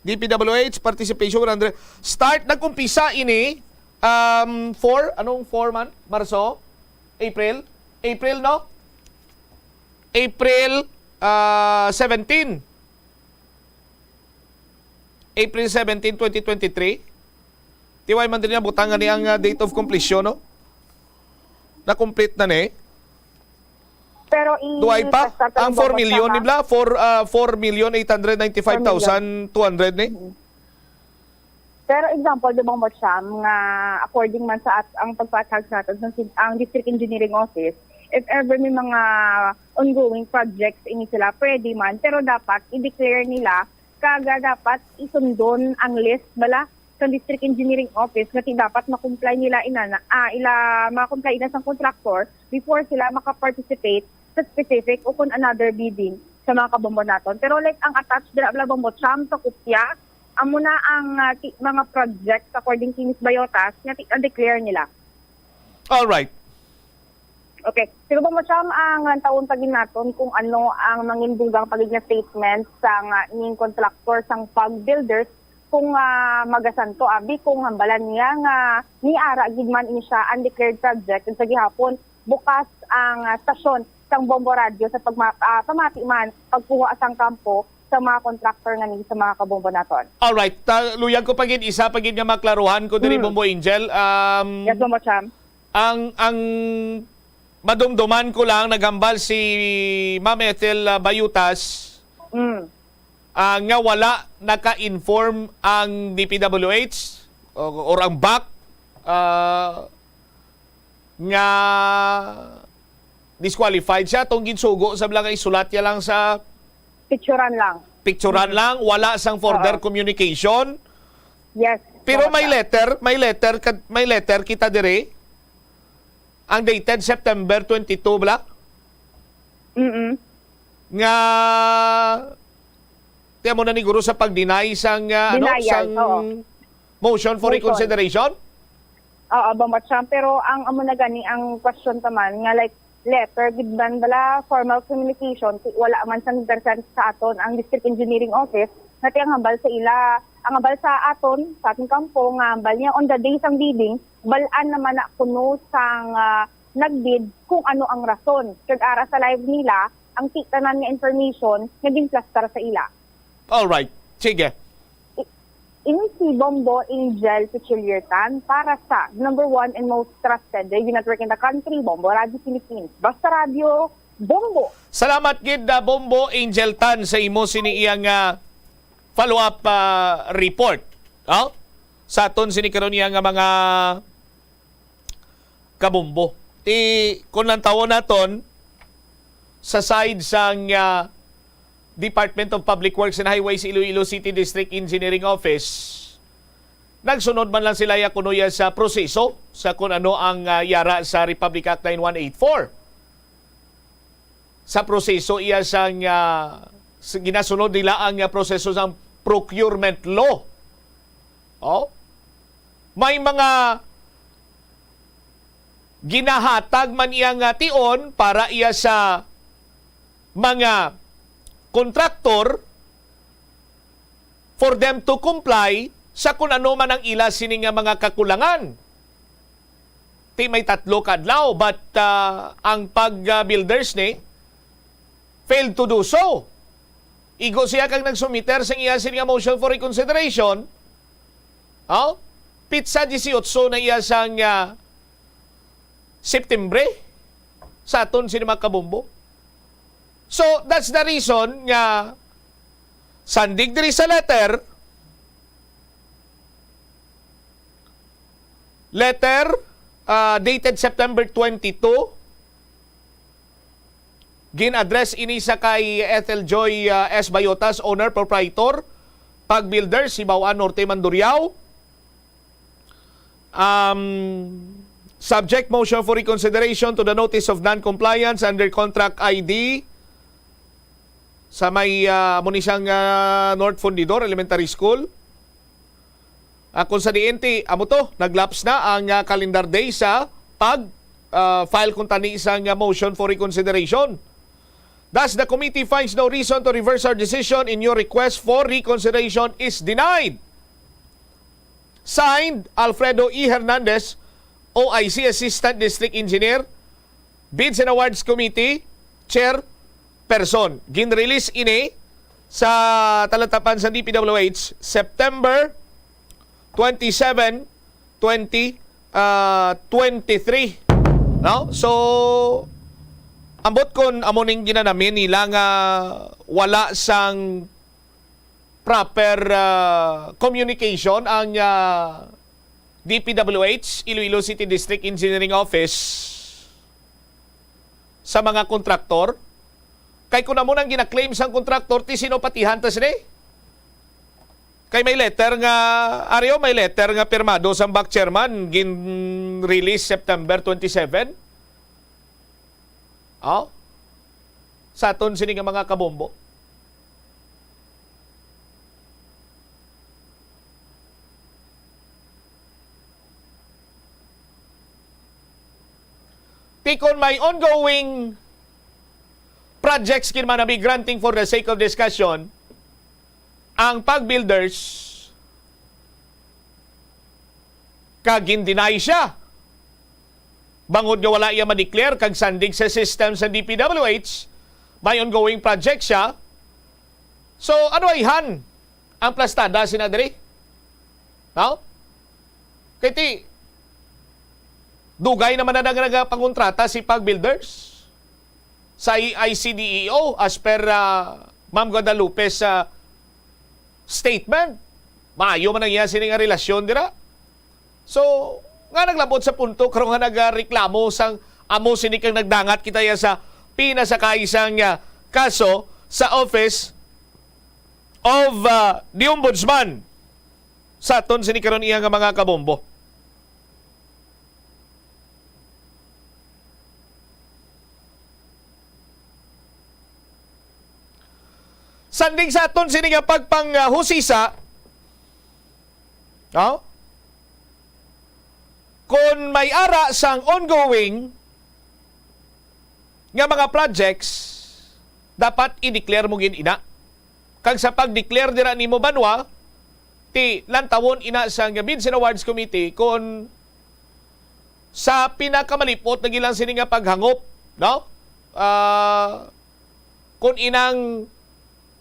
D P W H, participation one hundred. Start, nag-umpisa ini, um, four, anong four man? Marso? April? April, no? April, ah, seventeen. April seventeen, twenty twenty-three. Tiway man din nga butang nga ni ang, ah, date of completion, no? Na-complete na ni. Pero i-, Duay pa? Basta Ang four million, tama. Ni bla? Four, ah, four million eight hundred ninety-five thousand two hundred ni? Mhm. Pero example, di ba, Ma'am Cham, nga according man sa at-, ang pagpa-charge natin, ang, ang District Engineering Office, if ever may mga ongoing projects ini sila, pwede man. Pero dapat i-declare nila, kaga dapat isundon ang list bala sa District Engineering Office nga ti-, dapat ma-comply nila inana, ah, ila ma-comply ina sang contractor before sila maka-participate sa specific o kung another bidding sa mga kabombo naton. Pero like ang attached dira bala, Bombo Cham, sa kopya, amo na ang, ah, ti-, mga projects according kay Miss Bayotas nga ti-, ang declare nila. All right. Okay. Siguro, Bombo Cham, ang lantawon pa gid naton kung ano ang mangin dugang pa gid nga statement sang, ah, ning contractor sang Pag Builders kung, ah, magasanto, abi, kung hambalan niya nga niara gid man ini siya undeclared project, ug sa gihapon bukas ang, ah, stasyon sang Bombo Radyo sa pagma-, ah, pamati man pagkuha sang kampo sa mga contractor nga ni sa mga kabombo naton. All right. Ta-, luyag ko pa gid, isa pa gid nga maklaruhan ko diri, Hmm. Bombo Angel. Um, Yes, Bombo Cham. Ang, ang madumduman ko lang, naghambal si Ma'am Ethel, ah, Bayutas, Mm. ah, nga wala naka-inform ang D P W H o, or ang bac, ah, nga disqualified siya. Tong ginsugo sa bala nga isulat niya lang sa Picturan lang. picturan Mm. lang, wala sang further Oo. communication. Yes, Pero Bombo may Cham. letter, may letter, kad-, may letter kita diri. Ang dated September twenty-two, bala? Mm-mm. Nga, tiyan mo na ni guro sa pag-deny sang, ah, ano, Denial, sang oo. motion for Motion. reconsideration? Oo, Bombo Cham. Pero ang amo na gani ang question pa man nga, like, letter gid man bala, formal communication, ti-, wala man sang present sa aton ang District Engineering Office, nga ti ang hambal sa ila, ang hambal sa aton, sa aton kampo, nga hambal niya on the day sang bidding, bal-an naman na kuno sang, ah, nagbid kung ano ang rason. Kag ara sa live nila, ang ti-, tanan nga information nga ginplastar sa ila. All right. Sige. I-, ini si Bombo Angel Pichiliertan para sa number one and most trusted radio network in the country, Bombo Radio Philippines. Basta Radio, Bombo! Salamat gid, ah, Bombo Angel Tan, sa imo sini iyang, ah, follow-up, ah, report. Oh? Sa aton sini karon iya nga mga kabombo. Ti, kung lantawon naton, sa side sang, ah, Department of Public Works and Highways Iloilo City District Engineering Office, nagsunod man lang sila ya kuno ya sa proseso sa kung ano ang, ah, yara sa Republic Act nine one eight four. Sa proseso iya sang, ah, sa ginasunod nila ang, ah, proseso sang procurement law. Oh? May mga ginahatag man iya nga tion para iya sa mga kontraktor for them to comply sa kung ano man ang ila sini nga mga kakulangan. Ti may tatlo ka adlaw, but, ah, ang pag, ah, builders ni failed to do so. Igo siya kag nagsumiter sang iya sini nga motion for reconsideration. Oh? Pitsa dieciocho na iya sang, ah, Septembre sa aton sini mga kabombo. So, that's the reason nga sandig diri sa letter, letter, ah, dated September twenty-two, gin-address ini sa kay Ethel Joy, ah, S. Bayotas, owner, proprietor, Pag Builders, Sibaw-an Norte, Mandurriao. Um, subject motion for reconsideration to the notice of non-compliance under contract I D sa may, ah, amo ni siyang, ah, North Fundidor Elementary School. Ah, kung sa diin ti, amo to, nag-lapse na ang, ah, calendar day sa pag, ah, file kuntani sang, ah, motion for reconsideration. Thus, the committee finds no reason to reverse our decision in your request for reconsideration is denied. Signed, Alfredo E. Hernandez, O I C Assistant District Engineer, Bids and Awards Committee Chairperson. Ginrelease ini sa talatapan sa D P W H, September twenty-seven, twenty, ah, twenty-three. No? So, ambot kon amo ning ginanami nila nga wala sang proper, ah, communication ang, ah, D P W H, Iloilo City District Engineering Office, sa mga kontraktor. Kay kung amo nang gina-claim sang kontraktor, ti sino patihan ta sini? Kay may letter nga, ari o, may letter nga pirmado sang BAC chairman, gin-release September twenty-seven. Oh? Sa aton sini nga mga kabombo. Ti kon may ongoing projects, kinamanabi, granting for the sake of discussion, ang PAG Builders, kag gin-deny siya. Bangod nga wala iya ma-declare kag sandig sa system sa D P W H, may ongoing project siya. So, ano ayhan ang plastada sina diri? No? Kay ti, dugay naman na nag-, nagapangontrata si PAG Builders sa I C D E O, as per, ah, Ma'am Guadalupe's, ah, statement. Maayo man ang iya sini nga relasyon dira. So, nga naglabot sa punto karon nga nagareklamo sang amo sini kang nagdangat kita ya sa pinasakay sang, ah, kaso sa Office of, ah, the Ombudsman sa aton sini karon iya nga mga kabombo. Sandig sa aton sini nga pagpanghusisa, no? Kon may ara sang ongoing nga mga projects, dapat i-declare mo gid ina. Kag sa pag-declare dira nimo, Banwa, ti lantawon ina sang Bids and Awards Committee kon sa pinakamalipot na gilang sini nga paghangop, no? Ah, kung inang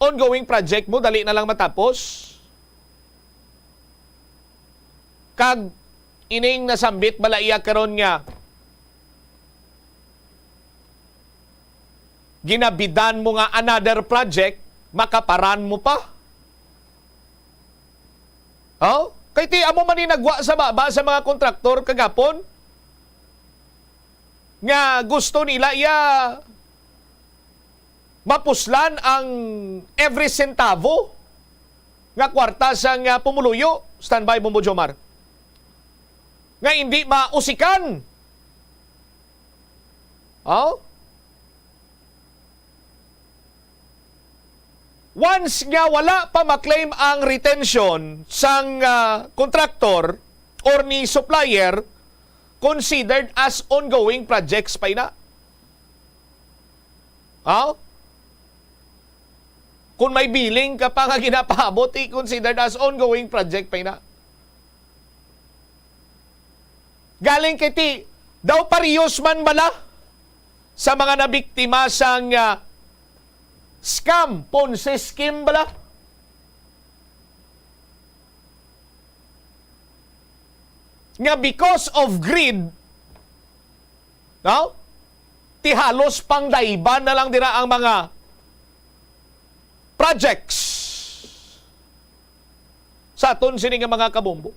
ongoing project mo, dali na lang matapos. Kag ining nasambit bala iya karon nga ginabidan mo nga another project, makaparan mo pa. Oh? Kay ti amo man ni nagwa sa baba sa mga kontraktor kagapon nga gusto nila iya mapuslan ang every centavo nga kwarta sang, ah, pumuluyo. Standby, Bombo Jomar. Nga hindi mausikan. Oh? Once nga wala pa ma-claim ang retention sang, ah, contractor or ni supplier, considered as ongoing projects pa ina. Ha? Kung may billing ka pa nga ginapaabot, i-considered as ongoing project pa ina. Galing kay ti, daw parehas man bala sa mga nabiktima sang, ah, scam, Ponzi scheme bala. Nga because of greed, no? Ti halos pangdayban na lang dira ang mga projects sa aton sini nga mga kabombo.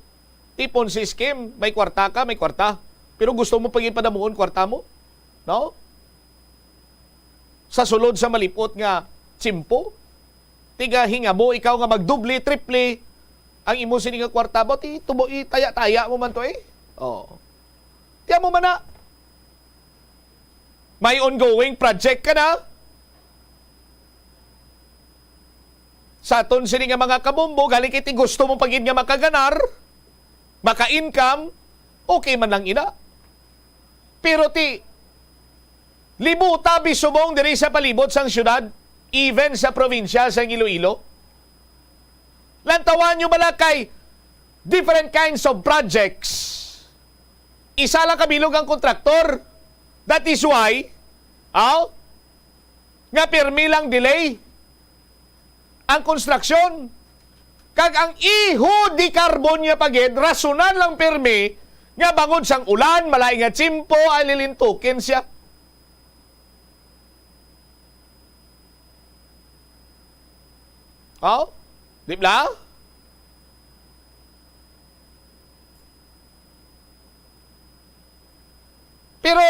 Ti Ponzi scheme, may kwarta ka, may kwarta. Pero gusto mo pag ipadamuon kwarta mo? No? Sa sulod sa malipot nga tiyempo, tiga hingamo ikaw nga magdoble, triple ang imo sini nga kwarta. But itubo, itaya-taya mo man to eh. Oh. Tiyan mo man na. May ongoing project ka na. Sa aton sini nga mga kabombo, galing kay ti gusto mo pa gid nga makaganar, maka-income, okay man lang ina. Pero ti, libuta bisubong diri sa palibot sang syudad, even sa probinsya sang Iloilo. Lantawan nyo bala kay different kinds of projects. Isa lang kabilog ang kontraktor. That is why, aw, nga pirmi lang delay ang konstruksyon. Kag ang iho di carbon niya pa gid, rasonan lang pirmi nga bangod sang ulan, malain nga tiyempo, ay lilintukin siya. Oh? Di ba? Pero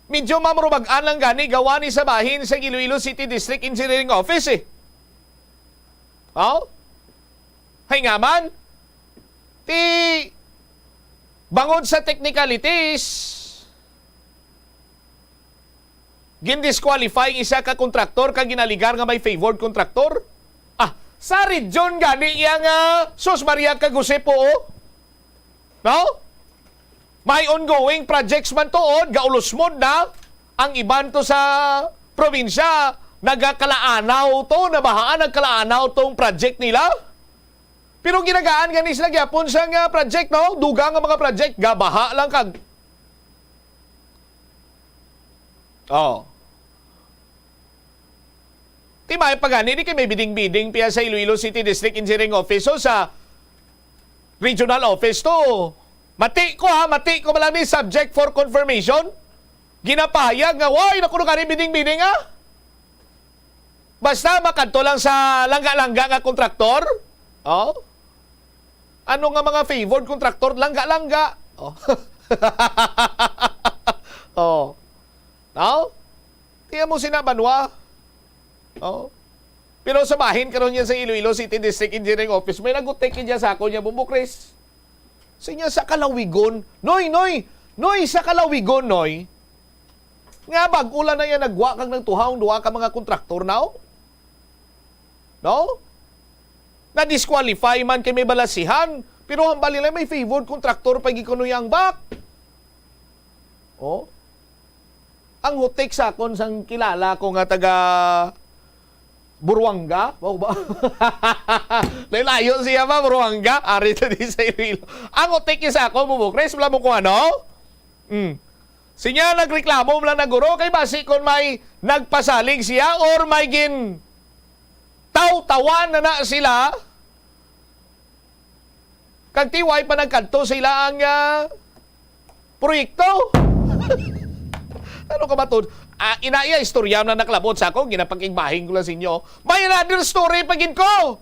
medyo mamurubag-an lang gani gawa ni sa bahin sa Iloilo City District Engineering Office eh. Oh? Hay nga man, ti bangod sa technicalities, gindisqualify ang isa ka kontraktor kag ginaligar nga may favored kontraktor. Ah, sa region gani iya nga sus Maria kag Jose po, oh. No? May ongoing projects man tuod, gaulusmod na ang iban to sa probinsya, nagakalaanaw to, nabahaan nagkalaanaw tong project nila. Pero ginagaan gani sila gyapon sa nga project, no? Dugang nga mga project, gabaha lang kag. Oh. Ti may pa gani, di kay may bidding-bidding piya sa Iloilo City District Engineering Office o sa regional office to. Mati ko ha, mati ko ba lang ni subject for confirmation? Ginapahayag nga, "Way, naku, gani bidding-bidding, ah." Basta makadto lang sa langga-langga nga kontraktor, oh? Ano nga mga favored kontraktor, langga-langga. Oh. Oh. No? Tiyan mo sina Banwa. Oh. Pero sa bahin karon niya sa Iloilo City District Engineering Office, may nagutik niya sa ako niya, Bumbo Chris. Sa niya sa kalawigon. Noy, noy! Noy, sa kalawigon, noy! Nga bag-o lang na yan nagwa kag nagtuhaw ang duha ka mga kontraktor, no? No? Na-disqualify man kay may balasihan, pero hambal nila may favored contractor pa gikuno yang bak. Oh? Ang hutik sa akon sang kilala ko nga taga Buruanga, wow ba? Layo-layo siya ba, Buruanga? Ari to di sa Iloilo. Ang hutik sa ako, Bubukres, wala mo kung ano? Mm. Sinya nagreklamo man lang na guro kay basi kon may nagpasalig siya or may gin tawtawan na na sila, kag tiway pa nagkadto sa ila ang, ah, proyekto. Ano ka matod? Ah, ina iya istorya na nakalabot sa ako, ginapakigbahin ko lang sa inyo. May another story pa gid ko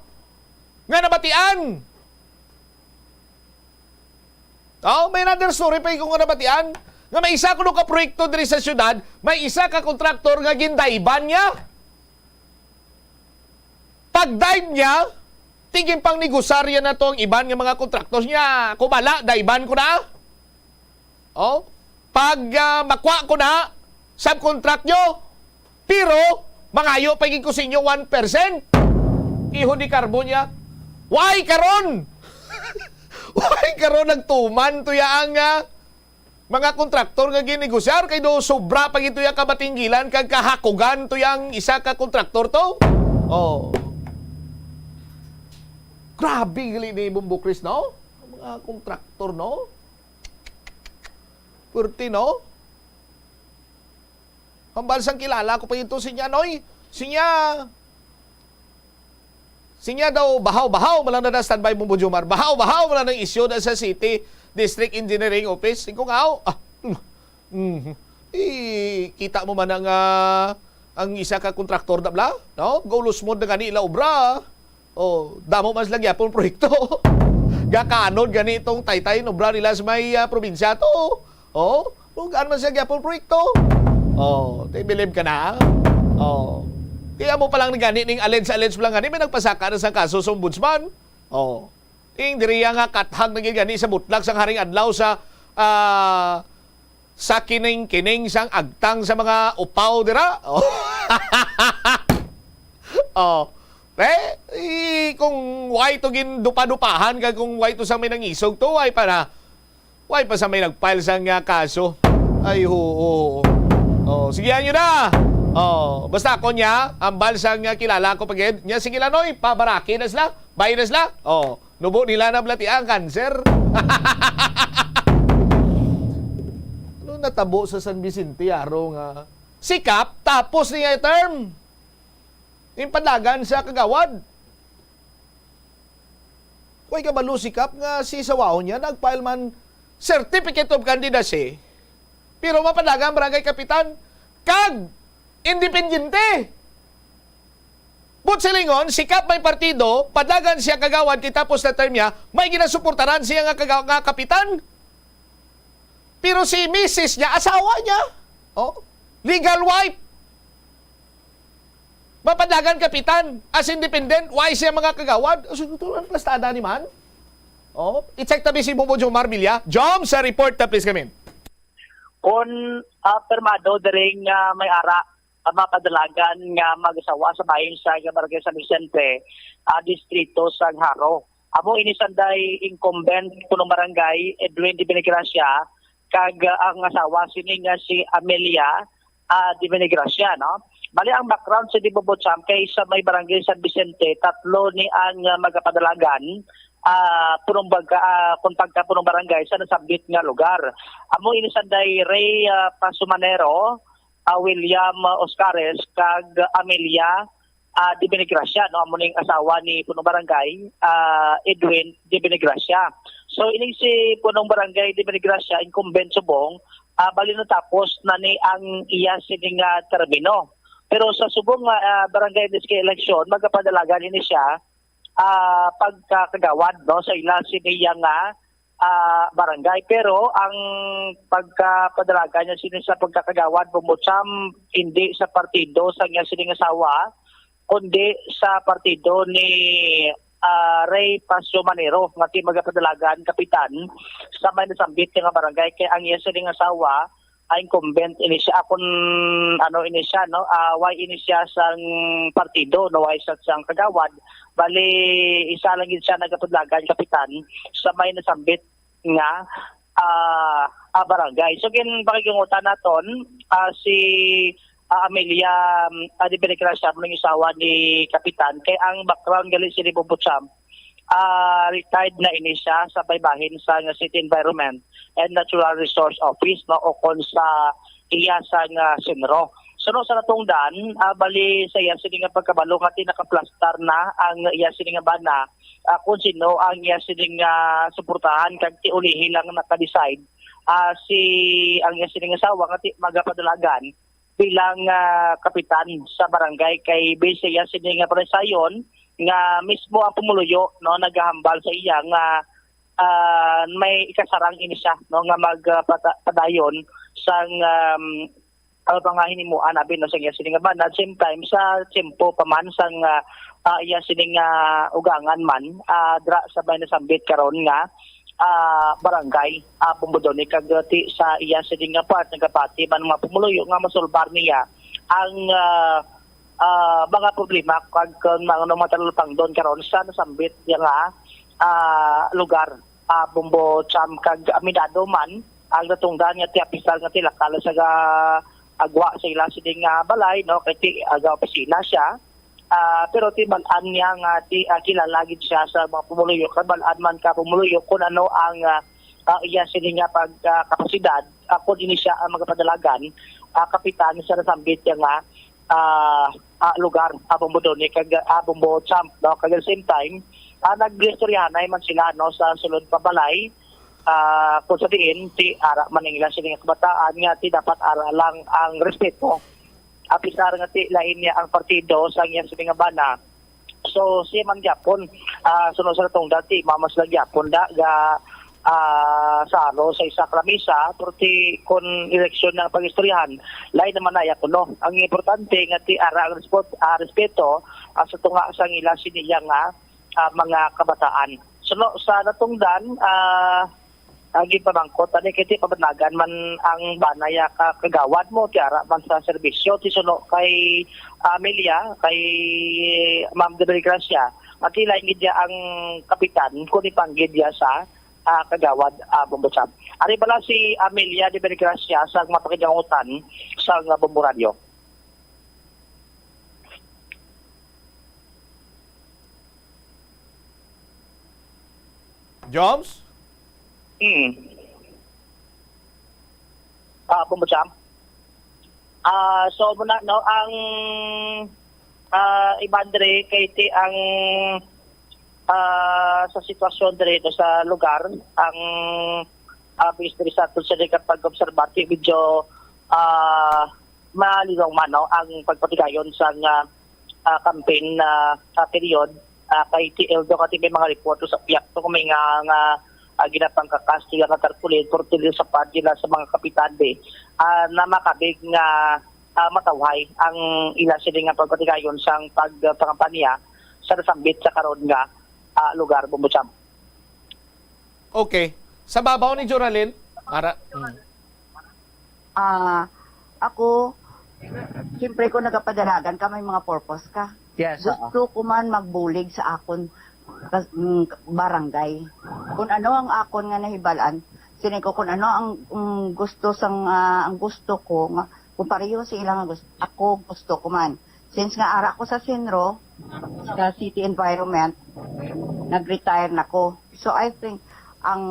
nga nabatian. Oh, may another story pa ko nga nabatian nga may isa kuno ka proyekto diri sa syudad, may isa ka kontraktor nga gindayban niya. Pag-dive niya, tigin pang negosarya na to ang iban nga mga kontraktor niya. Kumala, dayban ko na. Oh, pag, ah, makwa ko na, subcontract nyo. Pero, mangayo pa gid ko sa inyo one percent. Iho di carbon niya. Why karon? Why karon nagtuman to ya ang, ah, mga kontraktor nga ginegosyar kay do sobra pa gid to ya kabatinggilan kag kahakugan to yang isa ka kontraktor to? Oh. Grabe gali ni Bumbo Chris, no? Ang mga kontraktor, no? Pwerte, no? Hambal sang kilala ko pa ito, sinya, Noy. Sinya, sinya daw, bahaw-bahaw, malang na standby mo, Bujumar. Bahaw-bahaw, malang ng isyu na sa City District Engineering Office. Singko nga, oh, ah, mm, mm. Eh, kita mo man ang, ah, ang isa ka kontraktor na bla, no? Gaulusmod na gani ila obra. Oh, damo man sila gyapon proyekto. Gakanod gani itong taytay nga obra nila sa may, ah, probinsya to. Oh, lugaan man sila gyapon proyekto. Oh, they believe ka na. Oh. Kaya mo palang gani ning allege-allege mo lang gani, may nagpasaka na sa kaso sa ombudsman. Oh. Ing diriya nga kathag na gid gani sa butlak sang haring adlaw sa, ah, sa kining-kining sang agtang sa mga upaw dira. Oh. Oh. Eh, eh, kung why to gindupa-dupahan kag kung why to sa may nangisog to, why pa na? Why pa sa may nag-file sang, ah, kaso? Ay, oo, oo. Oh, sige, anyo na. Oh, basta ako niya, ambal sang, ah, kilala ko pa gid. Nya, sige lang, Noy, pabaraki na sila. Bay na sila. Oh, nubo nila na balatian, cancer. Ano natabo sa San Vicente, aro nga sikap, tapos niya term? Yung padagan sa kagawad. Way kabalo sikap nga si Sawao niya nag-file man certificate of candidacy, pero mapadagan barangay kapitan kag independiente. But silingon, sikap may partido, padagan siya kagawad kay tapos na term niya, may ginasuportaran siya nga, kaga- nga kapitan. Pero si misis niya, asawa niya, oh, legal wife. Mapadagan kapitan, as independent, why siya mga kagawad? So, ito ang plastada ni man. Oh, i-check tabi si Bobo Jomar Villa. Jom, sa report na, please, kami. Kon, ah, permado, diri nga may ara ang mga padalagan nga mag-asawa sa bahin sa Barangay San Vicente, ah, distrito sa Jaro. Amo ini sanday incumbent punong barangay Edwin de Benegracia kag, ah, ang asawa sini nga si Amelia, ah, de Benegracia, no? Bali, ang background sa Dibobocham kay sa may barangay San Vicente, tatlo ni ang, ah, magapadalagan, ah, punong baga-, ah, kung pagka punong barangay sa nasambit nga lugar. Amo ini sanday Rey, ah, Pasumanero, ah, William, ah, Oscares, kag Amelia, ah, de Benegracia, no? Amo ning asawa ni punong barangay, ah, Edwin de Benegracia. So, ining si punong barangay de Benegracia, incumbent subong, ah, bali natapos na ni ang iya sini nga termino. Pero sa subong nga, ah, barangay district election, magapadalagan ini siya, ah, pagkakagawad, no, sa ila sini iya nga, ah, barangay. Pero ang pagkapadalagan niya sini sa pagkakagawad, Bobocham, hindi sa partido sa niya sining asawa, kundi sa partido ni, ah, Rey Pacio Manero, nga ti magapadalagan kapitan sa may nasambit nga barangay. Kay ang iya sining asawa, ah, incumbent ini siya, ah, kun ano ini siya, no? Ah, why ini siya sang partido, no? Why sa sang kagawad? Bali, isa lang gid siya nagapadalagan kapitan sa may nasambit nga, ah, ah, barangay. So, gin pakigungutan naton, ah, si, ah, Amelia, um, ah, de Benegracia, mo ning asawa ni Kapitan, kay ang background gali si Bobocham, ah, retired na ini siya sa baybahin sa nga City Environment and Natural Resource Office, no, o kon sa iya sa nga senro. Suno sa natungdan, ah, bali sa iya sini nga pagkabalo nga ti nakaplastar na ang iya sini nga bana, ah, kung sino ang iya sini nga suportahan kag ti ulihi lang naka-decide, ah, si ang iya sini nga asawa nga ti magapadalagan bilang, ah, kapitan sa barangay kay base sa iya sini nga panisayon nga mismo ang pumuluyo, no, nagahambal sa iya nga, ah, may ikasarang ini siya, no, nga mag, ah, pata-, padayon sang, um, ano pa nga hinimuan abi, no, sa iya sini nga bana. At same time, sa tiyempo pa man sang, ah, ah, iya sini nga ugangan man, ah, dra sa may nasambit karon nga, ah, barangay, ah, Bombodone, kag, ah, ti, sa iya sini nga part, nagapati man mga pumuluyo nga masulbar niya ang, ah, ah, mga problema kag, kag mga, ano, mga talupangdon karon sa nasambit niya nga, ah, lugar, ah, Bombo Cham, kag aminado man ang natungdan nga ti apisal nga ti lakal sa ga-, agwa sa ila sini nga balay, no, kay ti aga opisina siya. Ah, pero ti bal-an niya nga ti, ah, kilala gid siya sa mga pumuluyo, kag bal-an man ka pumuluyo kung ano ang, ah, ah, iya sini nga pag, ah, kapasidad, ah, kung ini siya ang magapadalagan, ah, kapitan sa nasambit niya nga, ah, ah, lugar, ah, Bombodone kag, ah, Bombo Champ, no? Kag at the same time, ah, nag-istoryahanay man sila, no, sa sulod pa balay, ah, kung sa diin, ti ara man ang ila sini nga kabataan nga ti dapat ara lang ang respeto. Apisar nga ti lain niya ang partido sa iya sini nga bana. So, siya man gyapon, ah, suno sa natungdan ti mama sila gyapon da ga, ah, salo sa isa ka lamisa, pero ti kun eleksyon ang pag-istoryahan, lain naman na iya kuno. Ang importante nga ti ara ang respot-, ah, respeto, ah, sa tunga sa ila sini iya nga, ah, mga kabataan. Suno sa natungdan, ah, Ang ginpamangkot, ani kay ti pabanagan man ang bana ya ka kagawad mo, ti ara man sa serbisyo, ti suno kay Amelia, kay Ma'am Debelgracia, ati lain gid ya ang kapitan, kung ipanggid ya sa, ah, kagawad, ah, Bombo Cham. Ari bala si Amelia Debelgracia sa mapakigangutan sa nga Bombo Radio. Joms? Hmm. Ah, Bombo Cham. Ah, so muna, no, ang, ah, iban diri kay ti ang, ah, sa sitwasyon diri, no, sa lugar, ang, ah, based diri sa aton sa pag-obserbar, ti medyo, ah, malinaw man, no, ang pagpatigayon sa nga, ah, campaign na, ah, period, ah, kay ti, although kay ti may mga report sa piyakto kung may nga, nga, ah, ginapangkakas nila nga tarpaulin, pero ti sa part nila sa mga kapitan, be, ah, na makabig nga, ah, matawhay ang ila sini nga pagpatigayon sang pag-, pangkampanya sa nasambit sa karon nga, ah, lugar, Bombo Cham. Okay. Sa babaw ni Joralyn, ara, mm. Ah, ako, siyempre kung nagapadalagan ka, may mga purpose ka. Yes, oo. Gusto ko man magbulig sa akon kas- mm, barangay. Kung ano ang akon nga nahibalan, sini ko kung ano ang mm, gusto sang ah, ang gusto ko nga kung pareho sa ilang gusto, ako gusto ko man. Since nga ara ko sa Sinro, sa city environment, nag-retire na ko. So I think ang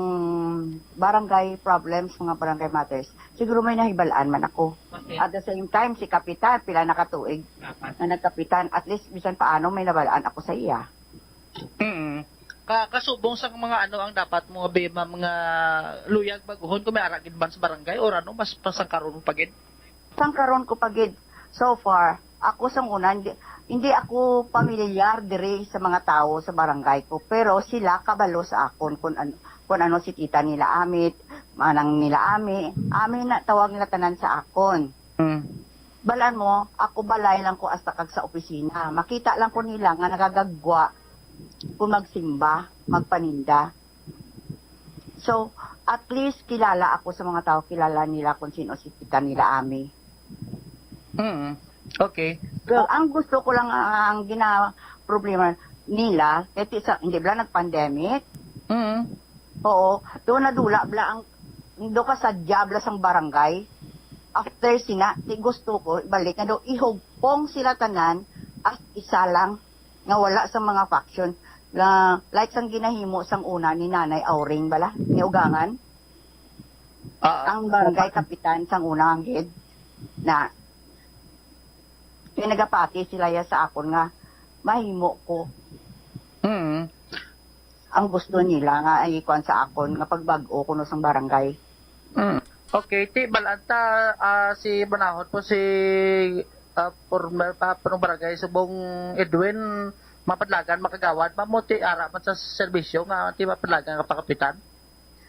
barangay problems, mga barangay matters, siguro may nahibalaan man ako. At the same time, si Kapitan, pila na katuig na nagkapitan, at least bisan paano may nabalaan ako sa iya. Mm. Ka kasubong sa mga ano ang dapat mo be mga, mga luyag baguhon kung may ara gid man sa barangay or ano mas pasangkaron mo pa gid? Sang karon ko pa gid, so far, ako sang una, hindi, hindi ako pamilyar diri sa mga tawo sa barangay ko, pero sila kabalo sa akon kung ano, kung ano si tita nila Amit, manang nila Ami, Ami na tawag nila tanan sa akon. Mm. Balaan mo, ako balay lang ko hasta kag sa opisina. Makita lang ko nila nga nagagagwa kung magsimba, magpaninda. So, at least kilala ako sa mga tao, kilala nila kung sino si tita nila Ami. Mm. Okay. Pero ang gusto ko lang, ah, ang gina problema nila, kay ti sa, hindi bala nag-pandemic, Mm. Oo, do nadula bala ang do ka sa diabla sang barangay. After sina, ti gusto ko balik nga do ihugpong sila tanan as isa lang nga wala sa mga faction. La, like sang ginahimo sang una ni Nanay Auring bala, ni Ugangan. Ah, Ang barangay kapitan sang una ang gid na kay nagapati sila ya sa akon nga mahimo ko. Mm. Ang gusto nila nga ay kuan sa akon nga pagbag-o kuno sang barangay. Mm. Okay, ti balanta ah, si manahon po si ah, former pa punong barangay Subong Edwin mapadlagan makagawad pa mo ti ara man sa serbisyo nga ti mapadlagan nga pakapitan.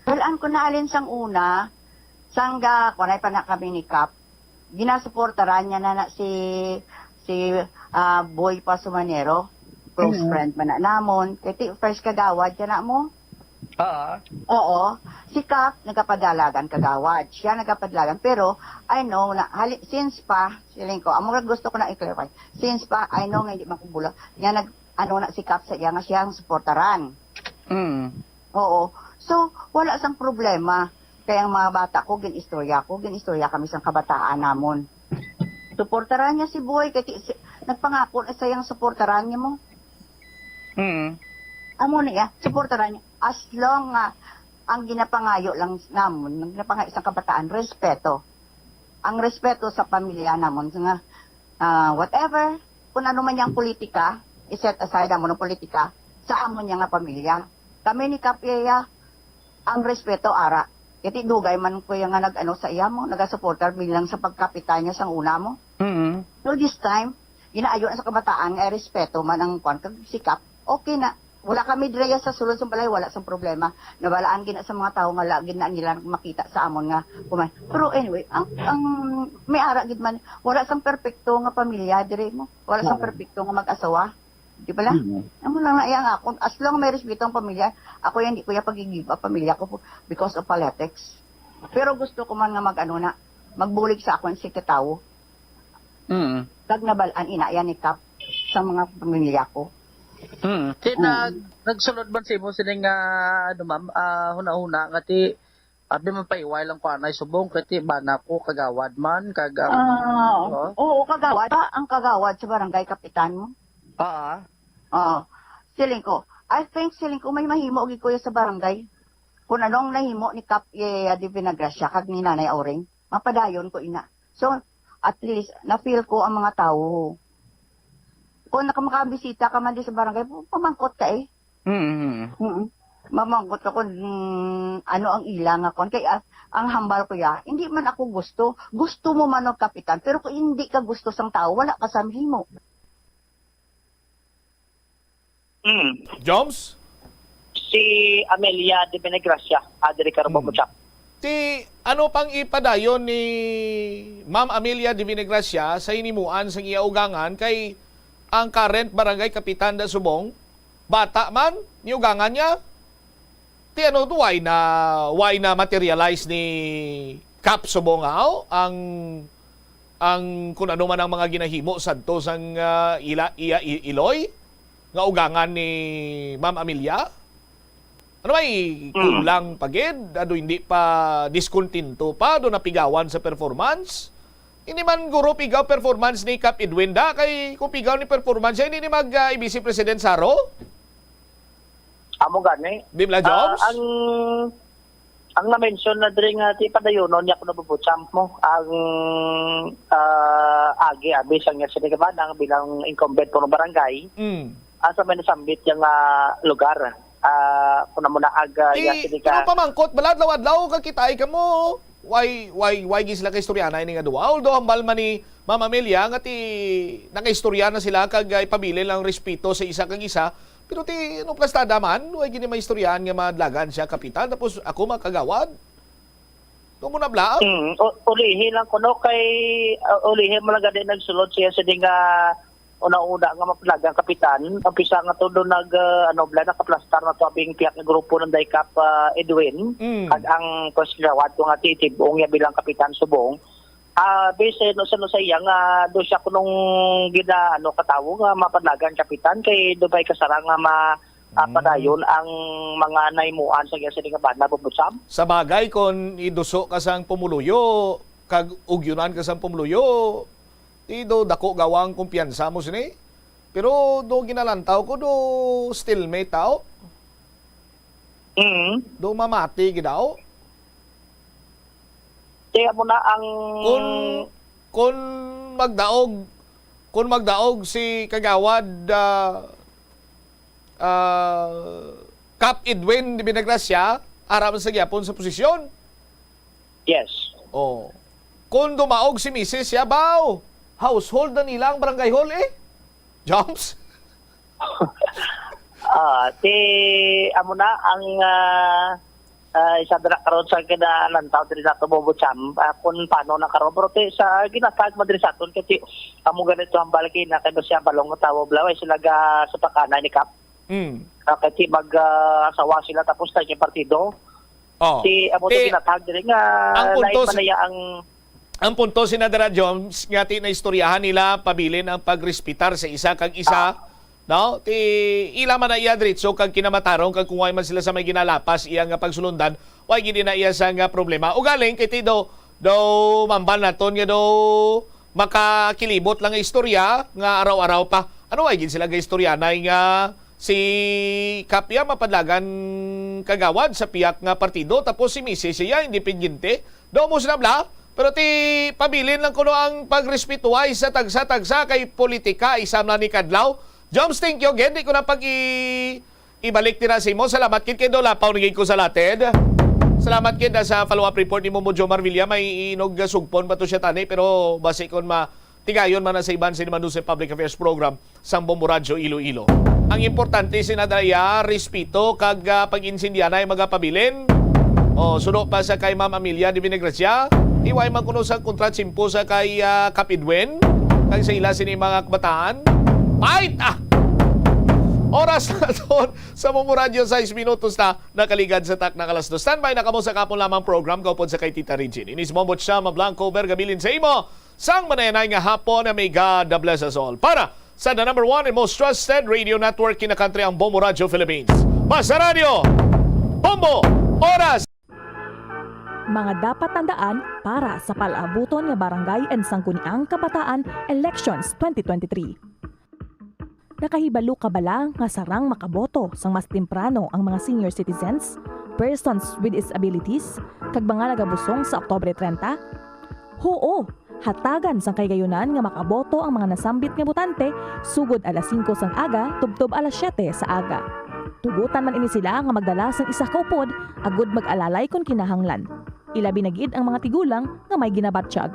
Balaan ko na alin sang una, sangga kunay pa na kami ni Kap, ginasuportaran niya na, na si si ah, Boy Pasumanero, close Mhm. friend man na namon. Kay ti first kagawad ka na mo. Ah, Oo, si Kap nagapadalagan kagawad. Siya nagapadalagan. Pero, I know na, hali, since pa, siling ko, amo nga gusto ko na i-clarify. Since pa, I know nga hindi makubula. Nga nag, ano na si Kap sa iya nga siya ang suportaran. mm. Oo. So, wala sang problema. Kaya ang mga bata ko, gin-istorya ko, gin-istorya kami sang kabataan namon. Suportaran niya si Boy, kay ti- si, nagpangako na sayang suportaran niya mo. Mm. Amo na iya, suportaran niya. As long nga ang ginapangayo lang namon, ang ginapangayo sa kabataan, respeto. Ang respeto sa pamilya namon nga ah, whatever, kung ano man yang politika, i-set aside amo ng politika sa amo niya nga pamilya. Kami ni Kap iya, ang respeto ara. Kay ti dugay man ko iya nga nag-ano sa iya mo, nagasuportar bilang sa pagkapitan niya sang una mo. Mm. So this time, ginaayo na sa kabataan nga respeto man ang kwan kag si Kap. Okay na. Wala kami direya sa sulod sa balay, wala sang problema. Nabalaan gina sa mga tawo nga lagi na nila makita sa amon nga kuman. Pero anyway, ang ang may ara gid man, wala sang perpekto nga pamilya dire mo. Wala sang Oo. Perpekto nga mag-asawa. Di ba lang? Mm. Amo lang na iya nga akon. As long may respeto ang pamilya, ako yan, di ko yan pag-give up pamilya ko po because of politics. Pero gusto ko man nga mag-ano na, magbulig sa akon si katawo. Mm. Kag nabalaan ina yan ni Kap sa mga pamilya ko. Mm. Kaya Mm. nag-, nagsulod man sa imo sining, ah, ano, ma'am, ah, huna-huna nga ti, abi man paiway lang ko anay subong, kay ti bana ko kagawad man, kag ang Ah, Oh? oo, kagawad. Ah, ang kagawad sa barangay kapitan mo? Ah. Oo. Siling ko, I think, siling ko, may mahimo gid, kuya, sa barangay. Kung ano ang nahimo ni Kap, eh, Adi Vinagracia kag ni Nanay Auring, mapadayon ko ina. So, at least, na-feel ko ang mga tawo. Kung nakamakabisita ka man di sa barangay, pamangkot ka eh. Mm. Mm. Mamangkot ka kung, mm, ano ang ila nga kon. Kay, ah, ang hambal ko ya, hindi man ako gusto. Gusto mo man og kapitan, pero kung hindi ka gusto sang tawo, wala ka sa himo. Mm. Joms? Si Amelia de Benegracia, ah, diri ka Mm. Robo Muchak. Ti, ano pang ipadayon ni Ma'am Amelia de Benegracia sa hinimuan sang iya ugangan kay ang current barangay kapitan da Subong, bata man, ni ugangan niya? Ti ano, why na, why na materialize ni Kap Subong, aw, ang, ang kun ano man ang mga ginahimo sadto sang, ah, ila, iya, i-, iloy nga ugangan ni Ma'am Amelia? Ano may Mm. kulang pa gid? Ano, hindi pa diskontinto pa? Do napigawan sa performance? Hindi man guro pigaw performance ni Kap Edwin da, kay kung pigaw ni performance, hindi ni mag, ah, I B C President Saro? Amo gani. Di bala, Ah, Joms? ang, ang na-mention na diri nga ti padayonon niya kuno, Bobo Champ, mo, ang, ah, agi, abi sang iya sini kabanang bilang incumbent puno barangay. Mm. Asa may nasambit niya nga lugar? Ah, kuno mo na ag, ah, Ti, iya sini pero ka pamangkot, bala, adlaw-adlaw ka kita ay kamo. Why, why, why gid sila kaistoryahanay ni nga duwa? Although hambal man ni Ma'am Amelia nga ti nakaistorya na sila kag, ah, ipabilin lang respeto sa isa kag isa, pero ti, ano, plastada man, why gid ni maistoryahan nga madlagan siya kapitan tapos ako makagawad? Tumo na bla? Mm, u-, ulihi lang kuno kay, ah, ulihi mo lang gani nagsulod siya sa di nga una-una nga mapalagang kapitan, umpisa nga to do nag, ah, ano, bla, nakaplastar na to abing piyak nga grupo ng Daikap, ah, Edwin, Mm. kag ang pagsigawad ko nga titibong niya bilang kapitan subong. Ah, base no sa, no sa iya nga do siya kunong gina, ano, katawo nga mapalagang kapitan kay do pa'y kasarang nga ma-, ah, Mm. padayon ang mga naimuan sa iya sa nga banda, Bobo Sam. Sa bagay, kon iduso ka sang pumuluyo, kag ugyunan ka sang pumuluyo, Ti do dako gawa ang kumpiyansa mo sini. Pero do ginalantaw ko, do stalemate tao. Mm. Do mamati gid tao. Kaya mo na ang Kun, kun magdaog, kun magdaog si Kagawad, ah, ah, Kap Edwin de Vinagracia, ara man sa gyapon sa posisyon. Yes. Oh. Kung dumaog si misis siya, baw, household na nila ang barangay hall, eh. Jumps? Ah, ti, amo na ang, ah, ah, isa dira karon sa kinalantaw diri sa Tubobo Cham, ah, kung paano na karon. Pero ti, sa ginatag man diri sa aton, kasi amo ganito ang balaki na kay siya balong tawo, blaway sila ga sa pakana ni Kap. Mm. Ah, kay ti mag, ah, asawa sila tapos tayo yung partido. Oh. Ti, amo to Ti, ginatag diri nga ang punto lain pa si na iya ang ang punto, Senadora Jones, nga ti naistoryahan nila pabilin ang pagrespetar sa isa kag isa, Ah. no? Ti ila man na iya diretso kag kinamatarong kag kung way man sila sa may ginalapas iya nga pagsulundan, way gid na iya sa nga problema. Ugaling kay ti do, do mambal naton nga do makakilibot lang nga istorya nga araw-araw pa. Ano way gid sila gaistoryanay nga si Kap iya mapadlagan kagawad sa pihak nga partido, tapos si misis siya independiente? Do mo sila bla, pero ti pabilin lang kuno ang pagrespetuhay sa tagsa-tagsa kay politika, isa man ni kadlaw. Joms, thank you again. Di ko na pag i-, ibalik tira sa imo. Salamat kid kay do lapaw na gid ko sa latid. Salamat kid na sa follow-up report ni Momo Jomar Villa. May inog sugpon pa to siya tani, pero basi kon ma-, tigayon man na sa iban sa Manusay Public Affairs Program sang Bombo Radyo Iloilo. Ang importante, Senadora, iya, respeto kag, ah, pag-insindihanay mga pabilin. O, suno pa sa kay Ma'am Amelia de Vinagracia, iway man kuno sa kontra tsimpo sa kay, ah, Kap Edwin, kag sa ila sini mga kabataan. Fight! Ah! Oras naton sa Bombo Radyo, sais minutos na nakaligad sa takna nga alas dos. Standby na kamo sa akon lamang program, kaupod sa kay Tita Regine. Ini si Bombo Chama Blanco, bergabilin sa imo sang manayanay nga hapon, may God bless us all. Para sa the number one and most trusted radio network in the country, ang Bombo Radyo Philippines. Basta Radyo, Bombo, Oras. Mga dapat tandaan para sa palaabuton nga Barangay and Sangguniang Kabataan Elections twenty twenty-three. Nakahibalo ka bala nga sarang makaboto sang mas temprano ang mga senior citizens, persons with disabilities, kag mga nagabusong sa Oktubre treinta? Huo, hatagan sang kahigayunan nga makaboto ang mga nasambit nga botante sugod alas singko sang aga tubtob alas siyete sa aga. Tugotan man ini sila nga magdala sang isa ka upod agud mag-alalay kon kinahanglan. Ilabi na gid ang mga tigulang nga may ginabatyag.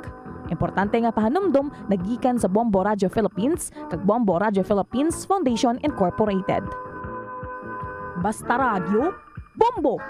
Importante nga pahanumdom nagikan sa Bombo Radio Philippines kag Bombo Radio Philippines Foundation Incorporated. Basta Radyo, Bombo!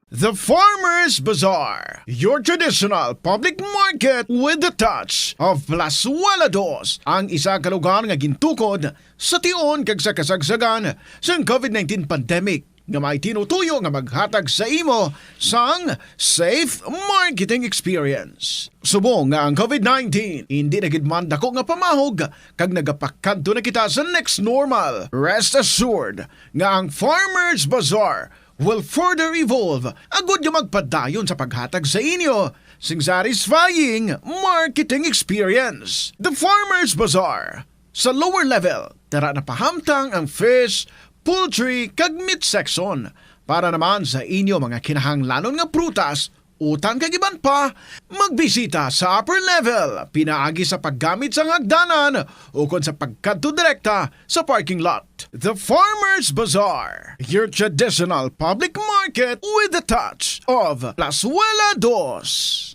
The Farmers Bazaar, your traditional public market with the touch of Plazuela Dos, ang isa ka lugar nga gintukod sa tion kag sa kasagsagan sang COVID nineteen pandemic nga may tinutuyo nga maghatag sa imo sang safe marketing experience. Subong nga ang COVID nineteen hindi na gid man dako nga pamahog kag nagapakadto na kita sa next normal, rest assured nga ang Farmers Bazaar will further evolve agud nga magpadayon sa paghatag sa inyo sing satisfying marketing experience. The Farmers Bazaar. Sa lower level, tara na pahamtang ang fish, poultry, kag meat section para naman sa inyo mga kinahanglanon nga prutas, utang kag iban pa, magbisita sa upper level pinaagi sa paggamit sang hagdanan ukon sa pagkadto direkta sa parking lot. The Farmers Bazaar, your traditional public market with the touch of Plazuela Dos.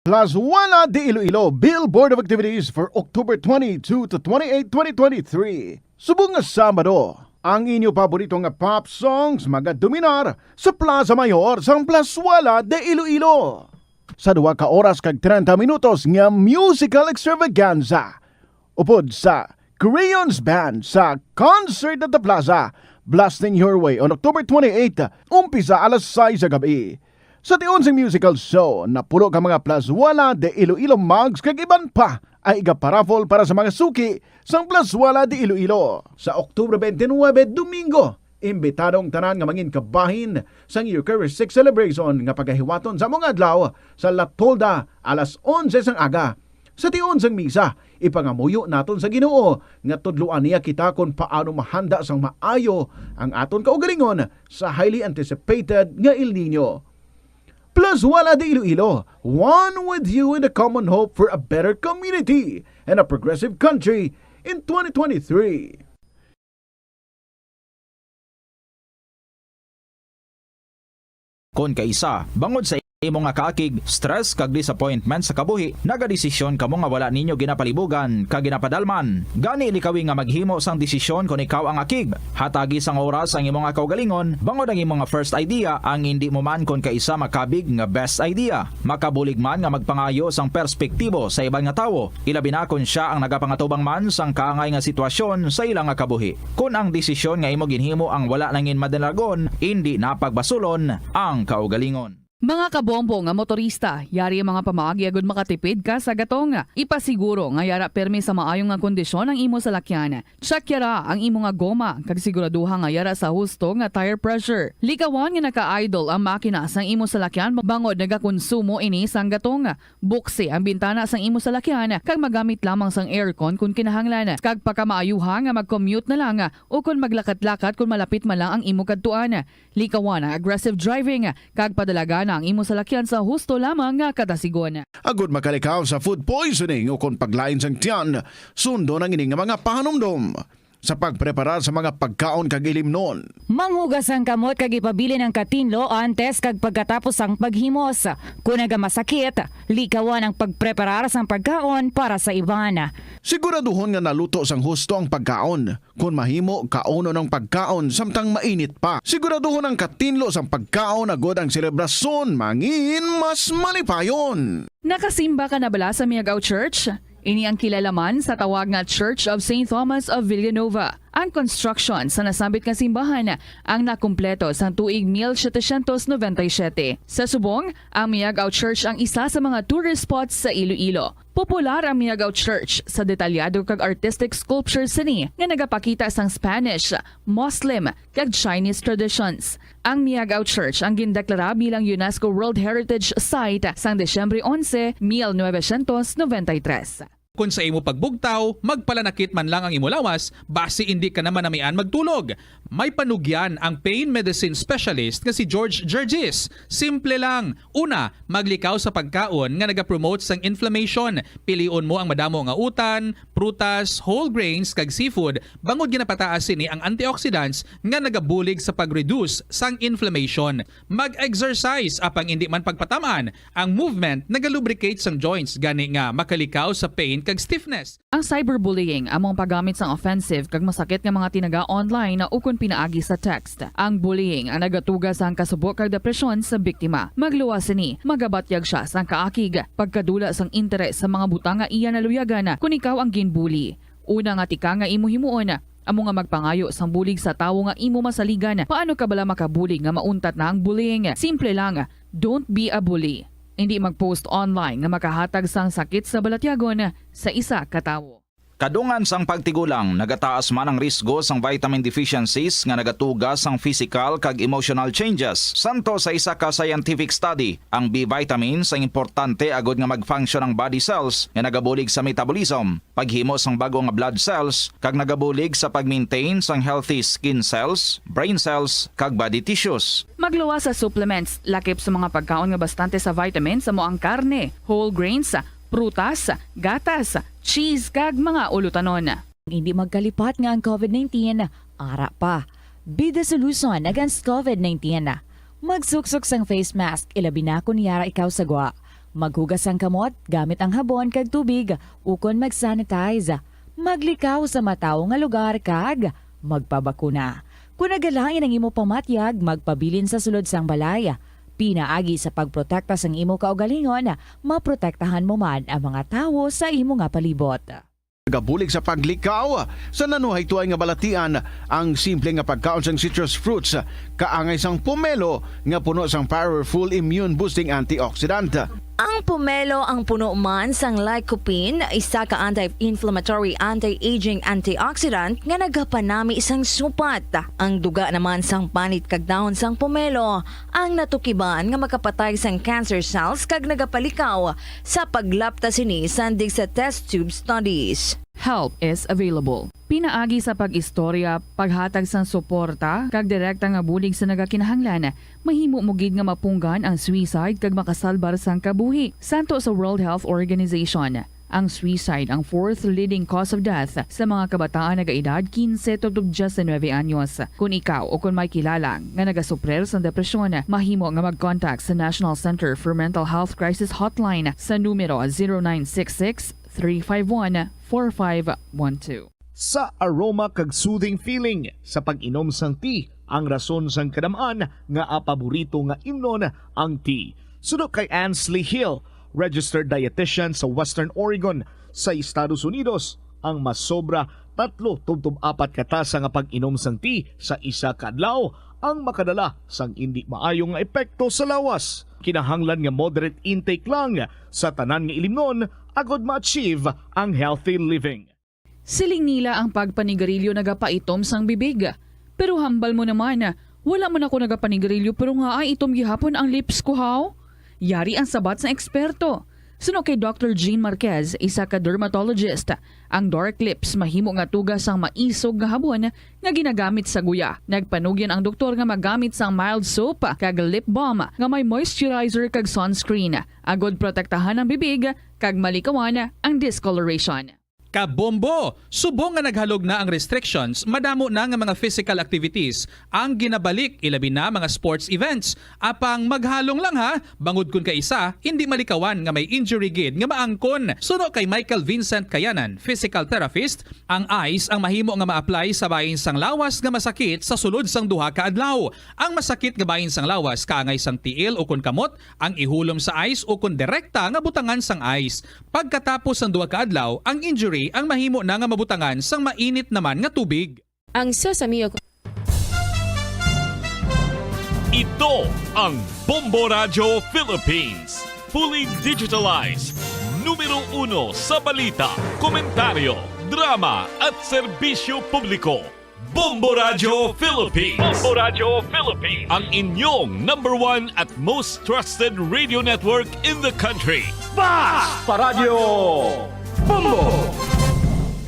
Plazuela de Iloilo Bill Board of Activities for October twenty-two to twenty-eight, twenty twenty-three. Subong nga Sabado, ang inyo paborito nga pop songs magadominar sa Plaza Mayor sang Plazuela de Iloilo. Sa duha ka oras kag treinta minutos nga musical extravaganza, upod sa Creons Band sa Concert at the Plaza, blasting your way on October twenty-eight, umpisa alas sais sa gabi. Sa tion sing musical show, napulo ka mga Plazuela de Iloilo mugs kag iban pa ay igaparaffle para sa mga suki sang Plazuela de Iloilo. Sa Oktubre twenty-nine, Domingo, imbitado ang tanan nga mangin kabahin sang Eucharistic Celebration nga pagahiwaton sa among adlaw sa La Tolda alas onse sang aga. Sa tion sang misa, ipangamuyo naton sa Ginoo nga tudloan niya kita kon paano mahanda sang maayo ang aton kaugalingon sa highly anticipated nga El Niño. Plazuela de Iloilo, one with you in the common hope for a better community and a progressive country in twenty twenty-three. Kon kaisa, bangod sa imo nga kaakig, stress, kag disappointment sa kabuhi, nagadesisyon kamo nga wala ninyo ginapalibugan kag ginapadalman. Gani, likawi nga maghimo sang desisyon kon ikaw ang akig. Hatagi sang oras ang imo nga kaugalingon, bangod ang imo nga first idea ang indi mo man kon kaisa makabig nga best idea. Makabulig man nga magpangayo sang perspektibo sa iban nga tawo, ilabi na kon sia ang nagapangatubang man sang kaangay nga sitwasyon sa ila nga kabuhi. Kon ang desisyon nga imo ginhimo ang wala nangin madalagon, indi na pagbasulon ang kaugalingon. Mga kabombo nga motorista, yari ang mga pamaagi agud makatipid ka sa gatong. Ipasiguro nga yara permi sa maayo nga kondisyon ang imo salakyan. Check yara ang imo nga goma, kag siguraduha nga yara sa husto nga tire pressure. Likawan nga naka-idle ang makina sang imo salakyan bangod nagakonsumo ini sang gatong. Buksi ang bintana sang imo salakyan kag magamit lamang sang aircon kon kinahanglan, kag pakamaayuha nga mag-commute na lang o kon maglakat-lakat kon malapit man lang ang imo kadtuan. Likawan ang aggressive driving kag padalagana ang imo salakyan sa husto lamang nga kadasigon. Agud makalikaw sa food poisoning o kon paglain sang tiyan, sundon ang ini nga mga pahanumdom sa pagpreparar sa mga pagkaon kag ilimnon. Manghugas ang kamot kag ipabilin ang katinlo antes kag pagkatapos sang paghimos. Kon nagamasakit, likawan ang pagpreparar sang pagkaon para sa iban. Siguraduhon nga naluto sang husto ang pagkaon. Kon mahimo, kaunon ang pagkaon samtang mainit pa. Siguraduhon ang katinlo sang pagkaon agud ang selebrasyon mangin mas malipayon. Nakasimba ka na bala sa Miagao Church? Ini ang kilalaman sa tawag nga Church of Saint Thomas of Villanova. Ang construction sa nasambit nga simbahan ang nakumpleto sang tuig mil setecientos noventa y siete. Sa subong, ang Miagao Church ang isa sa mga tourist spots sa Iloilo. Popular ang Miagao Church sa detalyado kag artistic sculpture sini nga nagapakita sang Spanish, Muslim, kag Chinese traditions. Ang Miagao Church ang gindeklara bilang UNESCO World Heritage Site sang Disyembre onse, mil novecientos noventa y tres. Kon sa imo pagbugtaw, magpalanakit man lang ang imo lawas, basi indi ka na manamian magtulog. May panugyan ang pain medicine specialist nga si George Gergis. Simple lang. Una, maglikaw sa pagkaon nga nagapromote sang inflammation. Pilion mo ang madamo nga utan, prutas, whole grains, kag seafood, bangod ginapataas sini ang antioxidants nga nagabulig sa pag-reduce sang inflammation. Mag-exercise, apang indi man pagpatam-an, ang movement nagalubricate sang joints, gani nga makalikaw sa pain kag stiffness. Ang cyberbullying amo ang paggamit sang offensive kag masakit nga mga tinaga online ukon pinaagi sa text. Ang bullying ang nagatuga sang kasubo kag depresyon sa biktima. Magluwas sini, magabatyag sia sang kaakig, pagkadula sang interes sa mga butang nga iya naluyagan kon ikaw ang ginbully. Una nga tikang nga imo himuon amo nga magpangayo sang bulig sa tawo nga imo masaligan. Paano ka bala makabulig nga mauntat na ang bullying? Simple lang, don't be a bully. Indi mag-post online nga makahatag sang sakit sa balatyagon sa isa ka tawo. Kadungan sang pagtigulang, nagataas man ang risgo sang vitamin deficiencies nga nagatuga sang physical kag emotional changes. Santo sa isa ka scientific study, ang B vitamins ang importante agod nga mag-function ang body cells nga nagabulig sa metabolism, paghimo sang bag-o nga blood cells, kag nagabulig sa pag-maintain sang healthy skin cells, brain cells, kag body tissues. Magluwas sa supplements, lakip sa mga pagkaon nga bastante sa vitamins amo ang karne, whole grains, prutas, gatas, cheese, kag mga ulutanon. Hindi magkalipat nga ang covid nineteen ara pa. Be the solution against covid nineteen. Magsuksok sang face mask, ilabi na kon yara ikaw sa gwa. Maghugas sang kamot gamit ang habon kag tubig, ukon mag-sanitize. Maglikaw sa matawo nga lugar kag magpabakuna. Kon nagalain ang imo pamatyag, magpabilin sa sulod sang balay. Pinaagi sa pagprotekta sang imo kaugalingon, maprotektahan mo man ang mga tawo sa imo nga palibot. Nagabulig sa paglikaw sa nanuhaytoay nga balatian ang simple nga pagkaon sang citrus fruits, kaangay sang pomelo nga puno sang powerful immune-boosting antioxidant. Ang pomelo ang puno man sang lycopene, isa ka anti-inflammatory, anti-aging antioxidant nga nagapanami sang supat. Ang duga naman sang panit kag dahon sang pomelo ang natukiban nga makapatay sang cancer cells kag nagapalikaw sa paglapta sini sandig sa test tube studies. Help is available. Pinaagi sa pag-istorya, paghatag sang suporta, kag direkta nga bulig sa nagakinahanglan, mahimo mo gid nga mapunggan ang suicide kag makasalbar sang kabuhi. Santo sa World Health Organization, ang suicide ang fourth leading cause of death sa mga kabataan nagaedad quince tubtob diecinuebe anyos. Kon ikaw o kon may kilala nga nagasuprir sang depresyon, mahimo nga mag-contact sa National Center for Mental Health Crisis Hotline sa numero zero nine six six, three five one, four five one two. Sa aroma kag soothing feeling sa pag-inom sang tea, ang rason sang kadam-an nga paborito nga imnon ang tea. Suno kay Ansley Hill, registered dietitian sa Western Oregon sa Estados Unidos, ang masobra tatlo tubtob apat ka tasa nga pag-inom sang tea sa isa ka adlaw ang makadala sang indi maayo nga epekto sa lawas. Kinahanglan nga moderate intake lang sa tanan nga ilimnon agod ma-achieve ang healthy living. Siling nila ang pagpanigarilyo nagapaitom sang bibig. Pero hambal mo naman, wala man ako nagapanigarilyo pero nga ay itom gihapon ang lips ko, haw? Yari ang sabat sang eksperto. Suno kay Doctor Jean Marquez, isa ka dermatologist, ang dark lips mahimo nga tuga sang maisog nga habon nga ginagamit sa guya. Nagpanugyan ang doktor nga magamit sang mild soap kag lip balm nga may moisturizer kag sunscreen, agod protektahan ang bibig kag malikawan ang discoloration. Kabombo! Subong nga naghalog na ang restrictions, madamo na nga mga physical activities ang ginabalik, ilabi na mga sports events. Apang maghalong lang ha, bangod kun kaisa, hindi malikawan nga may injury gid nga maangkon. Suno kay Michael Vincent Kayanan, physical therapist, ang ice ang mahimo nga ma-apply sa bahin sang lawas nga masakit sa sulod sang duha ka adlaw. Ang masakit nga bahin sang lawas kaangay sang tiil ukon kamot ang ihulom sa ice ukon direkta nga butangan sang ice. Pagkatapos sang duha ka adlaw, ang injury ang mahimo na nga mabutangan sang mainit naman nga tubig. Ang Sesame o Ito ang Bombo Radyo Philippines. Fully digitalized. Numero uno sa balita, komentaryo, drama at serbisyo publiko. Bombo Radyo Philippines. Bombo Radyo Philippines. Ang inyong number one at most trusted radio network in the country. Bas pa Radyo Bombo!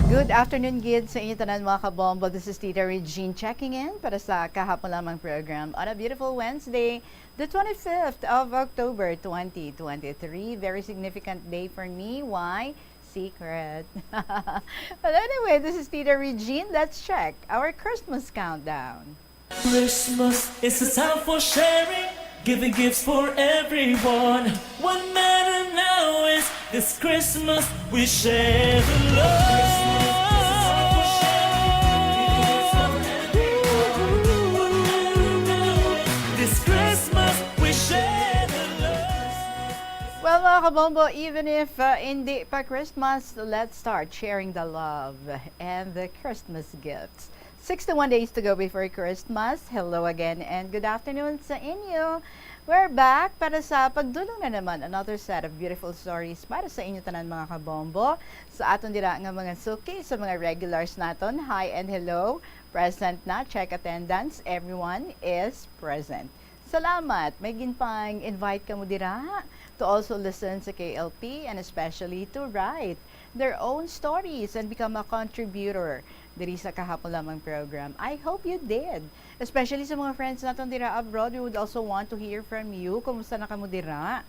Good afternoon gid sa inyo tanan, mga kabombo. This is Tita Regine checking in para sa kahapon lamang program on a beautiful Wednesday, the twenty-fifth of October, twenty twenty-three. Very significant day for me. Why? Secret. But anyway, this is Tita Regine. Let's check our Christmas countdown. Christmas is a time for sharing, giving gifts for everyone. What matter now is this Christmas we share the love. This Christmas we share the love. Well, mga kabombo, even if uh, hindi pa Christmas, let's start sharing the love and the Christmas gifts. Sixty-one days to go before Christmas. Hello again and good afternoon sa inyo. We're back para sa pagdulong na naman, another set of beautiful stories para sa inyo tanan, mga kabombo. Sa aton dira nga mga suki, sa mga regulars naton, hi and hello. Present na, check attendance. Everyone is present. Salamat. May ginpang-invite kamo dira to also listen sa K L P and especially to write their own stories and become a contributor diri sa kahapon lamang program. I hope you did. Especially sa mga friends naton dira abroad, we would also want to hear from you. Kumusta na kamo dira?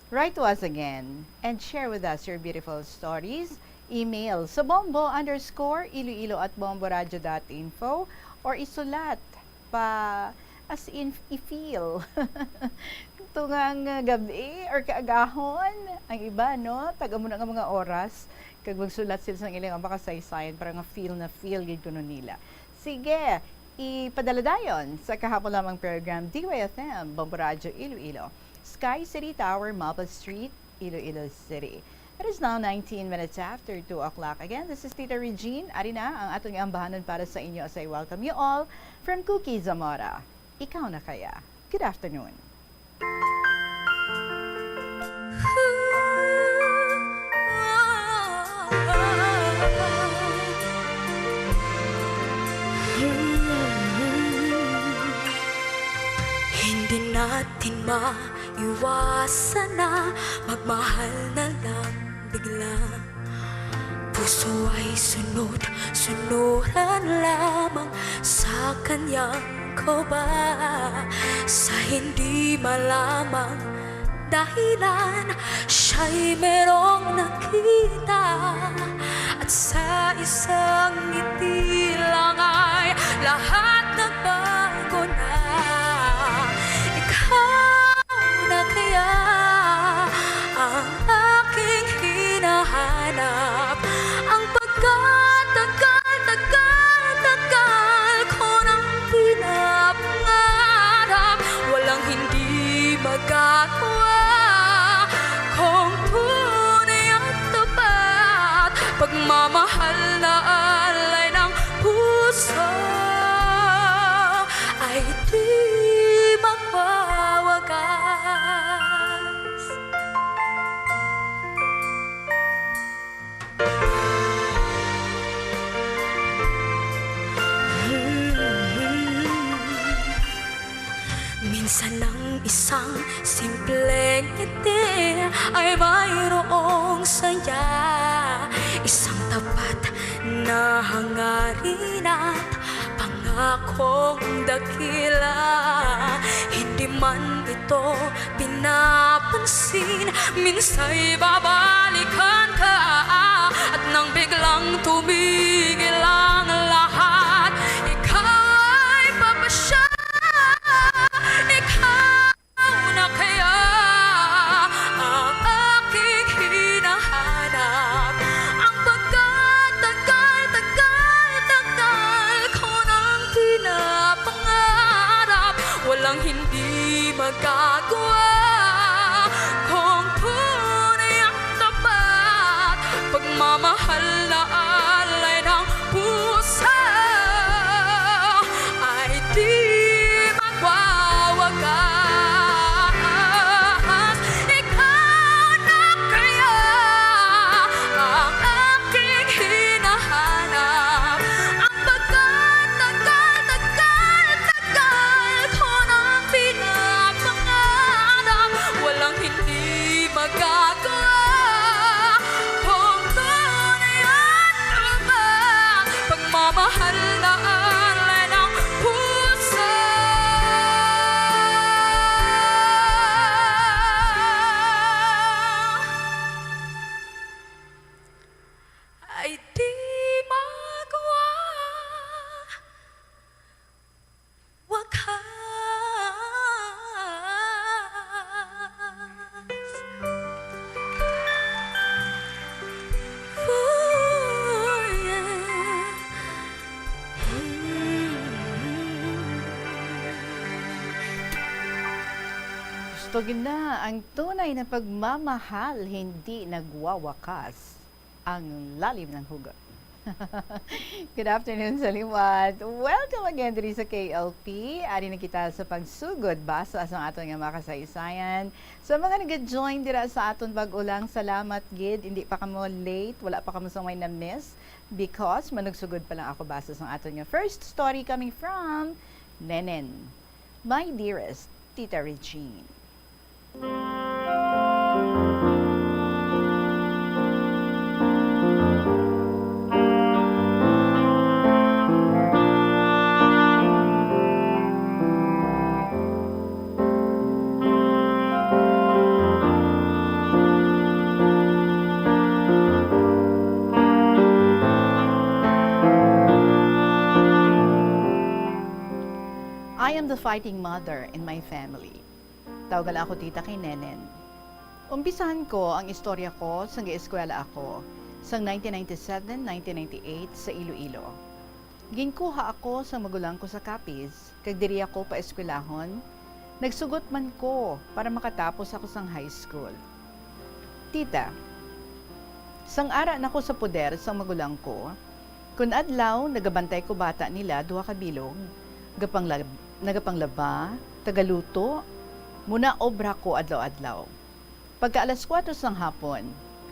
Write to us again and share with us your beautiful stories. Email sa bombo underscore iloilo at bomboradio dot info or isulat pa, as in, i-feel. Tungang gab-i or kaagahon, ang iba, no? Tag-a mo na nga mga oras, kag magsulat sila sang ilang mga kasaysayan para nga feel na feel gid kuno nila. Sige, ipadala dayon sa kahapon lamang program, D Y F M, Bombo Radyo Iloilo, Sky City Tower, Maple Street, Iloilo City. It is now nineteen minutes after two o'clock. Again, this is Tita Regine. Ari na ang aton nga ambahanon para sa inyo as I welcome you all from Cookie Zamora. Ikaw na kaya? Good afternoon. Hindi natin ma iwasan na magmahal na lang bigla. Puso ay sunod-sunuran lamang sa kanyang kaba. Sa hindi malamang dahilan, siya'y merong nakita. At sa isang ngiti lang ay lahat nagbago na. Ikaw na kaya ang aking hinahanap? Ang pagkatagal-tagal-tagal ko nang pinapangarap, walang hindi magagawa kung tunay at tapat pagmamahal na alay ng puso ay di magwawakas. Minsan ang isang simpleng ngiti ay mayroong saya, isang tapat na hangarin at pangakong dakila. Hindi man ito pinapansin, minsa'y babalikan ka at nang bigla Mahal na alay ng puso ay di magwawakas. Ikaw na kaya ang aking hinahanap, ang pagkatagal-tagal-tagal ko nang pinapangarap. Walang hindi magagawa kung tunay at lubhang pagmamahal na alay ng puso ay di magwa. Wakas. Ooh, yeah. Gusto gid na ang tunay na pagmamahal, hindi nagwawakas. Ang lalim ng hugot. Good afternoon sa liwat. Welcome again diri sa K L P. Ari na kita sa pagsugod basa sang aton nga mga kasaysayan. Sa mga nag-join dira sa aton bag-o lang, salamat gid. Hindi pa kamo late, wala pa kamo sang may na-miss because manugsugod pa lang ako basa sang aton nga first story coming from Nenen. My dearest Tita Regine. I am the fighting mother in my family. Tawga lang ako Tita kay Nenen. Umpisahan ko ang istorya ko sang gaeskwela ako sang nineteen ninety-seven, nineteen ninety-eight sa Iloilo. Ginkuha ako sang magulang ko sa Capiz, kag diri ako paeskwelahon. Nagsugot man ko para makatapos ako sang high school. Tita, sang ara na ko sa poder sang magulang ko, kon adlaw nagabantay ko bata nila duha ka bilog, gapanglab-, nagapanglaba, tagaluto, munaobra ko adlaw-adlaw. Pagka alas kuwatro sang hapon,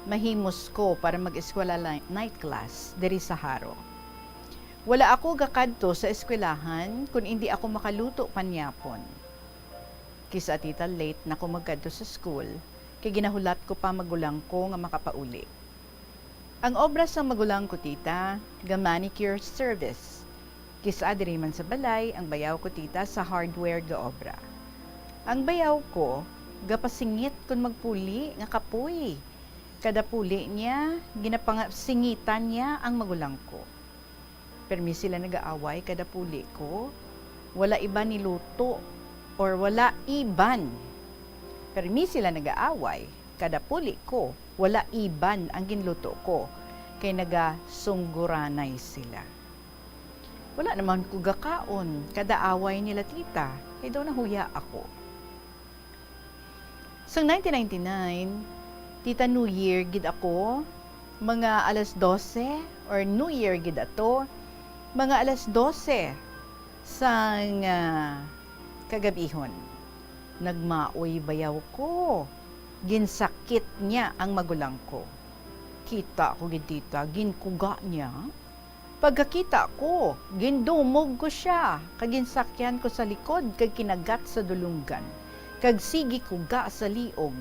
mahimos ko para mag-eskwela li-, night class diri sa Jaro. Wala ako gakadto sa eskwelahan kon indi ako makaluto panyapon. Kis-a, Tita, late na ko magkadto sa school, kay ginahulat ko pa magulang ko nga makapauli. Ang obra sang magulang ko, Tita, ga-manicure service. Kis-a diri man sa balay, ang bayaw ko, Tita, sa hardware gaobra. Ang bayaw ko, gapasingit kon magpuli nga kapoy. Kada puli niya, ginapanga-, singitan niya ang magulang ko. Permi sila nagaaway kada puli ko, wala iban niluto, or wala iban. Permi sila nagaaway kada puli ko, wala iban ang ginluto ko, kay nagasungguranay sila. Wala naman ko gakaon kada away nila, Tita, kay daw nahuya ako. Sang nineteen ninety-nine, Tita, New Year gid ako, mga alas dose, or New Year gid ato, mga alas dose sang, ah, kagab-ihon. Nagmaoy bayaw ko. Ginsakit niya ang magulang ko. Kita ko gid, Tita, ginkuga niya. Pagkakita ko, gindumog ko sia, kag ginsakyan ko sa likod kag kinagat sa dulonggan, kag sige kuga sa liog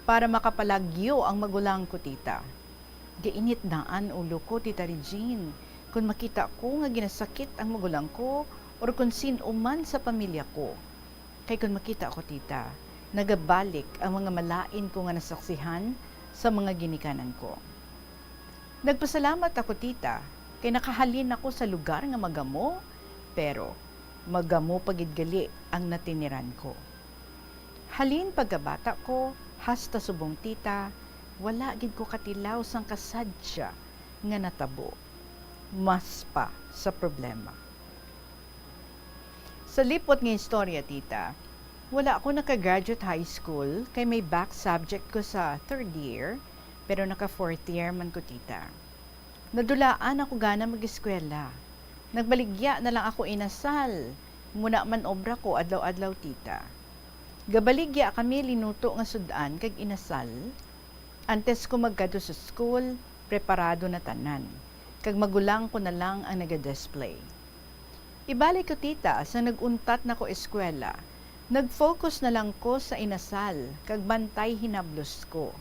para makapalagyo ang magulang ko, Tita. Gainit daan ulo ko, Tita Regine, kon makita ko nga ginasakit ang magulang ko or kon sin-o man sa pamilya ko. Kay kon makita ko, Tita, nagabalik ang mga malain ko nga nasaksihan sa mga ginikanan ko. Nagpasalamat ako, Tita, kay nakahalin ako sa lugar nga magamo, pero magamo pa gid gali ang natiniran ko. Halin pagkabata ko hasta subong, Tita, wala gid ko katilaw sang kasadya nga natabo, mas pa sa problema. Sa lipot nga istorya, Tita, wala ako naka-graduate high school kay may back subject ko sa third year, pero naka-fourth year man ko, Tita. Nadulaan ako gana mag-eskwela. Nagbaligya na lang ako inasal. Muna man obra ko adlaw-adlaw, tita. Gabaligya kami linuto nga sud-an kag inasal. Antes ko magkadto sa school, preparado na tanan, kag magulang ko na lang ang naga-display. Ibalik ko, tita, sa nag-untat na ko eskwela, nag-focus na lang ko sa inasal kag bantay hinablos ko.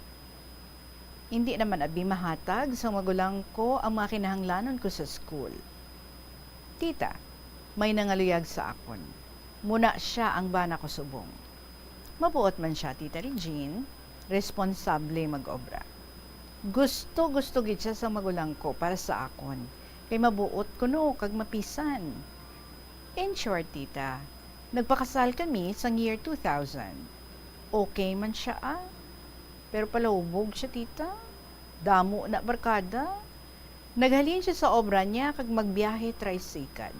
Indi naman abi mahatag sa magulang ko ang mga kinahanglanon ko sa school. Tita, may nangaluyag sa akon. Muna sia ang bana ko subong. Mabuot man sia, Tita Regine, responsable mag-obra. Gusto-gusto gid sia sa magulang ko para sa akon, kay mabuot kuno kag mapisan. In short, tita, nagpakasal kami sang year two thousand. Okay man sia, ah. Pero palahubog sia, tita. Damo na barkada. Naghalin sia sa obra niya kag magbiyahe tricycle.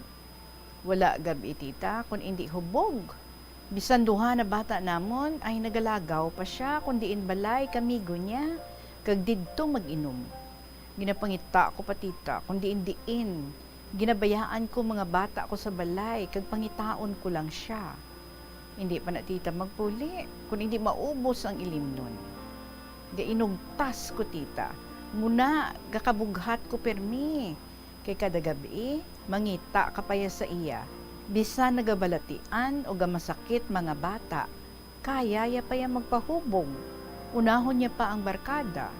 Wala gab-i, tita, kun indi hubog. Bisan duha na bata namon ay nagalagaw pa sia kun diin balay kamigo niya kag didto mag-inom. Ginapangita ko pa, tita, kun diin-diin. Ginabayaan ko mga bata ko sa balay kag pangitaon ko lang sia. Indi pa na, tita, magpuli kun indi maubos ang ilimnon. Gainugtas ko, tita. Muna, gakabughat ko pirmi. Kay kada gab-i, mangita ka pa ya sa iya. Bisan nagabalatian o gamasakit mga bata, kaya ya pa ya magpahubog. Unahon niya pa ang barkada.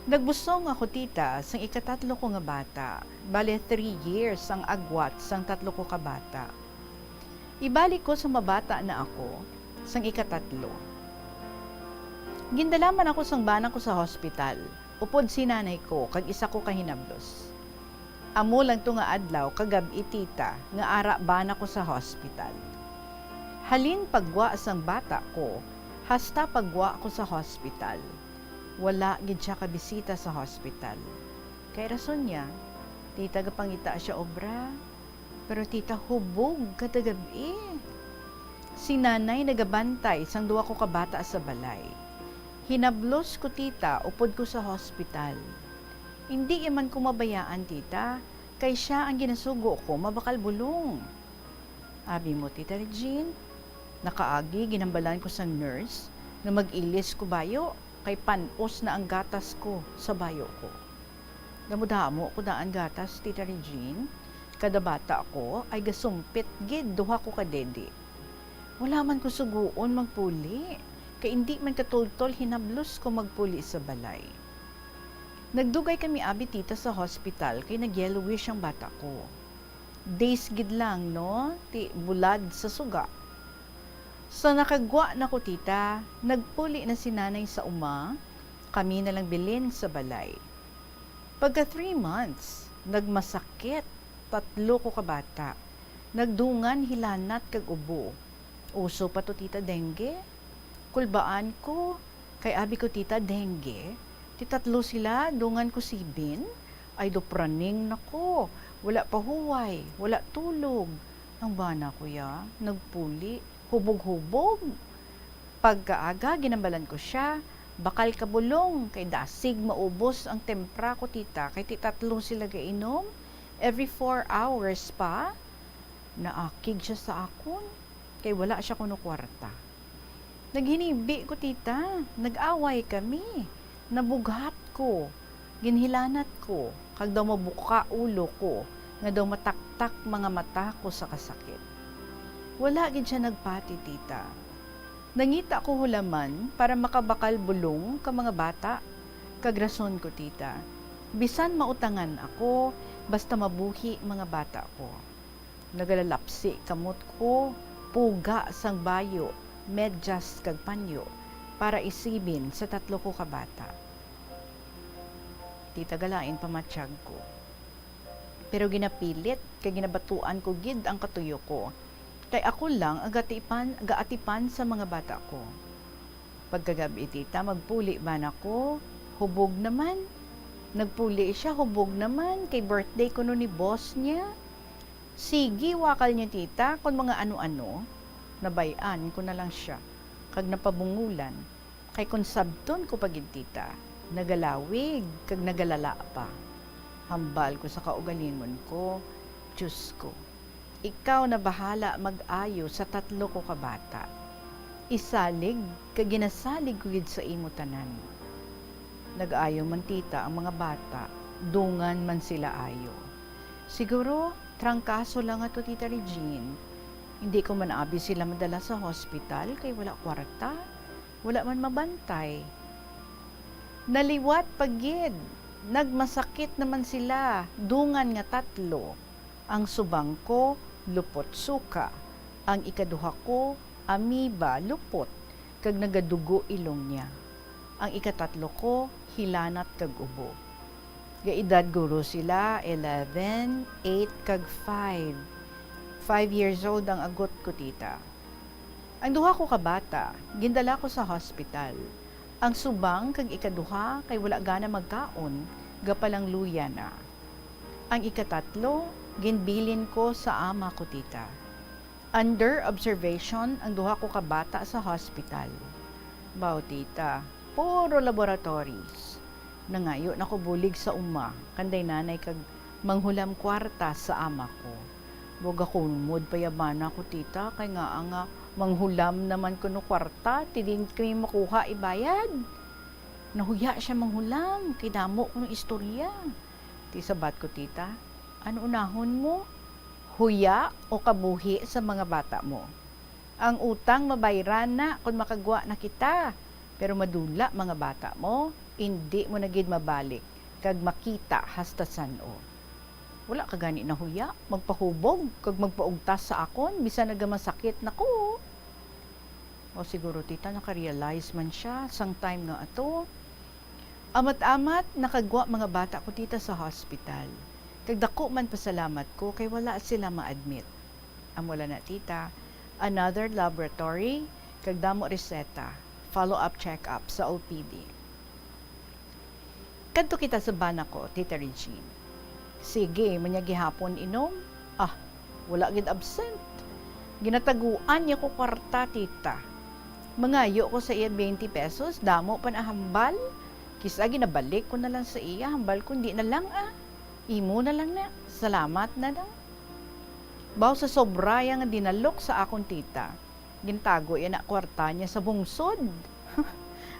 Nagbusong ako, tita, sang ikatatlo ko nga bata. Bale, three years ang agwat sang tatlo ko ka bata. Ibalik ko sa mabata na ako, sang ikatatlo. Gindala man ako sang bana ko sa hospital, upod si nanay ko kag isa ko ka hinablos. Amo lang to nga adlaw kag gab-i, tita, nga ara bana ko sa hospital. Halin paggwa sang bata ko, hasta paggwa ko sa hospital, wala gid sia kabisita sa hospital. Kay rason niya, tita, gapangita sia obra. Pero, tita, hubog kada gab-i. Si nanay nagabantay sang duha ko ka bata sa balay. Hinablos ko, tita, upod ko sa hospital. Indi ya man ko mabayaan, tita, kay sia ang ginasugo ko mabakal bulong. Abi mo, Tita Regine, nakaagi ginhambalan ko sang nurse nga mag-ilis ko bayo, kay pan-os na ang gatas ko sa bayo ko. Damo-damo ko daan gatas, Tita Regine. Kada bata ko ay gasumpit gid duha ko ka dede. Wala man ko sugoon magpuli, kay indi man katultol hinablos ko magpuli sa balay. Nagdugay kami abi, tita, sa hospital kay nag-yellowish ang bata ko. Days gid lang, no? Ti bulad sa suga. Sa nakagwa na ko, tita, nagpuli na si nanay sa uma, kami na lang bilin sa balay. Pagka three months, nagmasakit, tatlo ko ka bata. Nagdungan, hilanat, kag ubo. Uso pa to, tita, dengue. Kulbaan ko, kay abi ko, tita, dengue. Ti tatlo sila, dungan ko sibin. Ay, dupraning na ko. Wala pahuway, wala tulog. Ang bana ko ya, nagpuli, hubog-hubog. Pagkaaga, ginambalan ko sia, bakal ka bulong, kay dasig maubos ang tempra ko, tita, kay ti tatlo sila gainom, every four hours pa. Naakig sia sa akon, kay wala sia kuno kwarta. Naghinibi ko, tita, nag-away kami, nabughat ko, ginhilanat ko, kag daw mabuka ulo ko, nga daw mataktak mga mata ko sa kasakit. Wala gid sia nagpati, tita. Nangita ko hulaman para makabakal bulong ka mga bata, kag rason ko, tita. Bisan mautangan ako, basta mabuhi mga bata ko. Nagalalapsi kamot ko, puga sang bayo, medyas kag panyo, para isibin sa tatlo ko ka bata. Tita, galain pa matyag ko. Pero ginapilit kag ginabatuan ko gid ang katuyo ko, kay ako lang ang gatipan, gaatipan sa mga bata ko. Pagkagab-i, tita, magpuli bana ko, hubog naman. Nagpuli sia, hubog naman, kay birthday kuno ni boss niya. Sige, wakal niya, tita, kon mga ano-ano. Nabay-an ko na lang sia, kag napabungulan, kay kon sabton ko pa gid, tita, Nagalawig kag nagalala pa. Hambal ko sa kaugalingon ko, "Dios ko, ikaw na bahala mag-ayo sa tatlo ko ka bata. Isalig kag ginasalig ko gid sa imo tanan." Nag-ayo man, tita, ang mga bata, dungan man sila ayo. Siguro, trangkaso lang ato, Tita Regine. Hindi ko man abi sila madala sa hospital kay wala kwarta, wala man mabantay. Naliwat pa gid, nagmasakit naman sila, dungan nga tatlo. Ang subang ko, lupot suka. Ang ikaduha ko, amoeba, lupot, kag nagadugo ilong niya. Ang ikatatlo ko, hilanat kag ubo. Gaedad guro sila, eleven, eight, kag five. Five years old ang agot ko, tita. Ang duha ko ka bata, gindala ko sa hospital. Ang subang kag ikaduha kay wala gana magkaon, gapalangluya na. Ang ikatatlo, ginbilin ko sa ama ko, tita. Under observation ang duha ko ka bata sa hospital. Baw, tita, puro laboratories. Nangayo na ko bulig sa uma, kanday nanay kag manghulam kwarta sa ama ko. Baw, gakumod pa ya bana ko, tita, kay ngaa nga manghulam naman kuno kwarta, ti diin ko makuha ibayad. Nahuya siya manghulam, kay damo kuno istorya. Ti sabat ko, tita, "Ano unahon mo? Huya o kabuhi sa mga bata mo? Ang utang mabayran na kon makagwa na kita, pero madula mga bata mo, indi mo na gid mabalik kag makita hasta san-o." Wala ka gani nahuya magpahubog kag magpaugtas sa akon, bisan nagamasakit na ko. O siguro, tita, nakarealize man siya sang time nga ato. Amat-amat, nakagwa mga bata ko, tita, sa hospital. Kag dako man pasalamat ko kay wala sila ma-admit. Amo lang na, tita, another laboratory, kag damo reseta, follow-up check-up sa O P D. Kadto kita sa bana ko, Tita Regine. Sige man niya gihapon inom. Ah, wala gid absent. Ginataguan niya ko kwarta, tita. Mangayo ko sa iya twenty pesos, damo pa na hambal. Kis-a ginabalik ko na lang sa iya, hambal ko, "Hindi na lang, ah. Imo na lang na. Salamat na lang." Baw sa sobra iya nga dinalok sa akon, tita, gintago iya na kwarta niya sa bungsod.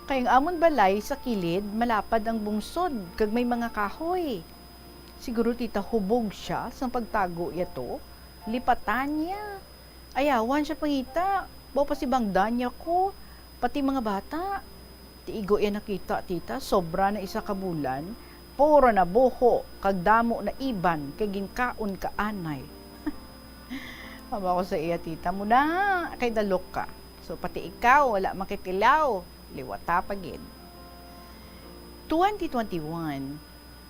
Kay ang amon balay sa kilid, malapad ang bungsod, kag may mga kahoy. Siguro, tita, hubog siya sang pagtago iya to. Lipatan niya. Ayawan siya pangita. Baw pasibangdan niya ko, pati mga bata. Ti igo iya nakita, tita, sobra na isa ka bulan, puro na buho, kag damo na iban, kay ginkaon ka anay. Amo ko sa iya, tita, "Muna, kay dalok ka. So, pati ikaw, wala makitilaw. Liwata pa gid." Twenty twenty-one,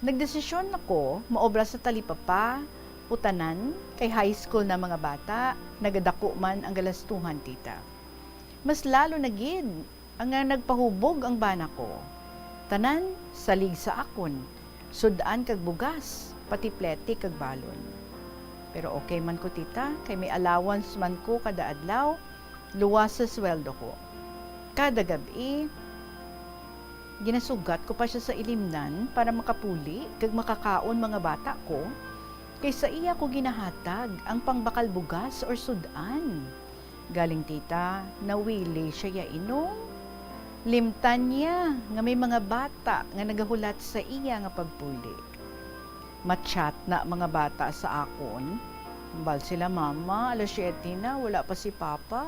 nagdesisyon ako maobra sa talipapa, utanan, kay high school na mga bata, nagadako man ang galastuhan, tita. Mas lalo na gid ang nga nagpahubog ang bana ko. Tanan salig sa akon, sud-an kag bugas, pati plete kag balon. Pero okay man ko, tita, kay may allowance man ko kada adlaw, luwas sa sweldo ko. Kada gab-i, ginasugat ko pa sia sa ilimnan para makapuli kag makakaon mga bata ko, kay sa iya ko ginahatag ang pangbakal bugas or sud-an. Galing, tita, nawili siya ya inom. Limtan niya nga may mga bata nga nagahulat sa iya nga pagpuli. Ma-chat na mga bata sa akon. Hambal sila, "Mama, alas siyete na, wala pa si Papa.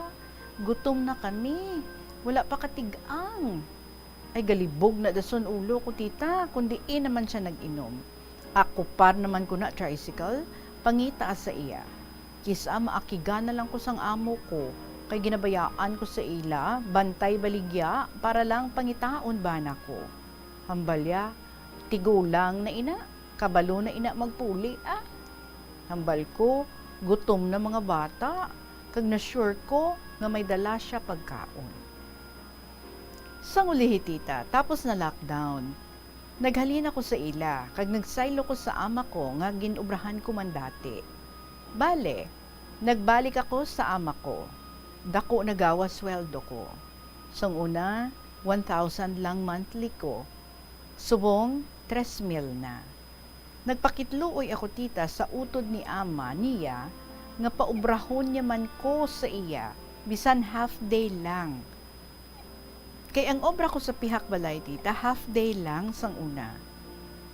Gutom na kami. Wala pa katig-ang." Ay, galibog na dason ulo ko, tita, kun diin naman siya nag-inom. Akupar naman ko na tricycle, pangita sa iya. Kis-a maakigan na lang ko sang amo ko, kay ginabayaan ko sa ila, bantay baligya, para lang pangitaon bana ko. Hambal ya, "Tigulang na ina, kabalo na ina magpuli, ah." Hambal ko, "Gutom na mga bata, kag na-sure ko nga may dala siya pagkaon." Sang ulihi, tita, tapos na lockdown, naghalin ako sa ila, kag nagsaylo ko sa ama ko nga gin-obrahan ko man dati. Bale, nagbalik ako sa ama ko. Dako na gawas sweldo ko. Sang una, one thousand lang monthly ko. Subong, tres mil na. Nagpakitluoy ako, tita, sa utod ni ama niya nga paubrahon niya man ko sa iya, bisan half day lang. Kay ang obra ko sa pihak balay, tita, half day lang sang una.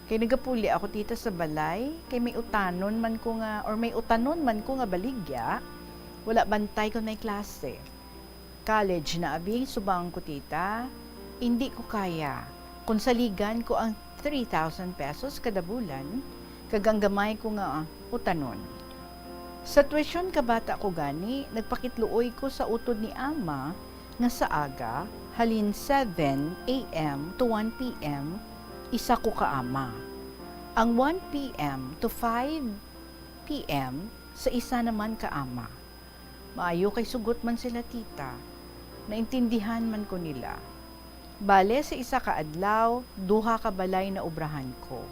Kay nagapuli ako, tita, sa balay, kay may utanon man ko nga, or may utanon man ko nga baligya, wala bantay kon may klase. College na abi subang ko, tita. Indi ko kaya kon saligan ko ang three thousand pesos kada bulan kag ang gamay ko nga utanon. Sa tuition ka bata ko gani, nagpakitluoy ko sa utod ni ama nga sa aga, halin seven a m to one p m, isa ko ka ama. Ang one p m to five p m sa isa naman ka ama. Maayo kay sugot man sila, tita. Naintindihan man ko nila. Bale, sa isa ka adlaw, duha ka balay na obrahan ko.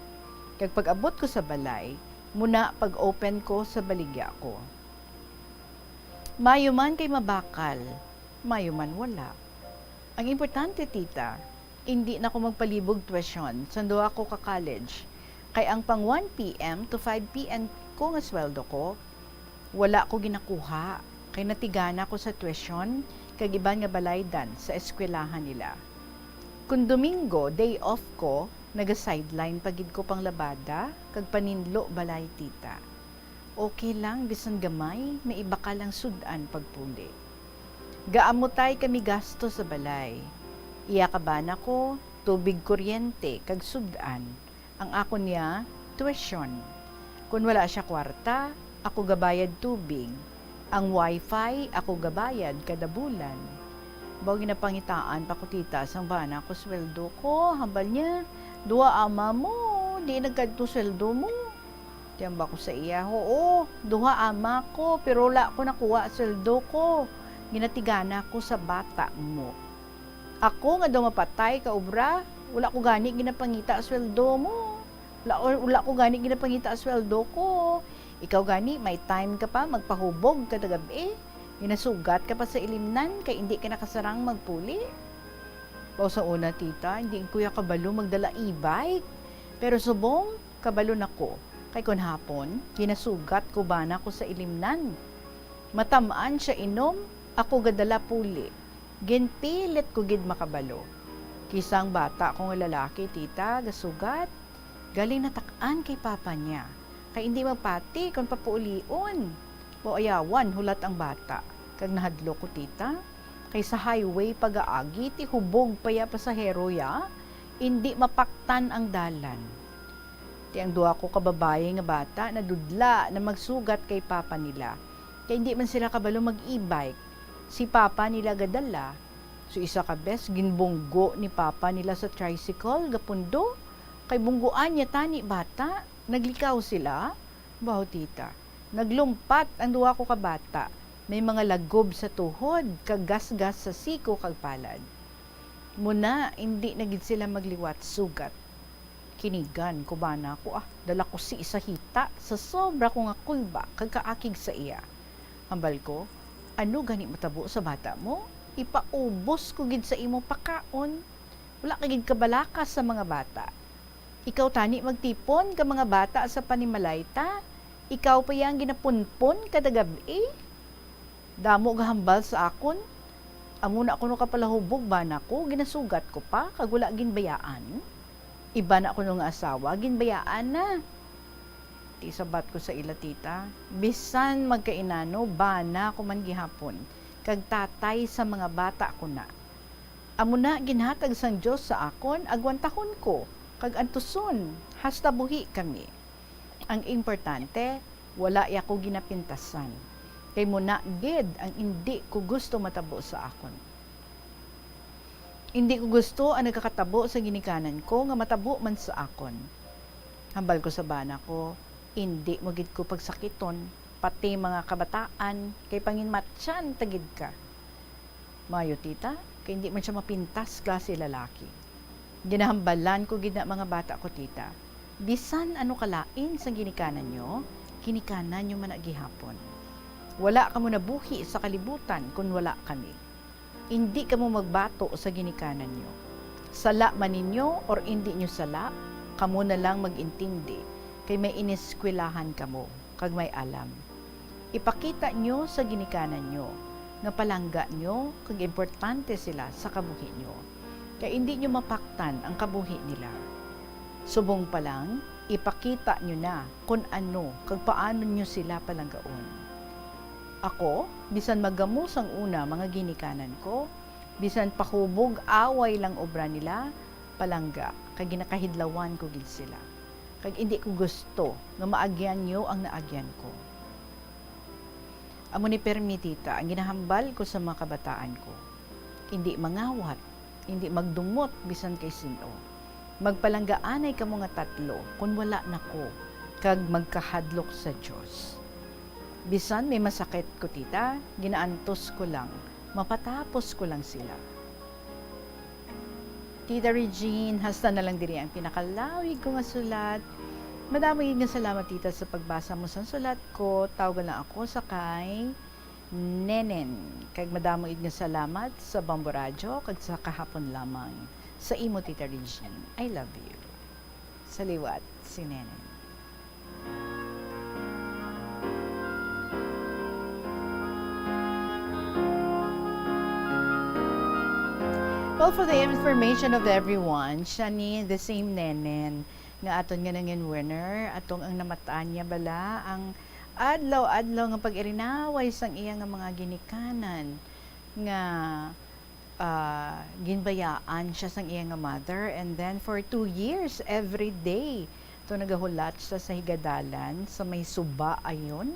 Kag pag-abot ko sa balay, muna pag-open ko sa baligya ko. Maayo man kay mabakal, maayo man wala. Ang importante, tita, indi na ko magpalibog tuition sang duha ko ka college, kay ang pang one p m to five p m ko nga sweldo ko, wala ko ginakuha, kay natigana ko sa tuition kag iban nga balaydan sa eskwelahan nila. Kon Domingo, day off ko, naga-sideline pa gid ko panglabada kag paninlo balay, tita. Okay lang, bisan gamay, may iba ka lang sud-an pagpuli. Gaamutay kami gasto sa balay. Iya ka bana ko, tubig, kuryente, kag sud-an. Ang akon niya, tuition. Kon wala sia kwarta, ako gabayad tubig. Ang wifi, ako gabayad kada bulan. Baw ginapangitaan pa ko, tita, sang bana ko sweldo ko. Hambal niya, "Duha ama mo, di nagkadto sweldo mo?" Tiyamba ko sa iya, "Oo, duha ama ko, pero wala ko nakuha sweldo ko. Ginatigana ko sa bata mo." Ako nga daw mapatay ka obra, wala ko gani ginapangita sweldo mo. Wala, wala ko gani ginapangita sweldo ko. Ikaw gani, may time ka pa magpahubog kada gab-i. Ginasugat ka pa sa ilimnan kay indi ka nakasarang magpuli. Baw sa una, tita, indi ko ya kabalo magdala e-bike. Pero subong, kabalo na ko. Kay kon hapon, ginasugat ko bana ko sa ilimnan. Matam-an sia inom, ako gadala puli. Ginpilit ko gid makabalo. Kisa ang bata ko nga lalaki, tita, gasugat. Galing natak-an kay papa niya. Kay indi magpati kon papaulion. Baw ayawan, hulat ang bata. Kag nahadlok ko, tita. Kay sa highway pagaagi, ti hubog pa ya pasahero ya. Indi mapaktan ang dalan. Ti ang duha ko ka babayi nga bata nadudla na magsugat kay papa nila, kay indi man sila kabalo mag-e-bike. Si papa nila gadala. So, isa ka bes, ginbunggo ni papa nila sa tricycle, gapundo. Kay bungguan niya tani bata, naglikaw sila. Baw, tita, naglumpat ang duha ko ka bata. May mga lagob sa tuhod, kag gasgas sa siko kag palad. Muna, indi na gid sila magliwat sugat. Kinigan ko bana ko, ah, dala ko si isa hita sa sobra ko nga kulba kag kaakig sa iya. Hambal ko, "Ano gani matabo sa bata mo? Ipaubos ko gid sa imo pakaon. Wala ka gid kabalakas sa mga bata. Ikaw tani magtipon ka mga bata sa panimalay ta. Ikaw pa yang ginapunpon kada gab-i." Damo gahambal sa akon. Amo na kuno ka palahubog bana ko, ginasugat ko pa, kag wala ginbayaan. Iba na kuno nga asawa, ginbayaan na. Ti sabat ko sa ila, tita, bisan magkainano, bana ko man gihapon, kag tatay sa mga bata ko na. Amo na ginhatag sang Dios sa akon, agwantahon ko, kag antuson, hasta buhi kami. Ang importante, wala ya ko ginapintasan, kay muna gid ang indi ko gusto matabo sa akon. Indi ko gusto ang nagakatabo sa ginikanan ko nga matabo man sa akon. Hambal ko sa bana ko, "Indi mo gid ko pagsakiton, pati mga kabataan, kay panginmatyan ta gid ka." Mayo, tita, kay indi man sia mapintas klase lalaki. Ginahambalan ko gid na mga bata ko, tita. Bisan ano kalain sang ginikanan nyo, ginikanan nyo man na gihapon. Wala kamo nabuhi sa kalibutan kon wala kami. Indi kamo magbato sa ginikanan nyo. Sala man ninyo or indi nyo sala, kamo na lang mag-intindi, kay may ineskwelahan kamo, kag may alam. Ipakita nyo sa ginikanan nyo nga palangga nyo kag importante sila sa kabuhi nyo, kay indi nyo mapaktan ang kabuhi nila. Subong pa lang, ipakita nyo na kon ano kag paano nyo sila palanggaon. Ako, bisan magamo sang una mga ginikanan ko, bisan pahubog away lang obra nila, palangga, kay ginakahidlawan ko gid sila. Kag indi ko gusto nga maagyan nyo ang naagyan ko. Amo ni pirmi, tita, ang ginahambal ko sa mga kabataan ko. Indi mangawat, indi magdumot bisan kay sin-o. Magpalanggaanay kamo nga tatlo kon wala na ko, kag magkahadlok sa Dios. Bisan may masakit ko, tita, ginaantos ko lang, mapatapos ko lang sila. Tita Regine, hasta na lang diri ang pinakalawig ko nga sulat. Madamo gid nga salamat, tita, sa pagbasa mo sang sulat ko. Tawga lang ako sa kay Nenen. Kag madamo gid nga salamat sa Bambo Radyo kag sa kahapon lamang. Sa imo, Tita Regine. I love you. Sa liwat, si Nenen. Well, for the information of everyone, siya ni the same Nenen nga aton nga nangin winner, atong ang namatan niya bala ang adlaw-adlaw nga pag-irinaway sang iya nga mga ginikanan nga, ah, ginbayaan siya sang iya nga mother, and then for two years, every day, to nagahulat siya sa higadalan sa may suba ayon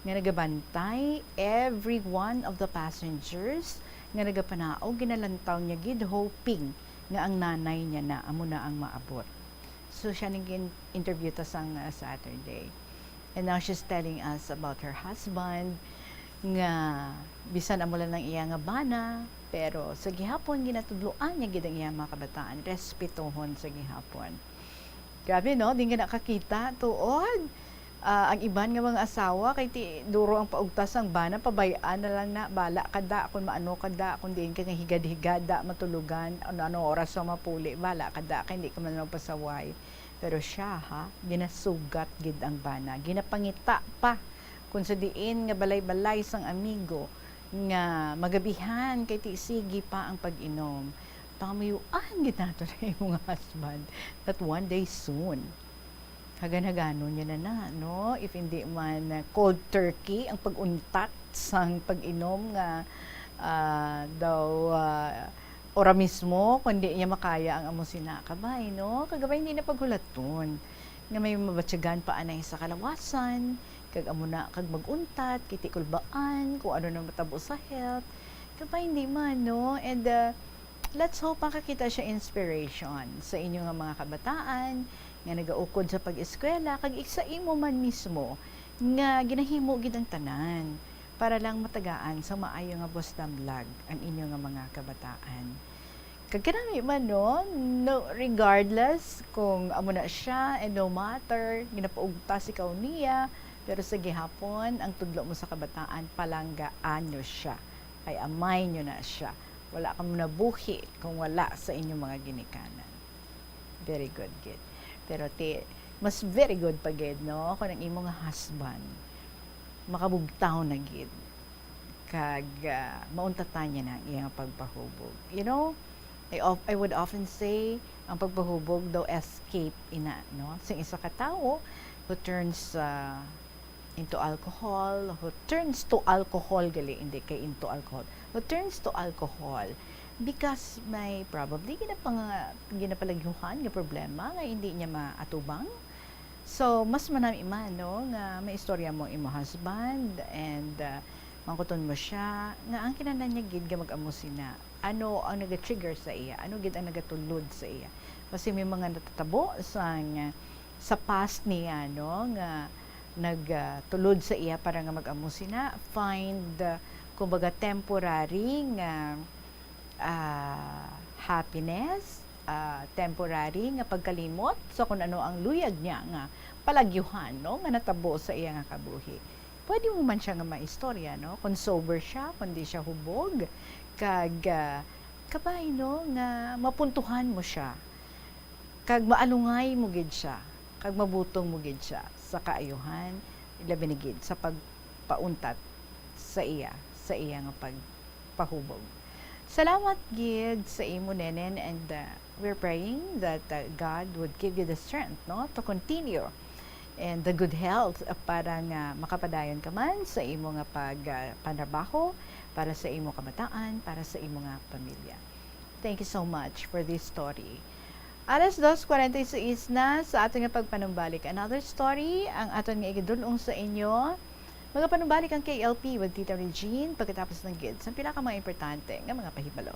nga nagabantay every one of the passengers nga nagapanaog, ginalantaw niya gid, hoping nga ang nanay niya na amo na ang maabot. So, siya ning gin-, interview ta sang, uh, Saturday. And now she's telling us about her husband, nga bisan amo lang ang iya nga bana, pero sa gihapon ginatudloan niya gid ang iya mga kabataan, respetohon sa gihapon. Grabe, no? Di nga nakakita, tuod. Ah, ang iban nga mga asawa, kay ti duro ang paugtas sang bana, pabay-an na lang na, bala ka da, kung maano ka da, kung diin ka nga higad-higada, matulogan, ano-ano oras sa mapuli, bala ka da, kay hindi ka man magpasaway. Pero siya, ha, ginasugat gid ang bana, ginapangita pa kung sa diin nga balay-balay sang amigo nga magabihan, kay ti sige pa ang pag-inom. Pamuyuan gid nato na imo nga husband that one day soon. Hagan-haganon niya na, na, no? If hindi man, uh, cold turkey ang pag-untat sang pag-inom nga, ah, daw, ah, ora mismo, kundi niya makaya ang amo sina kabay, no? Kagabay hindi na paghulaton nga may mabatyagan pa anay sa kalawasan, kag amo na, kag mag-untat, kay ti kulbaan kung ano na matabo sa health. Kabay hindi man, no? And, uh, let's hope makakita siya inspiration sa inyo nga mga kabataan nga nagaukod sa pag-eskwela, kag sa imo man mismo nga ginahimo gid ang tanan para lang matagaan sa maayo nga busdamlag ang inyo nga mga kabataan. Kag kanami man, no, no, regardless kung amo na siya, and no matter, ginapaugtas ikaw niya, pero sa gihapon, ang tudlo mo sa kabataan, palanggaan nyo siya. Kay amay nyo na siya. Wala kamo nabuhi kung wala sa inyong mga ginikanan. Very good, gid. Pero ti, mas very good pa gid, no, kung ang imo nga husband makabugtaw na gid, kag, ah, mauntatan niya na ang iyang pagpahubog. You know, I of-, I would often say, ang pagpahubog daw escape ina, no? Sing isa ka tawo who turns, ah, into alcohol, who turns to alcohol gali, hindi kay into alcohol, who turns to alcohol because may probably ginapang-, ginapalagyuhan nga problema nga hindi niya maatubang. So, mas manami man, no, nga may istorya mo imo husband and, uh, mangkuton mo siya nga ang kinahanglan niya gid nga mag-amo sina. Ano ang naga-trigger sa iya? Ano gid ang nagatulod sa iya? Kasi may mga natatabo sa, sa past niya, no, nga nagtulod sa iya para nga mag-amo sina, find, uh, kumbaga, temporary nga, ah, happiness, ah, temporary nga pagkalimot sa kung ano ang luyag niya nga palagyuhan, no, nga natabo sa iya nga kabuhi. Pwede mo man siya nga maistorya, no, kung sober siya, kung di siya hubog, kag, ah, kabay, no, nga mapuntuhan mo siya, kag maalungay mo gid siya, kag mabutong mo gid siya sa kaayuhan, labi na gid sa pagpauntat sa iya, sa iya nga pagpahubog. Salamat gid sa imo, Nenen, and, uh, we're praying that, uh, God would give you the strength, no, to continue, and the good health, uh, para nga makapadayon ka man sa imo nga pag, uh, panrabaho, para sa imo kamataan, para sa imo nga pamilya. Thank you so much for this story. Alas dos cuarenta y seis na sa aton nga pagpanumbalik. Another story ang aton nga igadul-ong sa inyo. Magapanumbalik ang K L P with Tita Regine pagkatapos ng gid sa pila ka mga importante nga mga pahibalo.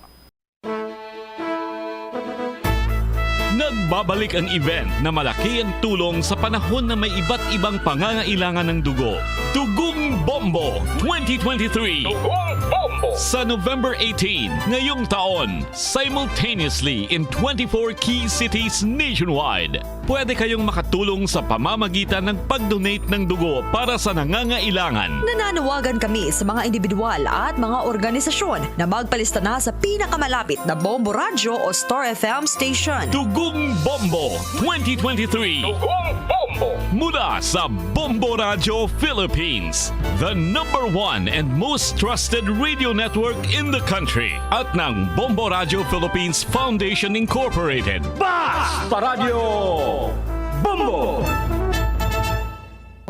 Nagbabalik ang event na malaki ang tulong sa panahon na may iba't ibang pangangailangan ng dugo. Dugong Bombo twenty twenty-three. Dugong Bombo. Sa November eighteen, ngayong taon, simultaneously in twenty-four key cities nationwide. Pwede kayong makatulong sa pamamagitan ng pag-donate ng dugo para sa nangangailangan. Nananawagan kami sa mga individual at mga organisasyon na magpalista na sa pinakamalapit na Bombo Radyo o Star F M station. Dugong Bombo twenty twenty-three. Dugong Bombo. Mula sa Bombo Radyo Philippines, the number one and most trusted radio network in the country, at ng Bombo Radyo Philippines Foundation Incorporated. Basta Radyo Bombo!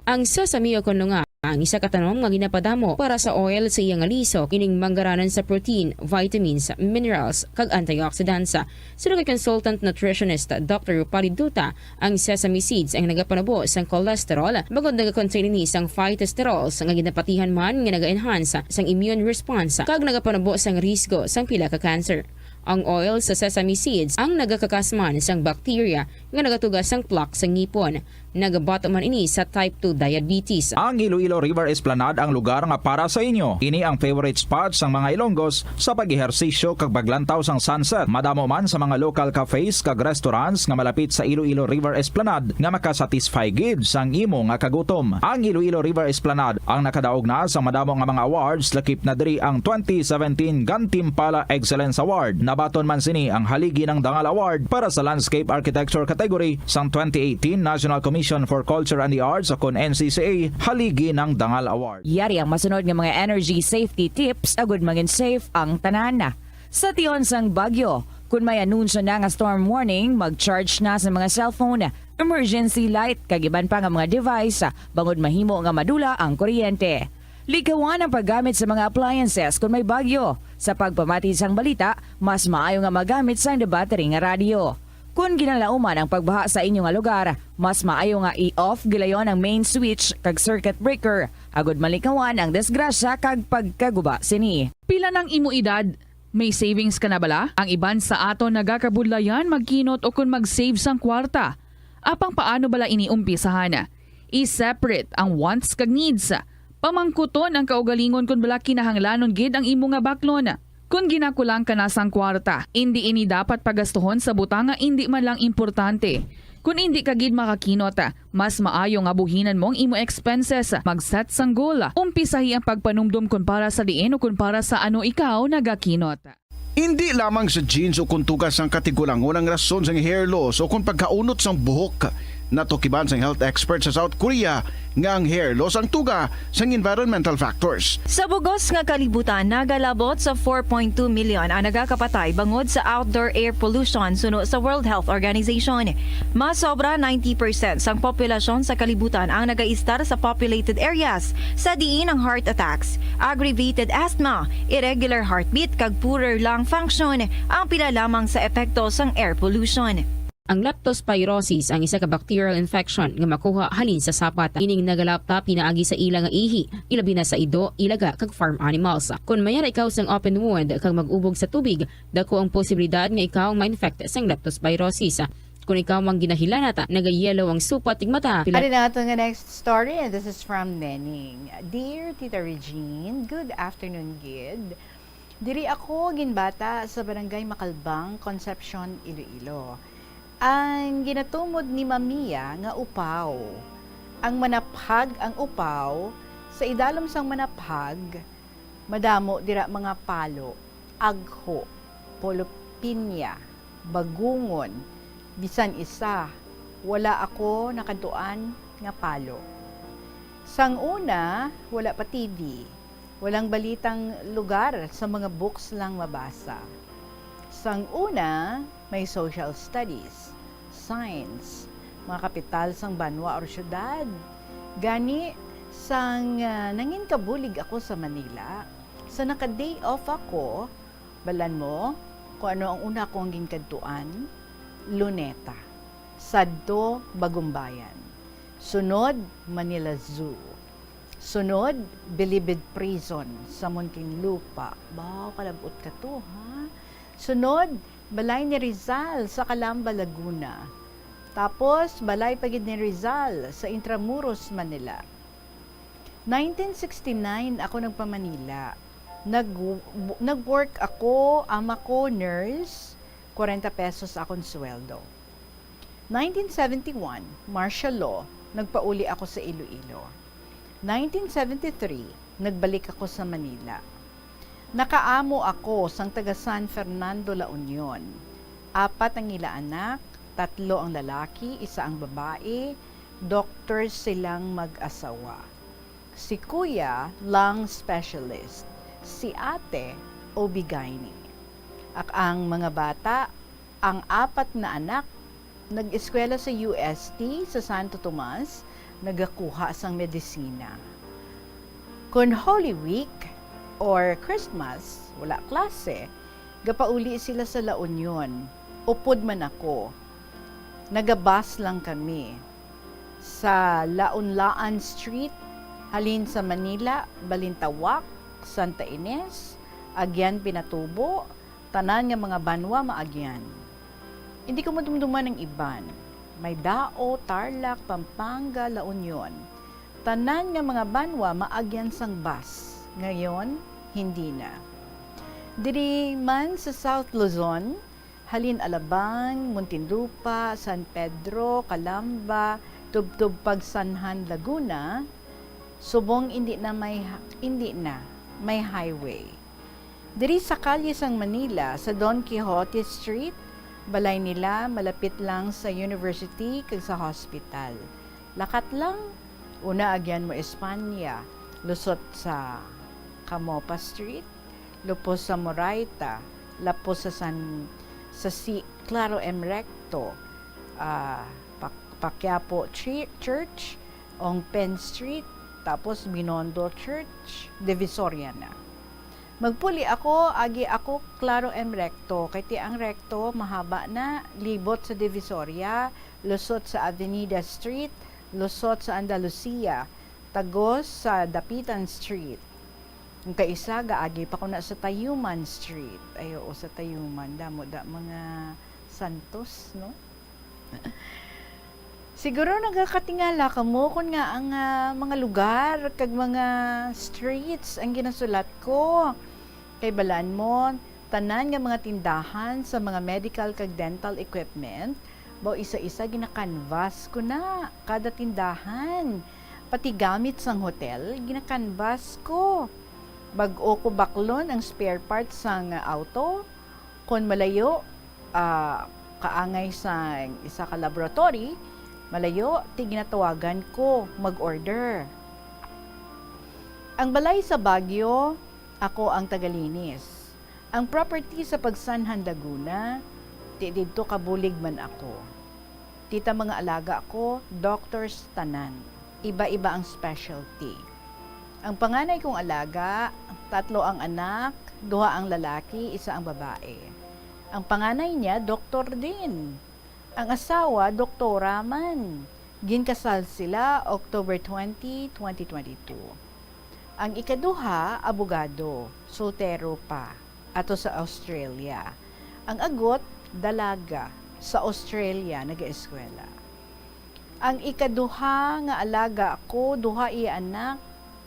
Ang sesame o kon nga ang isa ka tanom nga ginapadamo para sa oil sa iya nga lisok, ining manggaranan sa protein, vitamins, minerals, kag antioxidants. Suno kay consultant nutritionist Doctor Rupali Duta, ang sesame seeds ang nagapanubo sang cholesterol, bangod nagakontain ini sang phytosterols nga ginapatihan man nga naga-enhance sang immune response kag nagapanubo sang risgo sang pila ka cancer. Ang oil sa sesame seeds ang nagakakas man sang bacteria nga nagatuga sang plaque sa ngipon. Nagabato man ini sa type two diabetes. Ang Iloilo River Esplanade ang lugar nga para sa inyo. Ini ang favorite spot sang mga Ilonggos sa pag-ehersisyo kag paglantaw sang sunset. Madamo man sa mga local cafes kag restaurants nga malapit sa Iloilo River Esplanade nga makasatisfy gid sang imo nga kagutom. Ang Iloilo River Esplanade ang nakadaog na sa madamo nga mga awards, lakip na diri ang twenty seventeen Gantimpala Excellence Award. Nabaton man sini ang Haligi ng Dangal Award para sa Landscape Architecture category sang twenty eighteen National Commission for Culture and the Arts, o kon N C C A Haligi ng Dangal Award. Yari ang masunod nga mga energy safety tips agud mangin safe ang tanan. Sa tion sang bagyo, kun may anunsyo na nga storm warning, mag-charge na sa mga cellphone, emergency light, kag iban pa nga mga device, bangod mahimo nga madula ang kuryente. Likawan ang paggamit sa mga appliances kun may bagyo. Sa pagpamati sang balita, mas maayo nga magamit sang debattery nga radyo. Kun ginalauman ang pagbaha sa inyo nga lugar, mas maayo nga i-off gilayon ang main switch kag circuit breaker, agud malikawan ang disgrasya kag pagkaguba sini. Pila nang imo edad? May savings ka na bala? Ang iban sa aton nagakabudlayan magkinot o kon mag-save sang kwarta. Apang paano bala ini umpisahan? I-separate ang wants kag needs. Pamangkuton ang kaugalingon kon bala kinahanglanon gid ang imo nga baklon. Kon ginakulang ka na sang kwarta, indi ini dapat pagastuhon sa butang nga indi man lang importante. Kon indi ka gid makakinot, mas maayo nga buhinan mo ang imo expenses. Mag-set sang goal. Umpisahi ang pagpanumdom kon para sa diin o kon para sa ano ikaw nagakinot. Indi lamang sa genes o kon tuga sang katigulangon ang rason sang hair loss o kon pagkaunot sang buhok. Natukiban sang health expert sa South Korea nga ang hair loss ang tuga sang environmental factors. Sa bugos nga kalibutan, nagalabot sa four point two million ang nagakapatay bangod sa outdoor air pollution, suno sa World Health Organization. Mas sobra ninety percent sang populasyon sa kalibutan ang nagaistar sa populated areas, sa diin ang heart attacks, aggravated asthma, irregular heartbeat, kag poorer lung function ang pila lamang sa epekto sang air pollution. Ang leptospirosis ang isa ka bacterial infection nga makuha halin sa sapat. Ining nagalapta pinaagi sa ila nga ihi, ilabi na sa ido, ilaga, kag farm animals. Kon may ara ikaw sang open wound kag mag-ubog sa tubig, dako ang posibilidad nga ikaw ma-infect sang leptospirosis. Kon ikaw mang ginahilanat, nagayellow ang supat ning mata, pila Ari na ato nga next story, and this is from Nening. Dear Tita Regine, good afternoon gid. Diri ako ginbata sa Barangay Macalbang, Concepcion, Iloilo. Ang ginatumod ni Mamiya nga upaw. Ang manaphag ang upaw, sa idalom sang manaphag, madamo dira mga palo, agho. Polo Piña, Bagungon, bisan isa, wala ako nakadtuan nga palo. Sang una, wala pa T V, walang balitang lugar, sa mga books lang mabasa. Sang una, may social studies, science, mga kapital sang banwa or syudad. Gani, sang, ah, nangin kabulig ako sa Manila, sa naka-day off ako, balan mo kung ano ang una kong ginkadtuan? Luneta. Sadto, Bagumbayan. Sunod, Manila Zoo. Sunod, Bilibid Prison sa Muntinlupa. Baw, kalab-ot ka to, ha? Sunod, balay ni Rizal sa Calamba, Laguna. Tapos, balay pa gid ni Rizal sa Intramuros, Manila. Nineteen sixty-nine ako nagpa-Manila. Nag-, nag-work ako, ama ko, nurse, kwarenta pesos akon sweldo. Nineteen seventy-one, martial law, nagpauli ako sa Iloilo. Nineteen seventy-three, nagbalik ako sa Manila. Nakaamo ako sang taga San Fernando, La Union. Apat ang ila anak, tatlo ang lalaki, isa ang babae, doctors silang mag-asawa. Si kuya, lung specialist. Si ate, O B gyne. Ak-, ang mga bata, ang apat na anak, nag-eskwela sa U S T sa Santo Tomas, nagakuha sang medisina. Kon Holy Week or Christmas, wala klase, gapauli sila sa La Union. Upod man ako. Nagabas lang kami. Sa Launlaan Street, halin sa Manila, Balintawak, Santa Ines, Aguian, Pinatubo, tanan nga mga banwa maagyan. Hindi ko madumduman ang iban. May Dao, Tarlac, Pampanga, La Union. Tanan nga mga banwa maagyan sang bus. Ngayon, hindi na. Diri man sa South Luzon, halin Alabang, Muntinlupa, San Pedro, Calamba, tubtob pag Sanjan, Laguna, subong indi na may ha-, indi na may highway. Diri sa kalye sang Manila, sa Don Quixote Street, balay nila malapit lang sa university kag sa hospital. Lakat lang, una agyan mo Espanya, lusot sa Camopa Street, lupos sa Moraita, lapos sa San, sa si-, Claro M Recto, ah, Pa-, Pa Quiapo Chi-, Church, Ongpen Street, tapos Binondo Church, Divisoria na. Magpuli ako, agi ako Claro M Recto, kay ti ang Recto mahaba na, libot sa Divisoria, lusot sa Avenida Street, lusot sa Andalusia, tagos sa Dapitan Street. Ang kaisa, gaagi pa ko na sa Tayuman Street. Ay, oo, sa Tayuman. Damo da mga santos, no? Siguro nagakatingala kamo kon ngaa ang, ah, mga lugar kag mga streets ang ginasulat ko. Kay balaan mo, tanan nga mga tindahan sa mga medical kag dental equipment, baw isa-isa gina-canvas ko na kada tindahan. Pati gamit sang hotel, gina-canvas ko. Bag-o ko baklon ang spare parts sang auto. Kon malayo, ah, kaangay sang isa ka laboratory, malayo, ti ginatawagan ko mag-order. Ang balay sa Baguio, ako ang tagalinis. Ang property sa Pagsanhan, Laguna, ti didto kabulig man ako. Ti ta mga alaga ko, doctors tanan. Iba-iba ang specialty. Ang panganay kong alaga, tatlo ang anak, duha ang lalaki, isa ang babae. Ang panganay niya, doktor din. Ang asawa, doktora man. Ginkasal sila October twenty, twenty twenty-two. Ang ikaduha, abogado, soltero pa, ato sa Australia. Ang agot, dalaga, sa Australia nagaeskwela. Ang ikaduha nga alaga ko, duha iya anak,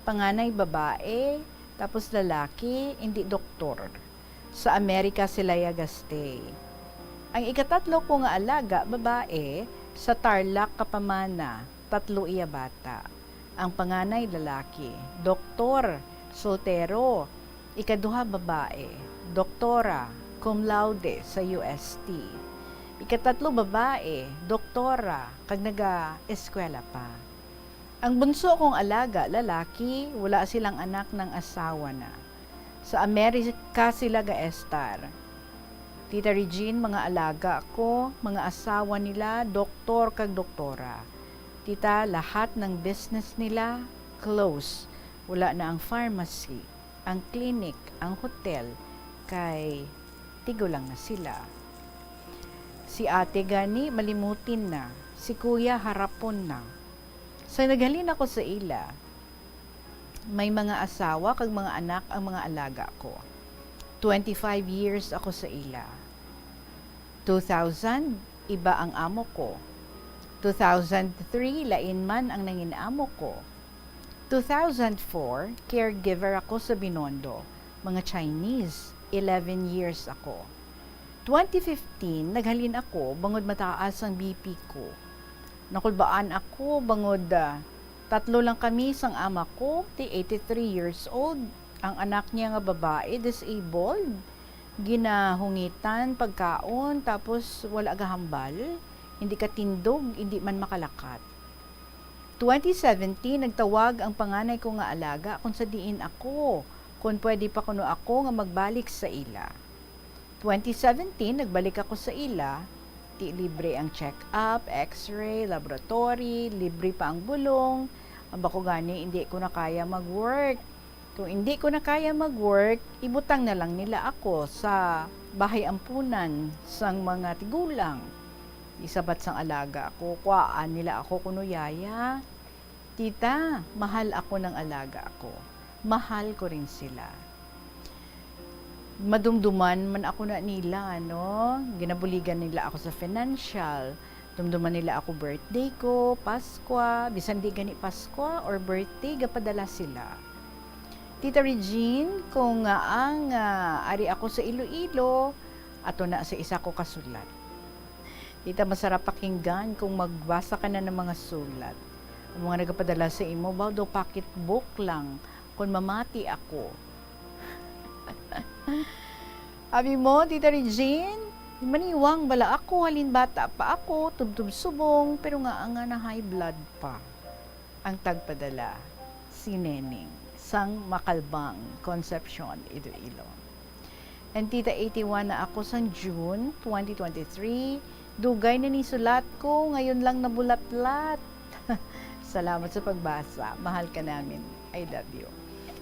panganay babae, tapos lalaki, indi doktor. Sa Amerika sila yagastay. Ang ikatatlo ko nga alaga, babae, sa Tarlac, Capamana, tatlo iya bata. Ang panganay lalaki, doktor, soltero. Ikaduha babae, doktora, cum laude sa U S T. Ikatatlo babae, doktora, kag naga-eskwela pa. Ang bunso kong alaga, lalaki, wala silang anak nang asawa na. Sa Amerika sila gaestar. Tita Regine, mga alaga ko, mga asawa nila, doktor kag doktora. Tita, lahat ng business nila, close. Wala na ang pharmacy, ang clinic, ang hotel, kay tigulang na sila. Si ate gani, malimutin na. Si kuya, harapon na. Sa naghalin ako sa ila, may mga asawa kag mga anak ang mga alaga ko. Twenty-five years ako sa ila. Two thousand, iba ang amo ko. Two thousand three, lain man ang nangin amo ko. Two thousand four, caregiver ako sa Binondo, mga Chinese. Eleven years ako. Twenty fifteen, naghalin ako bangod mataas ang B P ko. Nakulbaan ako bangod, ah, tatlo lang kami sang ama ko, ti eighty-three years old. Ang anak niya nga babae, disabled. Ginahungitan pagkaon, tapos wala gahambal. Hindi katindog, hindi man makalakat. Twenty seventeen, nagtawag ang panganay ko nga alaga kung sa diin ako, kung pwede pa kuno ako nga magbalik sa ila. Twenty seventeen, nagbalik ako sa ila. Ti libre ang check-up, x-ray, laboratory, libre pa ang bulong. Ang bako gani, hindi ko na kaya mag-work. Kung hindi ko na kaya mag-work, ibutang na lang nila ako sa bahay ampunan sang mga tigulang. Isabat sang alaga ako, kuhaan nila ako kuno yaya. Tita, mahal ako ng alaga ko. Mahal ko rin sila. Madumduman man ako na nila, no? Ginabuligan nila ako sa financial. Dumduman nila ako birthday ko, Paskwa, bisan di gani Paskwa or birthday, gapadala sila. Tita Regine, kung, ah, ang, ah, ari ako sa Iloilo, ato na sa isa ko ka sulat. Tita, masarap pakinggan kung magbasa ka na ng mga sulat. Ang mga nagapadala sa imo, baw daw pocketbook lang kung mamati ako. Abi mo, Tita Regine, maniwang bala ako, halin bata pa ako, tubtob subong, pero nga nga na high blood pa. Ang tagpadala, si Neneng, sang Makalbang, Concepcion, Iloilo. And Tita, eighty-one na ako sang June twenty twenty-three. Dugay na ni sulat ko, ngayon lang nabulatlat. Salamat sa pagbasa. Mahal ka namin. I love you.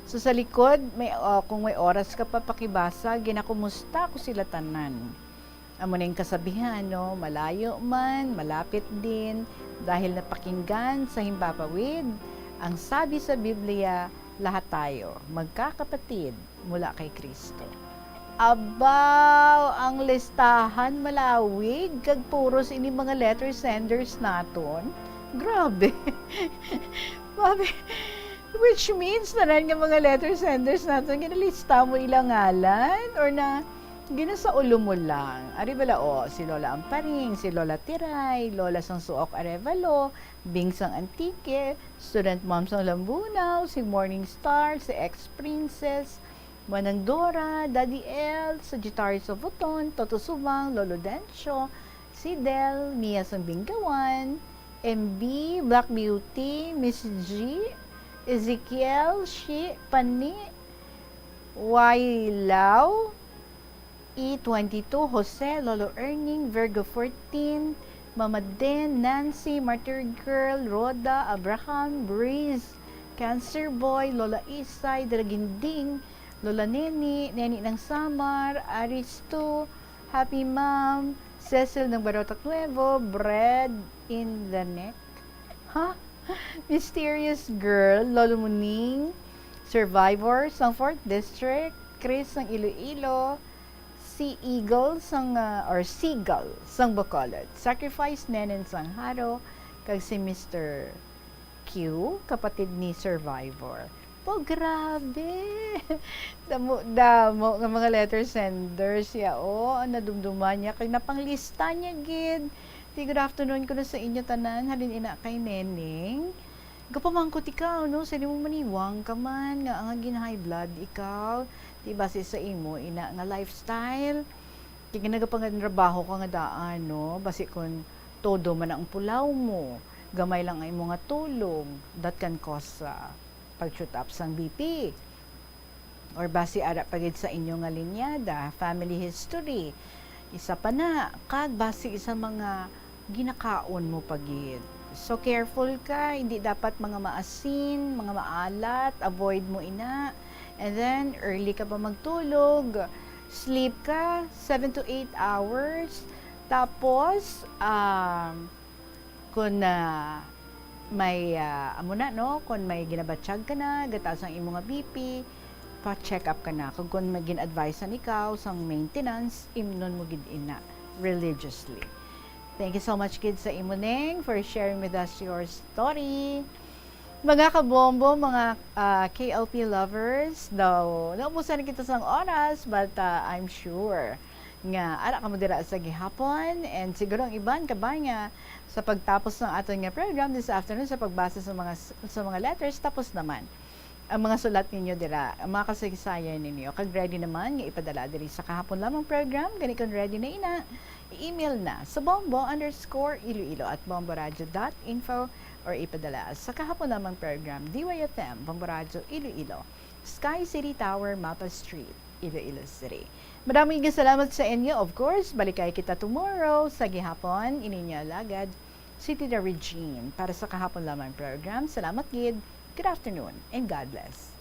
So, sa likod, may, uh, kung may oras ka pa pakibasa, ginakumusta ko sila tanan. Amo na yung kasabihan, no? Malayo man, malapit din, dahil napakinggan sa himpapawid, ang sabi sa Biblia, lahat tayo magkakapatid mula kay Kristo. Abaw, ang listahan malawig kag puros ini mga letter senders naton. Grabe. Grabe. Which means, tanan nga mga letter senders naton, ginalista mo ilang ngalan or na ginasaulo mo lang. Ari bala, o, si Lola Amparing, si Lola Tiray, Lola sang Suok Arevalo, Bing sang Antique, Student Mom sang Lambunao, si Morning Star, si Ex Princess, Manang Dora, Daddy L, Sagittarius of Uton, Toto Subang, Lolo Dencio, si Del, Mia sang Binggawan, M B, Black Beauty, Miss G, Ezekiel, Shi, Pani, Wailaw, E twenty-two, Jose, Lolo Erning, Virgo fourteen, Mama Den, Nancy, Martyr Girl, Rhoda, Abraham, Breeze, Cancer Boy, Lola Isay, Draginding, Lola Neni, Neni ng Samar, Aristo, Happy Mom, Cecil ng Barotac Nuevo, Bread in the Neck, ha? Mysterious Girl, Lolo Muning, Survivor sang Fourth District, Chris ng Iloilo, si Eagle sang, ah, or Seagull sang Bacolod, Sacrifice, Nenen sang Haro, kag si Mister Q, kapatid ni Survivor. Po, grabe! Damo-damo nga mga letter senders ya, o, ang nadumduman niya, kag napanglista niya gid. Di, good afternoon ko na sa inyo tanan, halin ina kay Neneng. Gapamangkot ikaw, no? Sa imo maniwang ka man nga ang gin-high blood ikaw, di base sa imo ina nga lifestyle. Nagapanganrabaho ka nga daan, no? Basi kung todo man ang pulaw mo, gamay lang ang imo nga tulog, that can cause, ah, pag-shoot up sang B P. Or basi ara pa gid sa inyo nga linyada, family history. Isa pa na, kag basi sa mga ginakaon mo pa gid. So careful ka, hindi dapat mga maasin, mga maalat, avoid mo ina. And then, early ka pa magtulog, sleep ka seven to eight hours. Tapos, um, kung, ah, may, ah, amo na, no, kung may ginabatyag ka na, gataas ang imo nga B P, pa-check up ka na. Kag kung may gin-advise-an ikaw sang maintenance, imnon mo gid ina religiously. Thank you so much gid sa imo, Neng, for sharing with us your story. Mga kabombo, mga, ah, K L P lovers, daw naubusan na kita sang oras, but, ah, I'm sure nga ara kamo dira sa gihapon, and siguro ang iban kabay nga sa pagtapos ng aton nga program this afternoon, sa pagbasa sa mga, sa mga letters, tapos naman ang mga sulat ninyo dira, ang mga kasaysayan ninyo. Kag ready naman nga ipadala diri sa Kahapon Lamang program. Gani, kung ready na ina, i-email na sa bombo underscore iloilo at bomboradio dot info, or ipadala sa Kahapon Lamang program, D Y F M, Bombo Radio Iloilo, Sky City Tower, Mapa Street, Iloilo City. Madamo nga salamat sa inyo. Of course, balikay kita tomorrow sa gihapon. Ini inyo alagad, si Tita Regine, para sa Kahapon Lamang program. Salamat gid. Good afternoon and God bless.